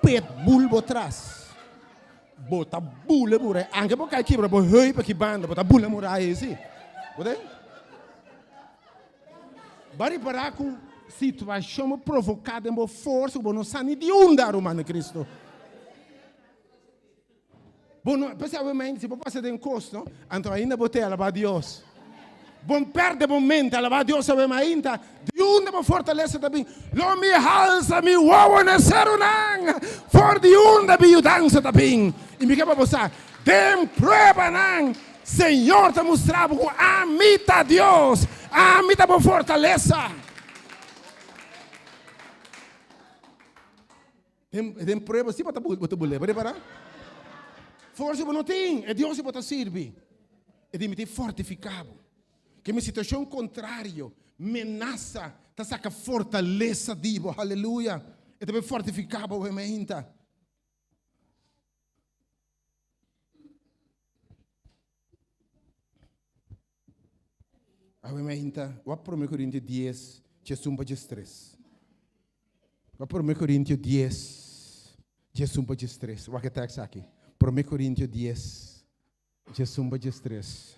D: pitbull bo tras. Bo ta bula muraya. Anke bo kai kibra bo heup aki banda, bo ta bula muraya esi. Bo ta? Bo ripara ku situashon bo provoká den bo forsa ku bo no sa ni di unda, ruman di Kristu. Bo no, p'esei awe si bo pasa den kos, no, anto ainda bo te alabá Dios. Bo no pèrdè bo mente, alabá Dios awe mainta. Di unda bo fortalesa ta bin? Lo mi halsa mi wowo na serunan, for di unda mi yudansa ta bin. I mi ke pa bo sa, den pruebanan, Señor ta mustra bo ku ami ta Dios, ami ta bo fortalesa. Den prueba si bo ta bo ta bule, bo repará? Forsa bo no tin, e Dios si bo ta sirbi. E di mi tin fortifiká bo. Ke mi situashon kontrario, menasa, ta saka fortalesa di bo. Haleluya! E ta bin fortifiká bo mainta. Awe mainta, wak Prome Korintio dies, djesun pa djestres. Wak Prome Korintio dies, djesun pa djestres. Wak e tekst aki. Prome Korintio dies, djesun pa djestres.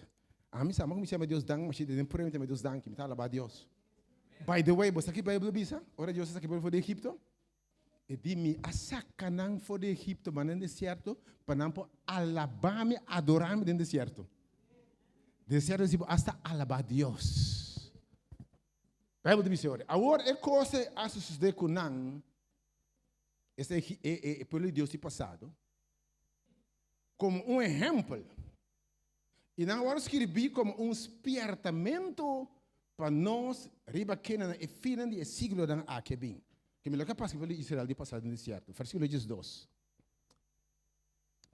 D: Ami sa, mi kuminsá yama Dios danki, mashi den prueba mi ta yama Dios danki, mi ta alabá Dios. By the way, bo sa ki Beibel a bisa ora Dios a saka e pueblo for di Egipto? E di, Mi a saka nan for di Egipto manda den desierto pa nan por alabá mi, adorá mi den desierto. Desierto si bo asta alabá Dios. Bijbel ta bisa ora, awor e kos ei a sucede ku nan, esta e, e, e pueblo di Dios di pasado, komo un ehempel. I nan a wòrdu skirbí komo un spièrtamentu pa nos riba kendenan e finnan di e siglonan aki a bin. Ke mi loke a pasa ku e pueblo di Israel di pasado den desierto. Versíkulo diesdos.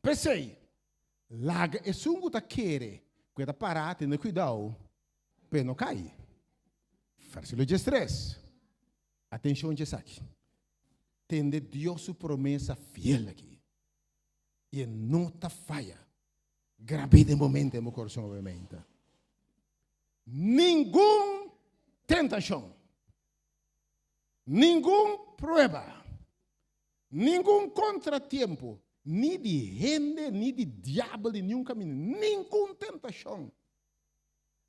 D: P'esei, laga esun ku ta kere ku e ta pará tene kuidou pa e no kai. Versíkulo diestres. Atenshon dje esaki. Tende Dios su promesa fiel aki, i e no ta faya. Grab'é den bo mente, den bo kurason obviamente. Ningun tentashon, ningun prueba, ningun kontratiempo, ni di hende, ni di diabel, di niun kaminda, ningun tentashon,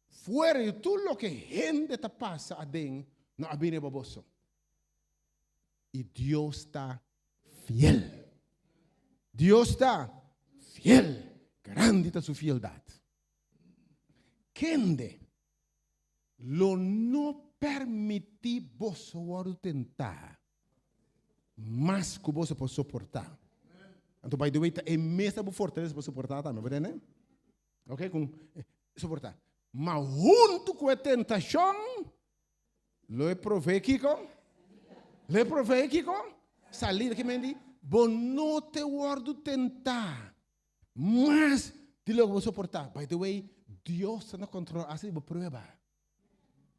D: fuera di tur loke hende ta pasa aden, no a bini riba boso. I Dios ta fiel. Dios ta fiel. Grandi ta su fieldat. Kende lo no permití boso wòrdu tentá? Mas ku boso por soportá. Anto by the way ta e mes ta bo fortalesa pa soportá tambe, bo tende? Ok, ku soportá. Ma huntu ku e tentashon lo e provee kiko? Lo e provee kiko? Salida. Ki men di? Bo no te wòrdu tentá mas di loke bo soportá. By the way, Dios ta na kontrol asta di bo prueba.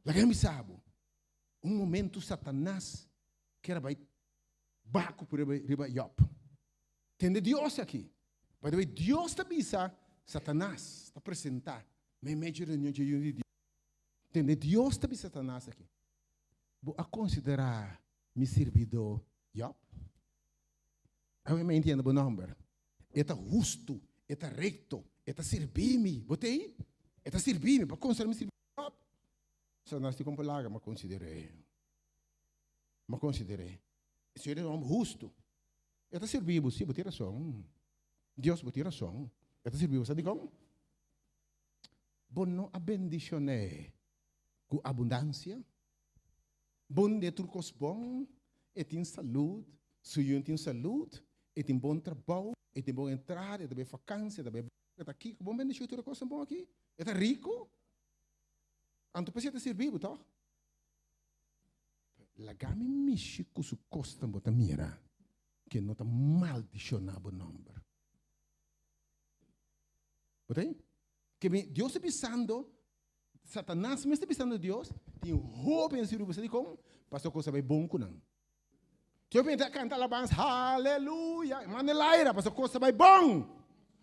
D: Laga mi bisa bo, un momento Satanas Kier a bai baku ku riba riba Job. Tende Dios aki. By the way, Dios ta bisa Satanas ta presenta meimei dje reunion dje yu di Dios. Tende Dios ta bisa Satanas aki, Bo a konsiderá mi sirbidó Job? Awe mi a entiende bo nòmber. E ta hustu, e ta rekto, e ta sirbi mi. Bo t'ei? E ta sirbi mi. Bo a konsiderá mi sirbidó Job? Satanas di kon por laga, mi a konsider'é. Ma konsider'é. E Señor ta un hòmber hustu. E ta sirbi bo. Sí, bo tin rason. Dios, bo tin rason. E ta sirbi bo. Sa dikon? Bo no a bendishon'é ku abundansia. Bo no tur kos bon. E tin salud. Su yunan tin salud. E tin bon trabou. E tin bon entrada. E ta bai fakansia. E ta bai e ta kiko. Bo no bendishon'é tur e kosnan bon aki? E ta riku. Anto p'esei e ta sirbi bo, tòg? Laga mi mishi ku su kosnan bo ta mira ke no ta maldishoná bo nòmber. Bo ta ei? Ke mi Dios ta bisando, Satanas mes ta bisando Dios, tin hopi hende sirbi bo. Sa dikon? Pasobra kos a bai bon ku nan. Tin hopi hende ta kanta alabansa, haleluya, e manda el aire pasobra kos a bai bon.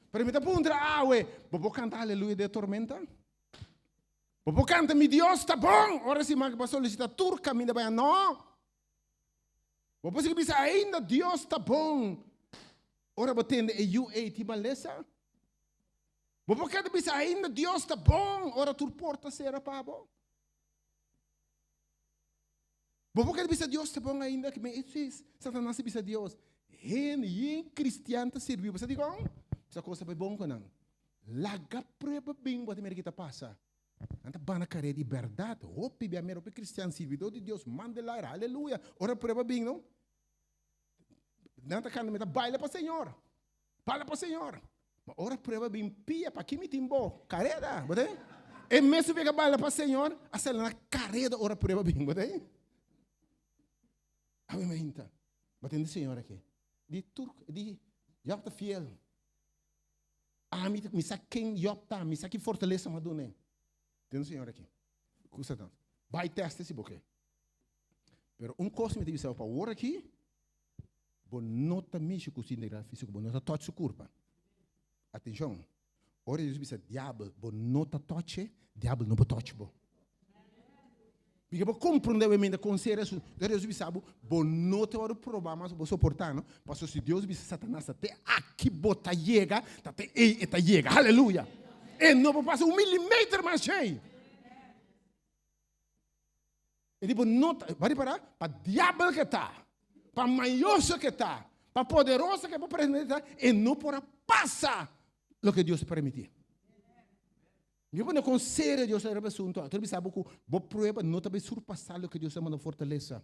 D: Pero mi ta puntra awe, bo por kanta haleluya den e tormenta? Bo por kanta, Mi Dios ta bon! Ora si man bo a solisita tur kaminda bai a no. Bo por sigui bisa ainda, Dios ta bon! Ora bo tende e yu ei tin malesa. Bo por keda bisa ainda, Dios ta bon! Ora tur porta sera pa bo. Bo por keda bisa Dios ta bon ainda? Satanas a bisa Dios, Hende yen kristian ta sirbi bo. Sa dikon? Sa kos ta bai bon ku nan. Laga prueba bin bo ta mira ki ta pasa. Nan ta bana kare di bèrdat. Hopi bia mira hopi kristian sirbidó di Dios man del aire aleluya. Ora prueba bin no nan ta kanta mi ta baila pa Señor. Baila pa Señor. Ma ora prueba bin pia pa ki mi tin bo kareda bo ta E mesun bia ke baila pa Señor a sali na kareda ora prueba bin bo ta Awe mainta bo tende Señor aki di tur di Job ta fiel. Ami mi sa ken Job ta, mi sa ki fortalesa mi a dun'é. Tende Señor aki. Ku Satanas. Bai tèste si bo ke. Pero un kos mi ta bisa bo pa awor aki, bo no ta mishi ku su integridad físiko, bo no ta tòch su kurpa. Atenshon, ora Dios bisa diabel bo no ta tòch'e, diabel no por tòch bo. Mi ke por komprondé bo mente kon serio asuntu. Entonces Dios bisa bo, bo no te wòrdu probá mas bo soportá no, pasobra si Dios bisa Satanas ta te aki bo ta yega, ta te ei e ta yega. Aleluya! E no por pasa un milimeter mas djei. E di bo no ta, bo a ripará? Pa diabel ke ta, pa mayoso ke ta, pa poderoso ke por presentá, e no por a pasa loke Dios a permití. Mi a pone kon serio Dios ta riba asuntu aki. Tur bisa bo ku bo prueba no ta bai surpasá loke Dios a manda fortalesa.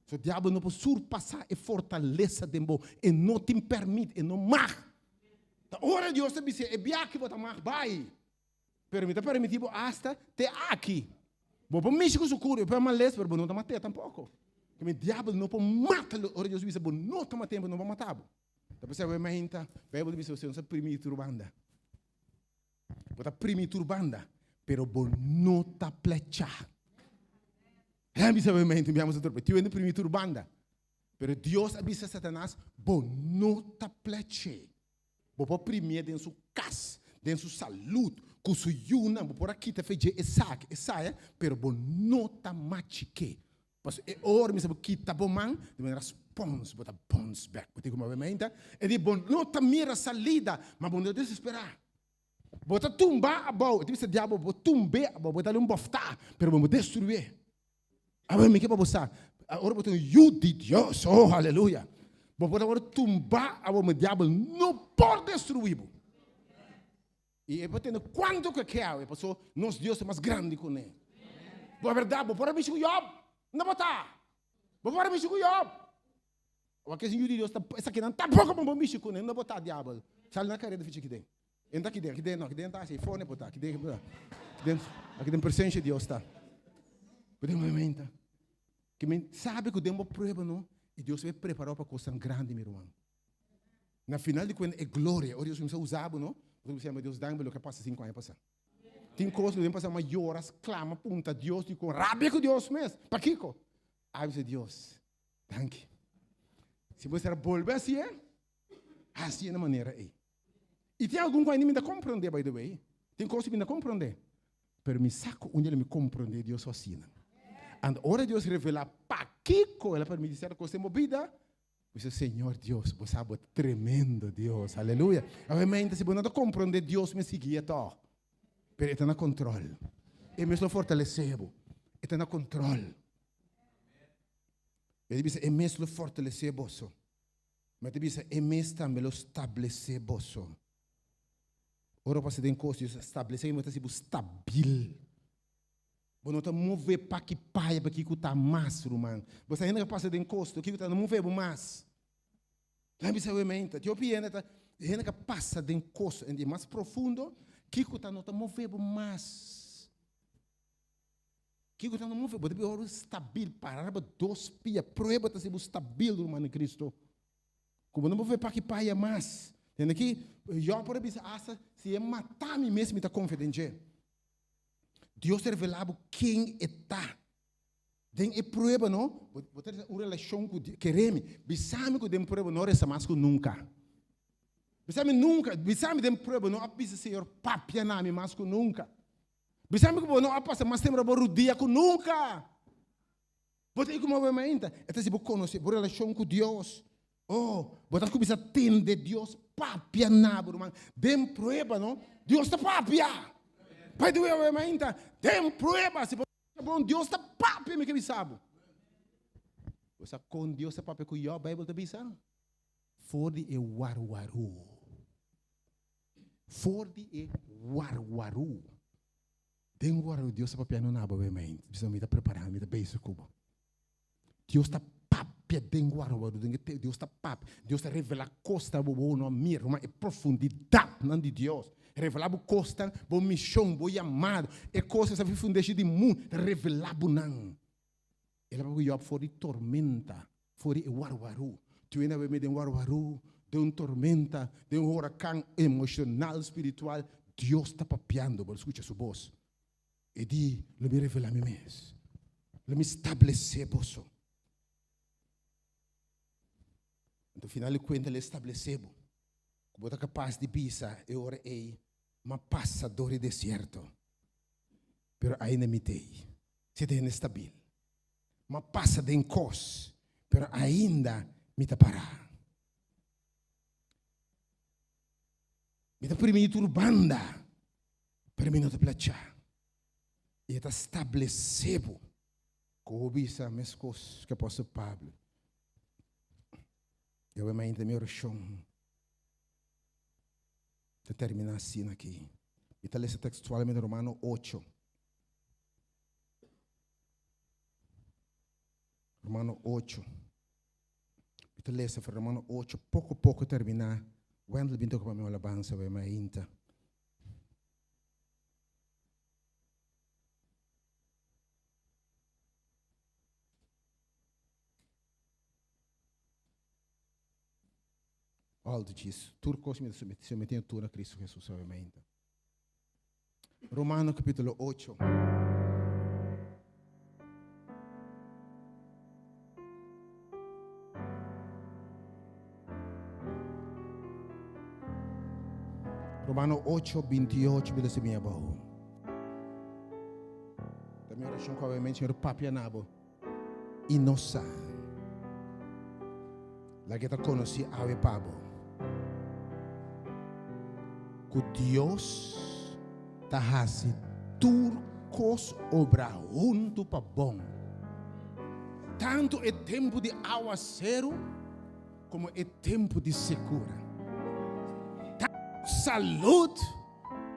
D: So diabel no por surpasá e fortalesa den bo. E no tin pèrmit, e no mag. Ta ora Dios ta bis'é, e biaha bo ta mag bai. Pero mi ta permití bo asta te aki. Bo por mishi ku su kuru, bo por males, pero bo no ta mat'é tampoko. Keme diabel no por mata lo ora Dios bisa bo no ta mat'é, bo no por mata bo. Ta p'esei awe mainta Beibel ta bisa bo si nos a primí tur banda. Bo ta primi tur banda, pero bo no ta plechá. Hen a bisa mi amo sa tur, tiu primi tur banda. Pero Dios a bisa Satanas, bo no ta pleché. Bo por primié den su kas, den su salud, ku su yunan, bo por a kita fe dje esaki, esaya, pero bo no ta machiké. Pasobra e ora mi sa bo kita bo man, di manera spons bo ta bons bek. Bo tin ku menta? E di bo no ta mira salida, ma bo no ta desesperá. Bo ta tumba abou. E ta bisa diabel, bo tumb'é abou, bo ta dal un bòftá, pero bo no destruié. Awe mi ke pa bo sa, ora bo ta un yu di Dios, oh aleluya, bo por ta wòrdu tumbá abou, ma diabel no por destruí bo. I e por tende kuantu ku e ke awe, pasobra nos Dios ta mas grandi ku ne. Bo bèrdat, bo por a mishi ku Job? No bo ta. Bo por a mishi ku Job? Wak es yu di Dios ta esakinan tampoco bo por mishi cune, no bo ta diabel. Sali na careda fichi kiden. Entra kiden, akiden no, akiden ta haci fone por ta, akiden por ta. Akiden, akiden presencia di Dios ta. Bo den momento ke mi sabi ku den bo prueba no, y Dios a prepara bo pa cosnan grandi mi ruman. Na final di cuenta e gloria, ora Dios cuminsa usa bo no, bo ta cuminsa yama Dios danki pa loke a pasa cinco aña pasa. Tin cos ku den pasa ma yora, sclama, punta Dios di con rabia cu Dios mes. Pakico? A bisa Dios, danki. Si bo estar bolbe hacié, hacié na manera ei. I tin algun ku ainda mi ta komprondé, by the way. Tin kos ku mi ta komprondé. Pero mi sa ku un dia lo mi komprondé Dios su hasinan. Anto ora Dios revelá pakiko El a permití sierto kos den bo bida, bo bisa, Señor Dios, bo sa bo ta tremendo Dios. Aleluya. Obviamente si bo no ta komprondé Dios mes sigui tòg. Pero e ta na kontròl. E mes lo fortalesé bo. E ta na kontròl. E ta bisa, E mes lo fortalesé boso. Ma e ta bisa, E mes tambe lo stablesé boso. Ora bo pasa den kos, Dios a stablesé bo, ta hasi bo stabil. Bo no ta move pa ki paya, pa kiko ta mas, ruman. Bo sa hende ku a pasa den kos, kiko ta no move bo mas. Nan bisa obviamente, tin hopi hende ta, hende ku a pasa den kos, en di mas profundo, kiko ta no ta move bo mas. Kiko ta no move bo? Bo ta ora stabil, para riba dos pia, prueba ta hasi bo stabil, ruman in Cristo. Ku bo no move pa ki paya mas. Tende aki, Job por a bisa asta, si e mata mi mes, mi ta konfia den dje. Dios ta revelá bo ken e ta. Den e prueba no, bo bo ta un relashon ku Dios. Kere mi, bisa mi ku den prueba no resa mas ku nunka. Bisa mi nunka, bisa mi den prueba no a bisa Señor papia na mi mas ku nunka. Bisa mi ku bo no a pasa mas tempu na bo rudia ku nunka. Bo ta i ku mobe mainta. E ta si bo konosé bo relashon ku Dios. Oh, bo ta kuminsá tende Dios papia na bo, ruman. Den prueba, no? Dios ta papia. By the way, awe mainta, den prueba, si bo ta bon, Dios ta papia, mi ke bisa bo. Bo sa kon Dios ta papia ku Job, Bijbel ta bisa? For di e warwaru. For di e warwaru. Den warwaru Dios ta papia no na bo awe mainta. Bisa mi ta preparando, mi ta bezig ku bo. Dios ta papia den warwaru, den e Dios ta papia, Dios ta revela kosnan bo bo no a mira, ruman, e profundidatnan di Dios. Revela bo kosnan, bo mishon, bo yamado, e kosnan sa fundeshi di mundu, ta revela bo nan. El a papia ku Job for di tormenta, for di e warwaru. Tur hende a bebe den warwaru, den un tormenta, den un hurakan emoshonal, spiritual, Dios ta papiando, bo ta skucha su bos. E di, Lo mi revelá mi mes, lo mi stablesé boso. Anto final di kuenta lo e stablesé bo, ku bo ta kapas di bisa e ora ei, M'a pasa dor di desierto, pero ainda mi t'ei. Si ta hende stabil. M'a pasa den kos, pero ainda mi ta pará. Mi ta primi di tur banda, pero mi no ta plachá. I e ta stablesé bo. Ku bo bisa meskos ku apòstel Pablo, Yahweh mainta mi orashon ta terminá asina aki. Mi ta lesa tekstualmente Romano ocho. Romano ocho. Mi ta lesa for Romano ocho, poko poko terminá. Wendel bin toka pa mi un alabansa awe mainta. Alto djis, tur kos mi ta sometiendo tur na Cristo Jesus awe mainta. Romano capítulo 8. Romano 8, 28, bida si mi abou. Ta mi oracion cu awe Señor papia na bo y no sa. Laga ta conoci awe pa bo. Cu Dios ta haci tur cos obra hunto pa bon. Tanto e tempo di awaceru como e tempo di secura. Tanto salud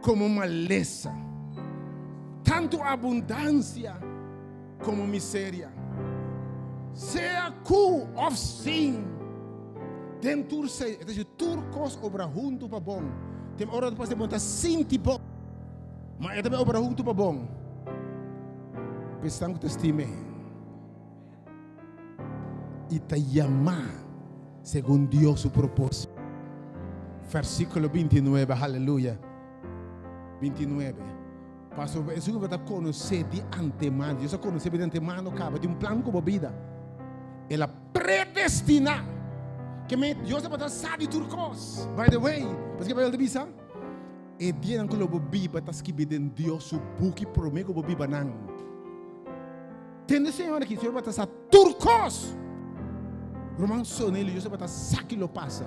D: como malesa. Tanto abundancia como miseria. Sea cu of sin. Den tur sei, e ta disi tur kos obra huntu pa bon. Tem ora ta parse bo no ta sinti bon, ma e ta bai obra huntu pa bon pa esnan ku ta stim'é i ta yamá segun Dios su propósito. Versíkulo bintinuebe, aleluya, bintinuebe. Pasobra esun ku bo ta konosé di antemano, Dios a konosé bo di antemano kaba, tin un plan ku bo bida. El a predestiná. Ke men Dios tabata sa di tur kos. By the way, paske Beibel ta bisa, e dianan ku lo bo biba ta skibí den Dios su buki promé ku bo biba nan. Tende Señor aki, Señor tabata sa tur kos. Ruman Sonelio, Dios tabata sa ki lo pasa.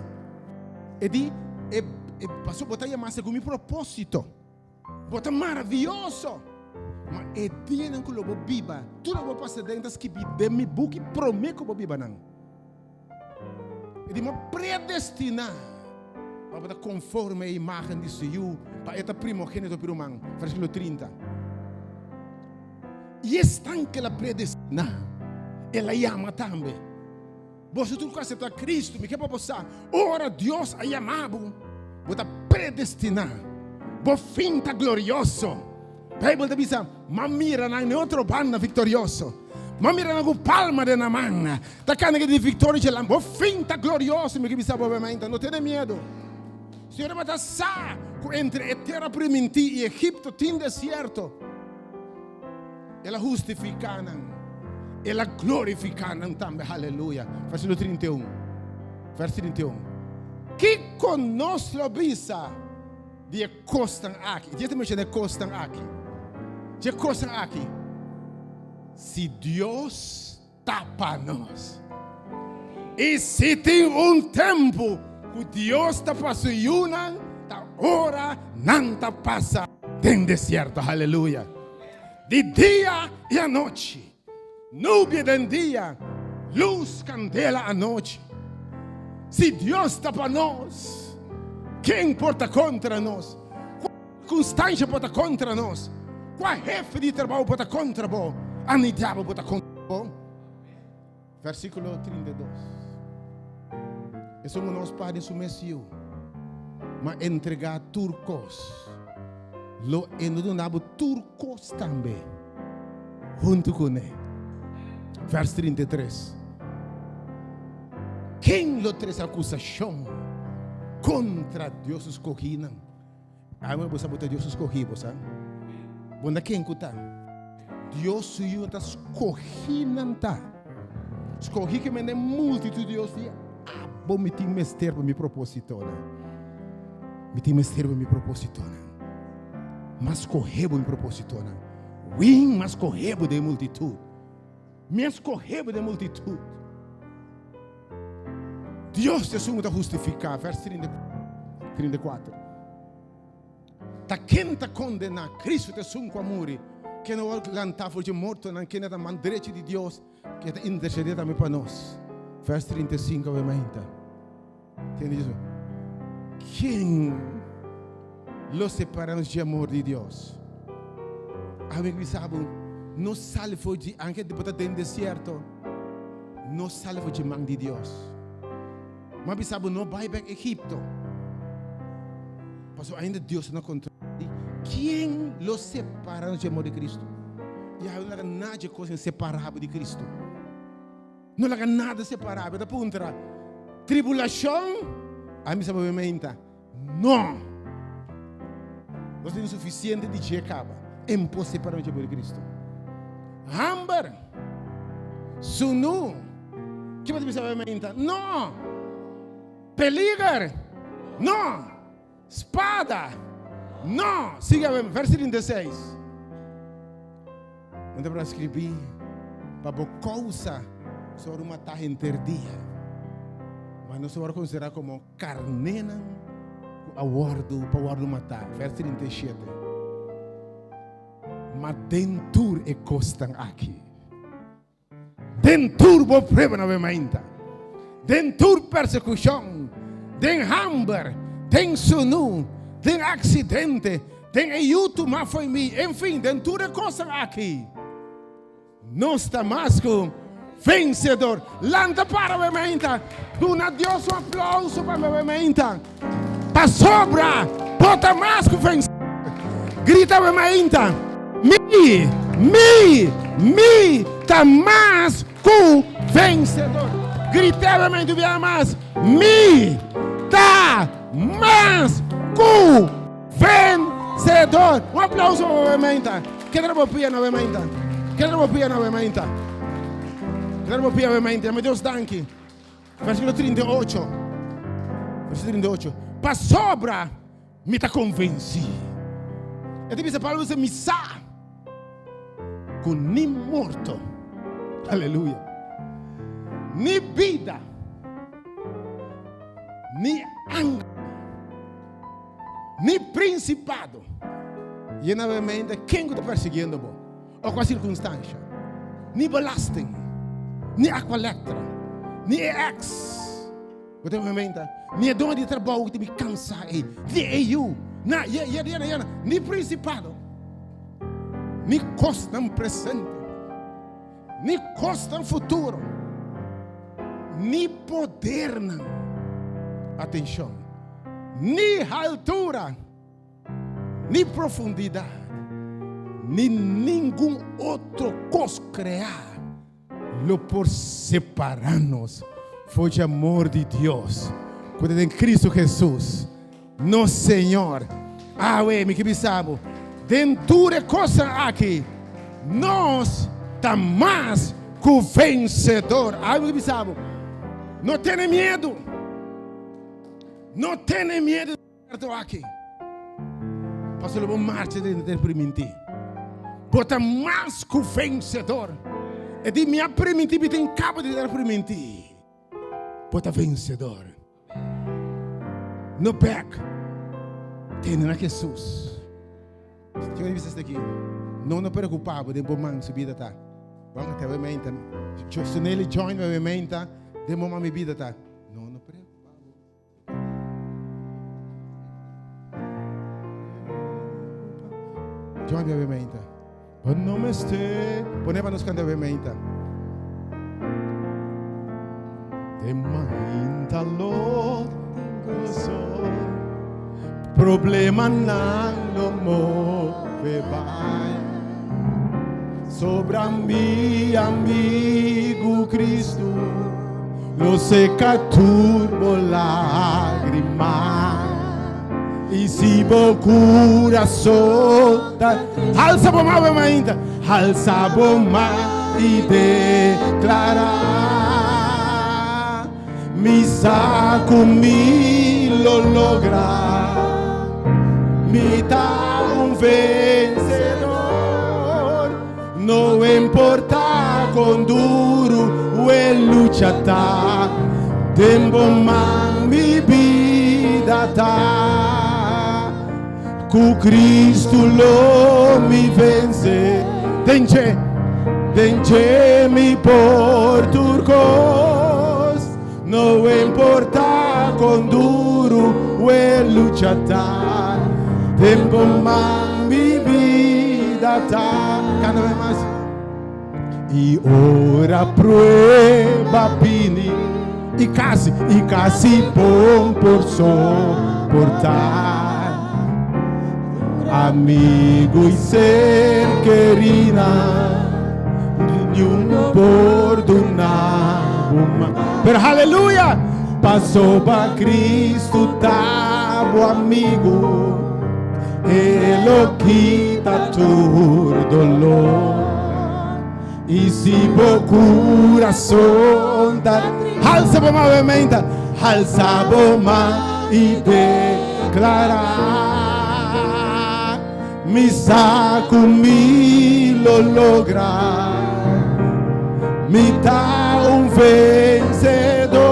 D: E di, e, e, pasobra bo ta yamá segun mi propósito. Bo ta maravioso! Ma e dianan ku lo bo biba, tur lo bo pasa den ta skibí den mi buki promé ku bo biba nan. E di, Mi a predestiná pa bo ta konforme e imágen di su Yu, pa e ta primogénito pi ruman. Versíkulo 30. I esnan ku el a predestiná, el a yama tambe. Boso tur ku aseptá Kristu, mi ke pa bo sa, ora Dios a yama bo, bo ta predestiná. Bo fin ta glorioso. Beibel ta bisa, M'a mira nan n'e otro banda viktorioso. M'a mira nan ku palma den nan man, ta kanta di viktoria dje lan. Bo fin ta glorioso, mi ke bisa bo bementa, no tene miedu. Señor tabata sa ku entre e tera primintí i Egipto tin desierto. El a hustifiká nan. El a glorifiká nan tambe. Haleluya. Versíkulo 31. Vers 31. Kiko nos lo bisa di e kosnan aki? Dios ta menshoná e kosnan aki. Di e kosnan aki. Si Dios ta pa nos. I si tin un tempu ku Dios ta pa su yunan, ta ora nan ta pasa den desierto. Haleluya! Di dia i anochi, nubia den dia, lus kandela anochi. Si Dios ta pa nos, ken por ta kontra nos? Kua sirkunstansha por ta kontra nos? Kua hefe di trabou por ta kontra bo? Ani diabel por ta kontra bo? Versíkulo 32. Esun ku nos Padre su mes Yu, ma entregá tur kos, lo e no duna bo tur kos tambe huntu kuné. Vers 33. Ken lo trese akusashon kontra Dios su skohínan? Awe bo sa bo ta Dios su skohí, bo sa? Bo na ken ku ta? Dios su yu ta skohí nan ta. Skohí ke men den multitut Dios di abo mi tin mester pa mi propósitonan. Mi tin mester pa mi propósitonan. M'a skohé bo mi propósitonan. Win, m'a skohé bo den multitut. Mi a skohé bo den multitut. Dios ta esun ku ta hustifiká, vers 34. Ta ken ta kondená? Kristu ta esun ku a muri, ken a wòrdu lantá for dje mortonan, ken ta man drechi di Dios, ken ta intersedé tambe pa nos. Vers 35 awe mainta. Tende Jesús. Ken lo separá nos dje amor di Dios? Awe mi bisa bo, no sali for di, anke bo ta den desierto, no sali for dje man di Dios. Mi a bisa bo, no bai bek Egipto, pasobra ainda Dios ta na control. Ken lo separa nos dje amor di Cristo? Yahweh no laga nada dje cosnan separa bo di Cristo. No laga nada separá bo. E ta puntra, Tribulashon? Ami sa bo menta, No! Nos tin sufisiente di dje kaba. En por separá nos dje amor di Kristu. Hamber? Sunu? Ki bo ta bisa bo menta? No! Peliger? No! Spada? No! Sigui awe, verso 36. Mi ta para skribí pa bo kousa soru matá henter dia, ma nos a wòrdu konsiderá komo karnénan ku a wòrdu pa wòrdu matá. Verso 37. Ma den tur e kosnan aki. Den tur bo pruebanan bo mainta, den tur persekushon, den hamber, den sunu, den aksidente, den e yu tumá fo'i mi, enfin, den tur e kosnan aki, nos ta mas ku. Vensedor. Lanta para we mainta. Duna Dios un aplauso pa we mainta. Pasobra bo ta mas ku vensedor. Grita we mainta. Mi, mi, mi ta mas ku vensedor. Grita we mainta un biaha mas. Mi ta mas ku Vencedor! Un aplauso pa we mainta. Keda bo pia na we mainta. Keda bo pia na we mainta. Keda bo pia we mainta. Mi Dios danki. Versículo 38. Versículo 38. Pasobra mi ta konvensí. E ta bisa Pablo bisa mi sa ku ni morto. Aleluya. Ni bida. Ni angel. Ni prinsipado. Yena bo mente ken ku ta persiguiendo bo o kua sirkunstansha. Ni belasting, ni Aqualectra, ni e ex. Bo ta mente, ni e doño di trabou ku ta bin kansa ei, ni e yu, na, yena, yena, yena, ni prinsipado, ni kosnan presente, ni kosnan futuro, ni podernan. Atenshon! Ni haltura, ni profundidat, ni ningun otro kos kreá lo por separá nos for dje amor di Dios ku ta den Kristu Hesus, nos Señor. Awe, mi ke bisa bo, den tur e kosnan aki nos ta mas ku vensedor. Awe, mi ke bisa bo, no tene miedu. No tene miedu di aki. Pasobra lo bo marcha den e primintí. Bo ta mas ku vensedor. E di, Mi a primintí, mi tin kaba di ta primintí. Bo ta vensedor. No bek. Tene na Hesus. Kiko di bisa esaki? No no preocupa bo den bo man su bida ta. Bon, te we menta. Soneli join we menta. Den bo man mi bida ta. No no preocupa bo. Join we menta. Bo no mester. Pone pa nos canta we menta. De mainta lo gozo. Problemanan lo move bai. Sobra mi amigu Cristo lo seca tur bo lágrima. Y si bo curason ta Alza bo man mainta Alza bo man y declara Mi sa cu mi lo logra Mi ta un vencedor No importa con duro e lucha ta Den bo man mi bida ta Cu Cristo lo mi vence Den dje, den dje mi por tur cos No importa con duro e lucha ta Den bo man mi bida ta Canta un mas. Y ora prueba bini Y casi, y casi bon por soportar Amigo y ser querida Ni un por duna bo man Pero aleluya Pasobra Cristo ta bo amigo E lo kita tur dolor Y si bo curason ta Halsa bo man menta Halsa bo man y declara Mi sa cu mi lo logra Mi ta un vencedor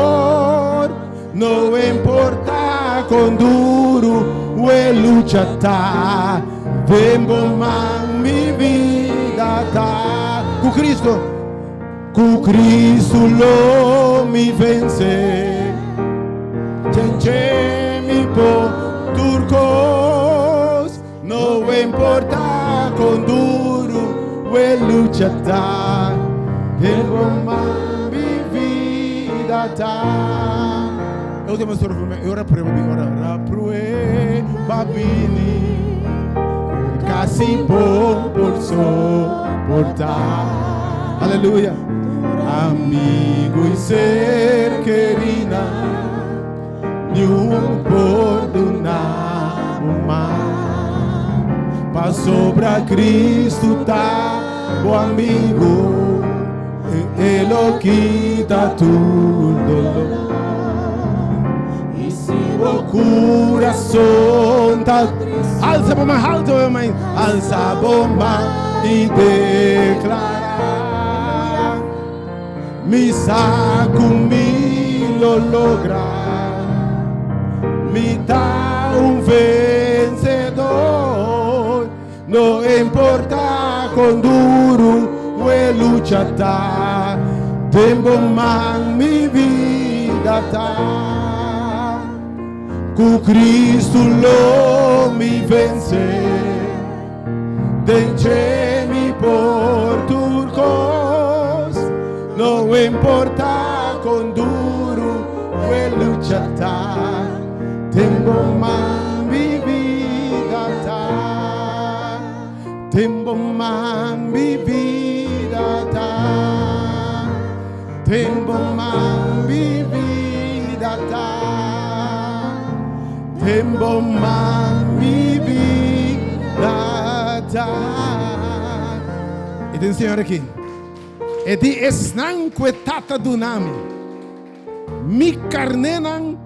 D: No importa con duro e lucha ta Den bo man mi vida ta Cu Cristo, cu Cristo lo mi vence Den dje mi por tur cos No importa con duro e lucha ta. Den bo man mi vida ta. E ultimo estrofa, e ora prueba bin, ora ora prueba bini, casi bo por soportar. Aleluya. Amigo y ser querida, ni un por duna bo man. Pasobra Cristo ta bo amigo, e lo kita tur dolor. Y si bo curason ta Alza bo man, alza bo man, alza bo man y declara. Mi sa cu mi lo logra, mi ta un vencedor, no importa con duro e lucha ta, den bo man mi vida ta. Cu Cristo lo mi vence, den dje mi por tur cos, no importa con duro e lucha ta, den bo man mi vida ta, den bo man mi vida ta, den bo man mi vida ta, den bo man mi vida ta. E tin Señor aki. E di esnan ku e Tata duna mi, mi karnénan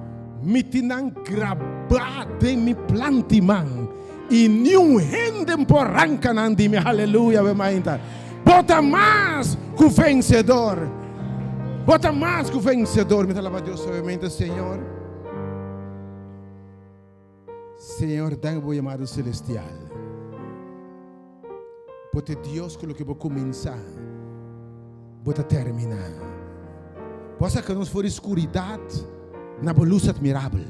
D: mi tin nan grabá den mi plant'i man, i niun hende por ranka nan di mi. Aleluya! Bo mainta. Bo ta mas ku vensedor. Bo ta mas ku vensedor. Mi ta alabá Dios suavemente, Señor. Señor, danki bo yamado celestial. Bo ta Dios ku loke bo kuminsá, bo ta terminá. Bo a saka nos for di skuridat na bo lus atmirabel.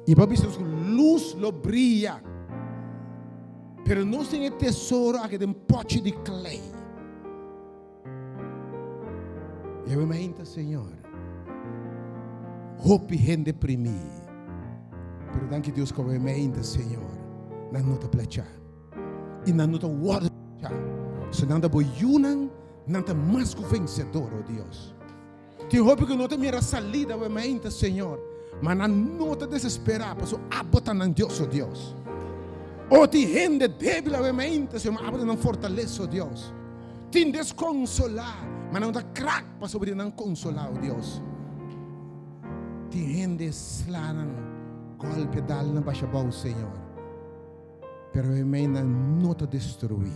D: I bo a bisa nos ku lus lo bria. Pero nos tin e tesoro aki den pòchi di klei. I awe mainta, Señor, hopi hende primí. Pero danki Dios ku awe mainta, Señor, nan no ta plechá. I nan no ta wòrdu plechá. So nan ta bo yunan, nan ta mas ku vensedor, o Dios. Tin hopi ku no ta mira salida awe mainta, Señor, ma nan no ta desesperá, pasobra abo ta nan Dios, o Dios. O tin hende débil awe mainta, Señor, ma abo ta nan fortalesa, o Dios. Tin deskonsolá, ma nan no ta krak, pasobra di nan konsolá, o Dios. Tin hende sla nan gòlpe dal nan basha abou, Señor, pero awe mainta nan no ta destruí.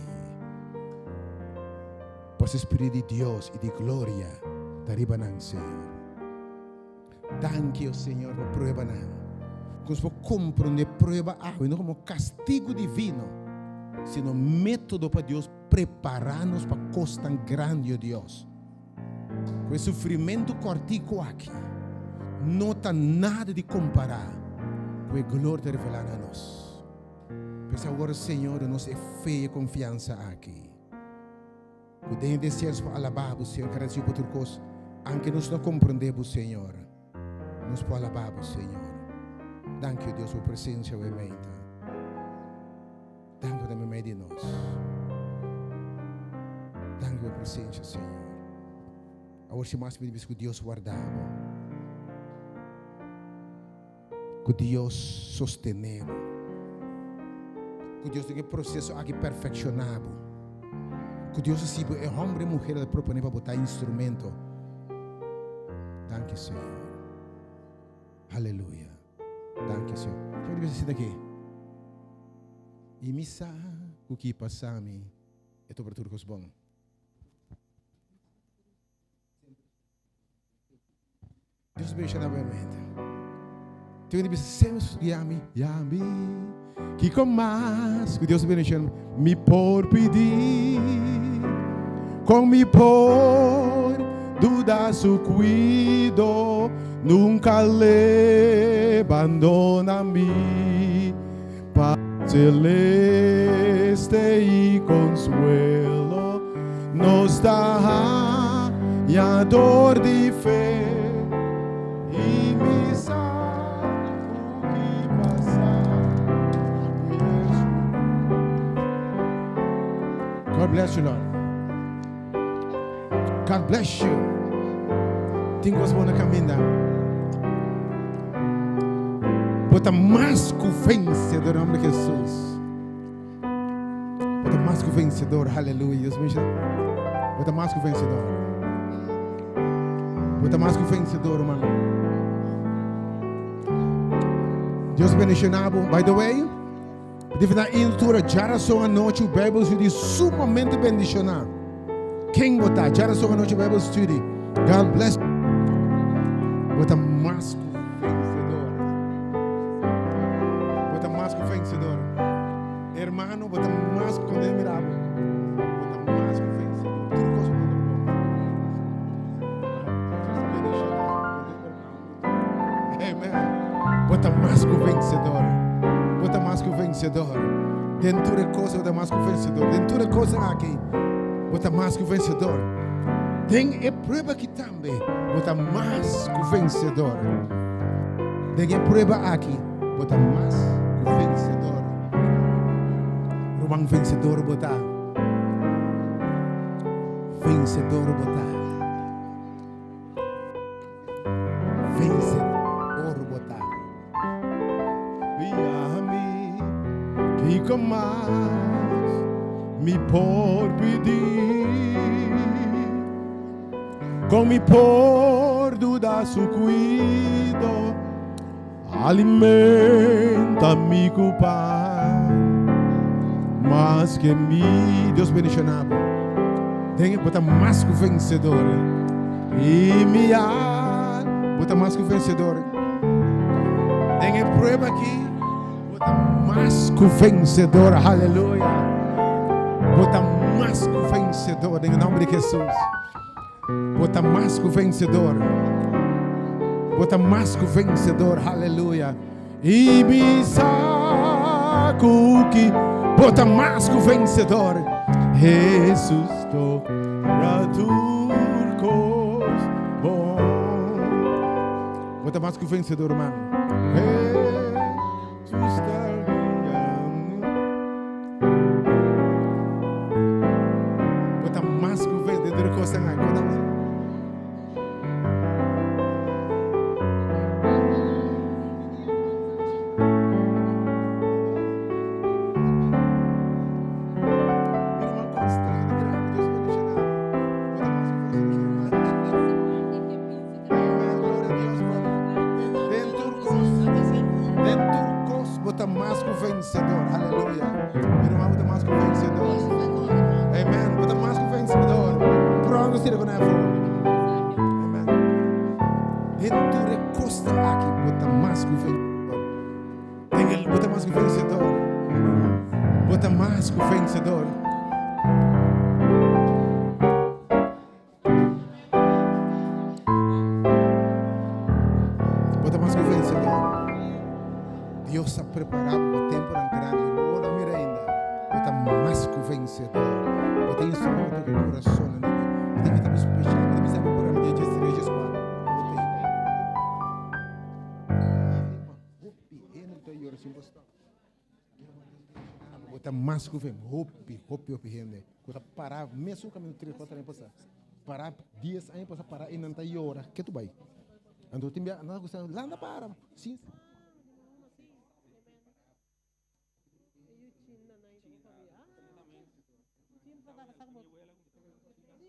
D: Pues e Spiritu di Dios i di gloria ta riba nan, Señor. Danki, o Señor, pa pruebanan. Ku nos por komprondé prueba awe no komo kastigu divino, sino método pa Dios prepará nos pa kosnan grandi, o Dios. Ku e sufrimentu kòrtiku aki no ta nada di kompará ku e gloria ta revelá na nos. P'esei awor, Señor, duna nos e fe i e konfiansa aki. Ku den e desierto por alabá bo, Señor, gradisido pa tur kos. Anke nos no komprondé bo, Señor, nos por alabá bo, Señor. Danki, o Dios, bo presensia awe meita. Danki pa ta meimei di nos. Danki pa bo presensia, Señor. Awor si mas mi ta bisa ku Dios warda bo. Ku Dios sostené bo. Ku Dios den e proseso aki perfekshoná bo. Ku Dios hasi bo e hòmber i muher el a proponé pa bo ta instrumento. Danki Señor. Aleluya. Danki Señor. Kiko di bisa asina aki? I mi sa ku ki pasa mi e ta obra tur kos bon. Dios bendiciona bo mente. Tin di bisa seus yami, yami. Kiko mas ku Dios bendiciona mi por pidi? Con mi por duda su cuido? Nunca le abandona mi. Paz celeste y consuelo nos da. Ya dor di fe i mi sa ku ki pasa mi Hesus. God bless you, Lord. God bless you. Tin kos bon na kaminda. Bo ta mas ku vensedor, nomber di Jesus. Bo ta mas ku vensedor, aleluya. Dios bendiga. Bo ta mas ku vensedor. Bo ta mas ku vensedor, ruman. Dios bendiciona bo. By the way, Divina Intura, djarason anochi Bijbel Study sumamente bendiciona. Ken bo ta? Djarason anochi Bijbel Study. God bless. Bo ta mas ku vencedor. Bo ta mas ku vencedor. Hermano, bo ta mas ku konde mira bo. Bo ta mas ku vencedor. Tur kos bo ta bon. Amen. Bo ta mas ku vencedor. Bo ta mas ku vencedor. Den tur e kos bo ta mas ku vencedor. Den tur e kos aki bo ta mas ku vencedor. Den e prueba aki tambe bo ta mas ku vencedor. Den e prueba aki bo ta mas ku vencedor. Ruman vencedor bo ta. Vencedor bo ta. Vencedor bo ta. Bia mi, kiko mas mi por pidi? Kon mi por duda su kuido? Alimenta mi ku pan mas ke mi. Dios bendiciona bo. Den bo ta mas ku vencedor. I mi al bo ta mas ku vencedor. Den e prueba aki bo ta mas ku vencedor. Haleluya. Bo ta mas ku vencedor den e nomber di Jesus. Bo ta mas ku vensedor. Bo ta mas ku vensedor. Haleluya. I mi sa ku ki bo ta mas ku vensedor. Jesus to ra tur kos bon. Bo ta mas ku vensedor, man. Jesus ta Bo ta mas ku vendedor kosnan aki. Bo ta mas. Mira man constante mira Dios bendiciona bo. Bo ta mas ku vendedor. Amen. Gloria a Dios, brother. Den tur kos, den tur kos bo ta mas ku vencedor. Aleluya. Mi ruman, bo ta mas ku vencedor. Amen. Bo ta mas ku vencedor. Pronto tira ku nan afó. Amen. Den tur e kosnan aki bo ta mas ku vencedor. Den el bo ta mas ku vencedor. Bo ta mas ku vencedor. Bo ta mas ku vencedor. Dios a prepará bo pa temponan grandi. Bo no mira ainda. Bo ta mas ku vencedor. Bo ta instrumento ku kurason. Bo ta invitá bo special. Bo ta bisa bo por dia 13, 14. Bo ta Hopi hende ta yora sin bo stop. Bo ta mas ku ven. Hopi, hopi, hopi hende. Ku ta para mesun kaminda tres, kuater aña pasá. Para dies aña pasá para i nan ta yora. Ke tu bai? Anto tin bia nan ta gusta landa para. Sin.